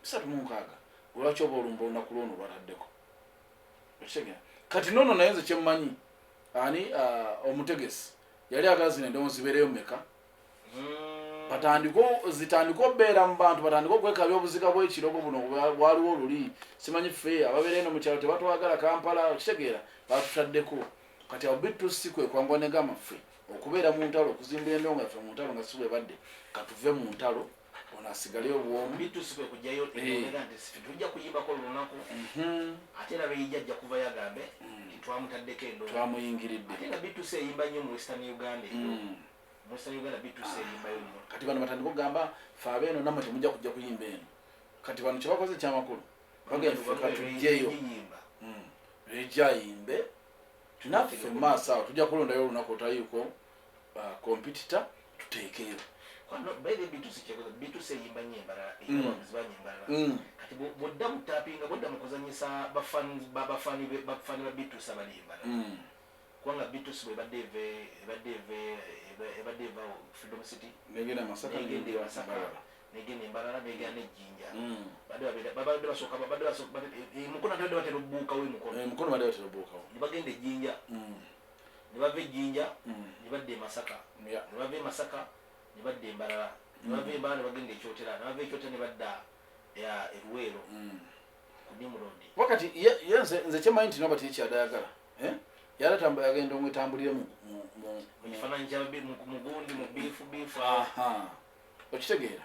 36. Lwaki oba olumba olunaku lwono lwataddeko? Okitegeera? Kati nono naye nze kye mmanyi ani omutegesi yali agala zino endongo zibeereyo mmeka? Zitandike okubeera mu bantu, batandike okwekabya obuziga bw'ekirogo buno bwaliwo oluli. Simanyi ffe ababeera eno mu kyalo tebatwagala Kampala, okitegeera? Batutaddeko. Kati awo B2C kwe kwangwa ne gamba ffe okubeera mu ntalo, okuzimba endongo yaffe mu ntalo nga si bwe badde, katuve mu ntalo ono asigale obwomu. B2C kwe kujjayo endongo nti ffe tujja kuyimbako olunaku. Ate era lwe yajja kuva yagambe nti twamutaddeko endongo. Twamuyingiridde. Ate nga B2C eyimba nnyo mu Western Uganda eyo. Mu Western Uganda B2C eyimbayo nnyo. Kati bano batandika okugamba ffe abeeno nammwe temujja kujja kuyimba eno. Kati bano kye bakoze ekyamakulu. Bagenda ffe katuggyeyo. Lwejja ayimbe. Naffe mu maaso awo tujja kulondayo olunaku olutaliiko competitor tuteekeyo. By the B2C kyekoze, B2C eyimba nnyo embalala, eyimba abawagizi bangi embalala. Kati bw'odda mu tappinga, bw'odda mu kuzannyisa bafaani ba B2C abali embalala. Kubanga B2C bw'ebadde ebadde eva Freedom City, Negenda Masaka, negenda e Masaka, Mbarara. negenda e Mbarara, negenda n'e Jinja. Babadde basooka, babadde basooka, Mukono ate badde batera obbuukawo e Mukono. Mukono badde batera obbuukawo. Ne bagenda e Jinja. Ne bava e Jinja, ne badda e Masaka. Ne bava e Masaka, ne badda e Mbarara. Ne bava e Mbarara ne bagenda e Kyotera. Ne bava e Kyotera ne badda e Luweero. Ku Nimrod. Wakati ye nze kyemanyi nti Nobert ekyadayagala. Yali agenda omwetambulire Mu kifaananyi kya mu gundi, mu biifu, biifu. Okitegeera?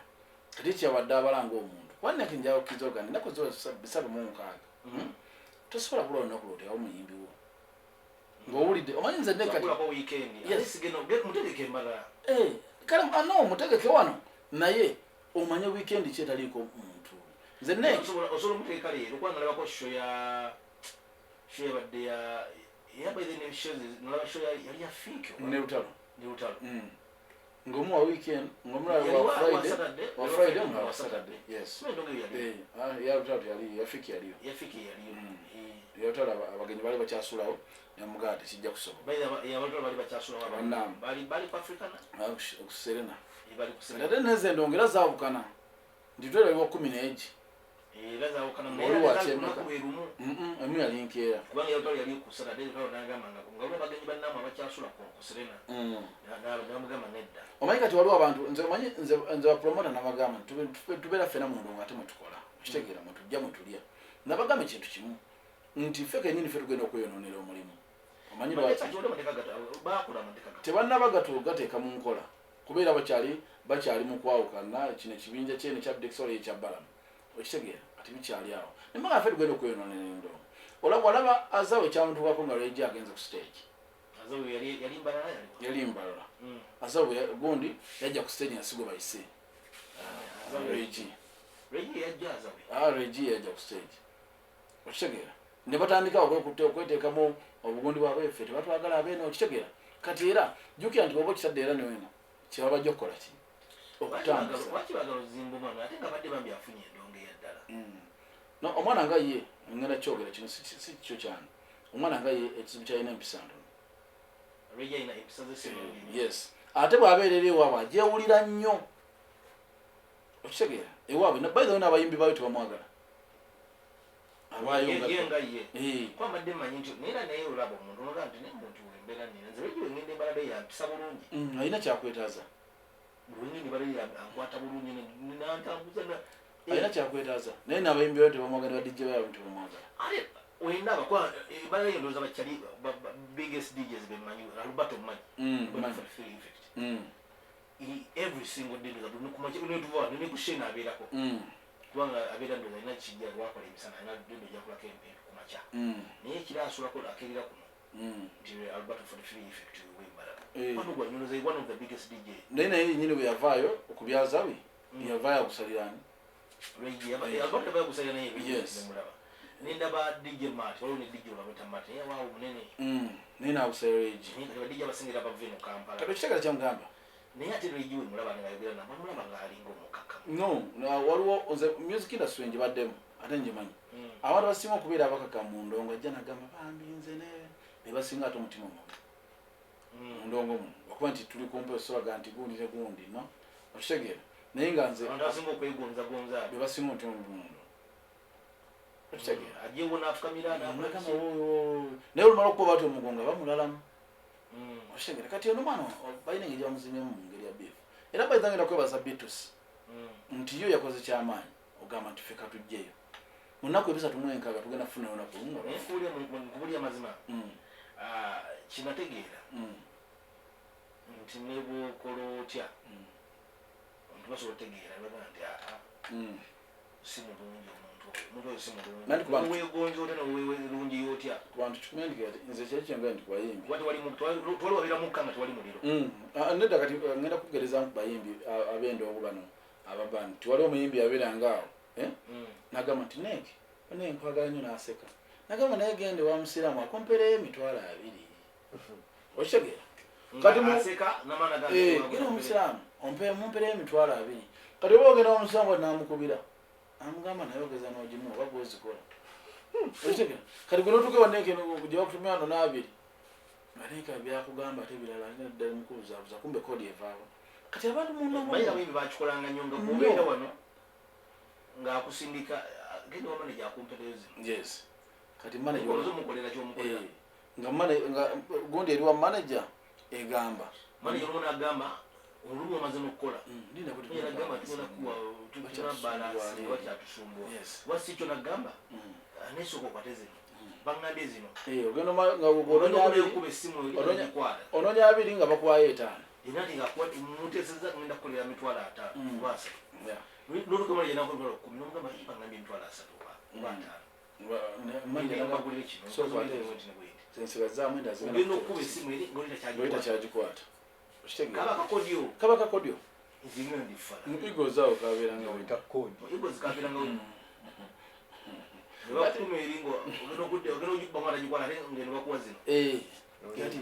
Kati kyabadde abalanga omuntu. Kuba nina kinjala okukkiriza ogamba ennaku zo 360. Tosobola kulwa olunaku lw'oteekawo muyimbi wo. Ng'owulidde, omanyi nze ne kati Sakulako weekend. Yes. Ate sigeno, mutegeke embalala. Kale, no, mutegeke wano. Naye omanye weekend ki etaliiko muntu. Nze ne Osobola omuteeka leero, kubanga nalabako show yabadde ya, era by then shows, nalaba show yali ya Fink oba? Ne Lutalo. Ne Lutalo. Ng'omu wa weekend, ng'omulala Yali wa wa Friday, Saturday, wa wa Friday, Friday, omulala wa wa Saturday. Saturday. Yes. Simanyi endongo eyo yaliyo. Eh, ah, ya Lutalo yaliyo, yafiki yaliyo. Yafiki yaliyo. Yalutalo abagenyi baali bakyasulawo, nemugaa tekijja kusoboka. Abalutalo baali bakyasulawo. Bannaamu. Bali ku Africana? Ah, ku Serena. Bali ku Serena. Ate nezo endongo era zaawukana nti twera wa kumi n'egi. Era zaawukana. Oli wa kyemeka. Lunaku lwe lumu. Emu yali nkeera. Kubanga Yalutalo yali ku Saturday, Lutalo n'agamba nga waliwo abagenyi bannaamwe abakyasula ku Serena. N'amugamba nedda. Omanyi kati waliwo abantu, nze omanyi nze bapromota nabagamba nti tubeera ffena mu ndongo ate mwetukola, okitegeera, mwetujja mwetulya. Nabagamba ekintu kimu nti ffe kennyini ffe tugenda okweyonoonera omulimu. Omanyi lwaki? Bakola amateeka gato. Tebannaba gateeka mu nkola kubeera bakyali mu kwawukana. Kino ekibinja kyene kya Dexol ekya Balamu, okitegeera, kati bikyali awo. Nembaga ffe tugenda okweyonoonera endongo. Olaba Azawi ekyamutuukako nga Ray G agenze ku stage. Azawi yali Mbarara, yali wa? Yali Mbarara. Azawi gundi yajja ku stage nga si gwe bayise. Azawi. Ray G. Ray G yajja Azawi. Ah, Ray G yajja ku stage, okitegeera, ne batandika okweteekamu obugundi bwabwe, ffe tebatwagala abeeno, okitegeera. Kati era jjukira nti oba okitadde era neweno kyebaba bajja okukola ki? Okutambuza. Lwaki baagala ozimba omwana ate nga badde bambi afunye endongo eya ddala? No, omwana nga ye ngenda kyogera kino si kikyo kyange. Omwana nga ye ekizibu kyalina empisa ntono. Ray G alina empisa ze si nnungi. Yes, ate bw'abeera eri ewaabwe agyewulira nnyo, okitegeera, ewaabwe. By the way, n'abayimbi baayo tebamwagala. Abaayo Ye nga ye. Eh. Kuba mbadde mmanyi nti naye era naye olaba omuntu onoga nti naye omuntu wembeera nina nze Ray G wengenda embalala yampisa bulungi. Alina kyakwetaaza. Wengenda embalala ankwata bulungi nantambuza Alina kyakwetaaza, naye n'abayimbi bayo tebamwagala, ba DJ bayo tebamwagala. Ate wenda abakuba embalala eyo ndowooza bakyali biggest DJs bemmanyi, Alberto mmanyi. Alberto Mmanyi. for free effect. Every single day ndowooza buli kumakya netuva wano ne ku Shena abeerako. Kubanga abeera ndowooza alina kijja lwakola emisana, alina ddendo gyakolako ku makya. Naye ekiro asulako akeerera kuno. Nti Alberto for the free effect w'embalala. Wano gwanyunuza one of the biggest DJ. Naye yennyini bwe yavaayo okubyazawi, yavaayo akusalirani. Ray G, Alberto yava yagusalira naye Ray G nemulaba. Nendaba DJ Matt, waliwo ne DJ olwamuyita Matt, naye waawo munene. Naye naakusalira Ray G. Naye kati ba DJ abasingira bava eno Kampala. Kati okitegera kyamugamba. Naye ate Ray G we mulaba ng'ayogera nabo, mulaba ng'alinga omukakkamu. No, waliwo nze music industry ngibaddemu ate ngimanyi. Abantu abasinga okubeera abakaka mu ndongo ajja nagamba bambi nze ne basinga ate omutima omubi mu ndongo muno, okuba nti tuli kumpi osolaga nti gundi ne gundi, no, okitegeera, naye nga nze Abantu abasinga okwegonzagonza be basinga omutima omubi mu ndongo, okitegeera. Ajewo n'afukamira n'akola Nagamba, ki? "Woo, woo." Naye olumala okuba bati omugongo bamulalamu, okitegeera. Kati ono mwana balina engeri gyebamuzinyemu mu ngeri ya beef. Era bayinza ngenda kwebaza Bitus nti yo yakoze kyamaanyi ogamba nti ffe katujjeyo mu nnaku ebisatu mu enkaaga tugenda kufuna olunaku lumu nga Naye lwaffe. nkubuulira amazima. Ah, kinategeera nti ne bw'okola otya omuntu basobola otegeera ne bagamba nti aa si mulungi omuntu oyo, omuntu oyo si mulungi. Nandi ku bantu- Weegonza otya neweerungiyo otya? Ku bantu kikumi nti nze kyali kyenga nti ku bayimbi Kuba tewali wabeera mukka nga tewali muliro. Ah, nedda, kati ngenda kugereza ku bayimbi ab'endongo bano ababandi tiwali omuyimbi abeeranga awo, eh? Nagamba nti neeke naye nkwagala nnyo, n'aseka nagamba naye gende wa musiraamu akompereyo 20,000, okitegeera. Kati Aseka n'amaana Eh, genda omusiraamu mumpereyo 20,000. Kati oba ogenda omusiraamu namukubira amugamba naye ogeza n'ogimu oba gwozikola, okitegeera. Kati gwe notuuka ewaneke gye bakutumya wano n'abiri nga byakugamba ate birala ddala mukubuzaabuza, kumbe kodi evaawo. Kati abantu Manyi abayimbi bakikolanga nnyo nga Nnyo. bw'obeera wano ng'akusindika genda wa manager akumpereyo zino. Yes, kati manager Okoze omukolera kyomukolera. Eh, nga nga gundi eri wa manager egamba Manager olumu n'agamba olumu omaze n'okukola. Linda kuti Manager n'agamba tugenda kuwa tulina balance wakyatusumbuwa. Yes. Wasi kyo n'agamba nesooka okwate zino baŋŋambye zino. Eh, ogenda nga ononya Ogenda abiri okuba essimu eri ogikwata. Ononya abiri nga bakuwayo etaano. Era nti ng'akuwa muteesezza ngenda kukolera 50,000 oba 30. N'oluka manager n'akuwa 10,000 n'omugamba baŋŋambye 30,000 oba 50. Manager Ngenda n'agamba, mbagulire kino, "So nkoze kwate bwenti ezo." bwenti ne bwenti. Zensigazaamu endala zigenda Ogenda kutuuka. okukuba essimu eri ng'oli Ng'oli takyagikwata. takyagikwata, okitegeera. Kaba kakodyo. Kaba kakodyo. Nze nga ndi fala. Eagles awo kabeera nga Weta kodi. Eagles kabeera nga ne bakutuma eri nga ogenda okudda ogenda ogikuba nga tagikwata ate ngeno bakuwa zino. Eh, Kati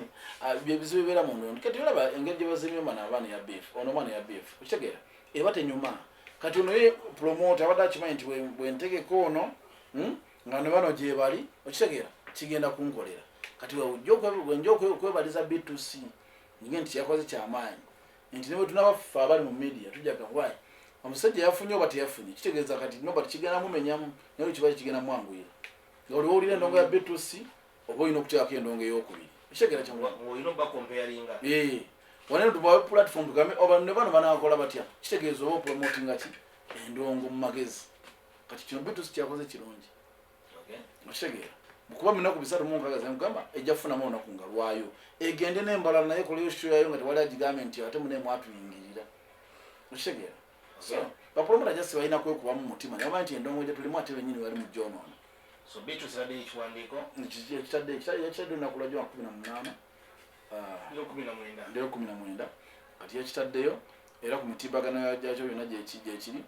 byebizibu bibeera mu ndongo. Kati olaba engeri gye bazimye omwana, abaana ya beef, ono omwana ya beef, okitegeera, eba tenyuma. Kati ono ye promoter abadde akimanyi nti bwe ntegeka ono, nga ne bano gye bali, okitegeera, kigenda kunkolera. Kati wenja okwebaliza B2C nge nti kyakoze kyamaanyi, nti ne bwe tunaba ffe abali mu media tujja gamba omusajja yafunye oba teyafunye, kitegeeza kati nobert kigenda mumenyamu, naye kiba kigenda mwanguyira nga oli owulira endongo ya B2C oba olina okuteekako endongo eyokubiri, ekitegeera kyangu. Olina obakompeyaringa. Wanene tubawe platform tugambe oba ne bano banakola batya, kitegeeza oba opromotinga ki endongo mu magezi. Kati kino B2C kyakoze kirungi, okitegeera, kuba mu nnaku 36 zamugamba ejja kufunamu olunaku nga lwayo egende n'embalala, naye ekoleyo show yayo nga tewali agigambe nti ate mune mwatuyingirira, okitegeera. So bapromota just balina kwekubamu mutima naye bamanyi nti endongo gye tulimu ate bennyini bali mu gyonoona. So B2C adde ekiwandiiko. Ekitadde olunaku lwajjo 18. Leero 19. Leero 19. Kati yakitaddeyo era ku mitimbagano gyakyo yonna gyekiri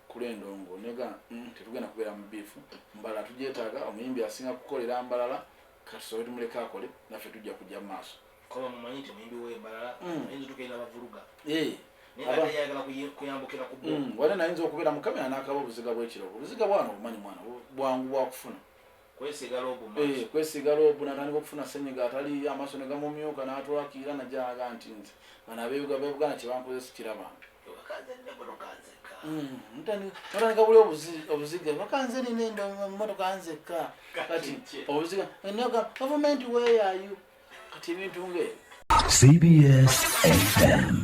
kulw'endongo nega tetugenda kubeera mu beef. Mbalala tugyetaaga, omuyimbi asinga kukolera mbalala, katusobe tumuleke akole, naffe tujja kujja mu maaso. Kuba mumanyi nti omuyimbi w'embalala ayinza otukeera bavuluga, naye ate yayagala kuyambukira ku bo. Wali nayinza okubeera mu kamera n'akaba obuziga bw'ekirabo, obuziga bwana obumanyi mwana bwangu bwakufuna. Kwesiga loobu. Kwesiga loobu, natandika okufuna senyiga atali, amaaso ne gamumyuka, n'atwakiira najaga nti nze bano abebuganda kyebankoze sikirabanga. Kanze nemotoka nzekka. Natandika buli obuziga, bakanze nina emmotoka nzekka, kati obuziga gavumenti weeyayo, kati ebintu ngaebyo. CBS FM.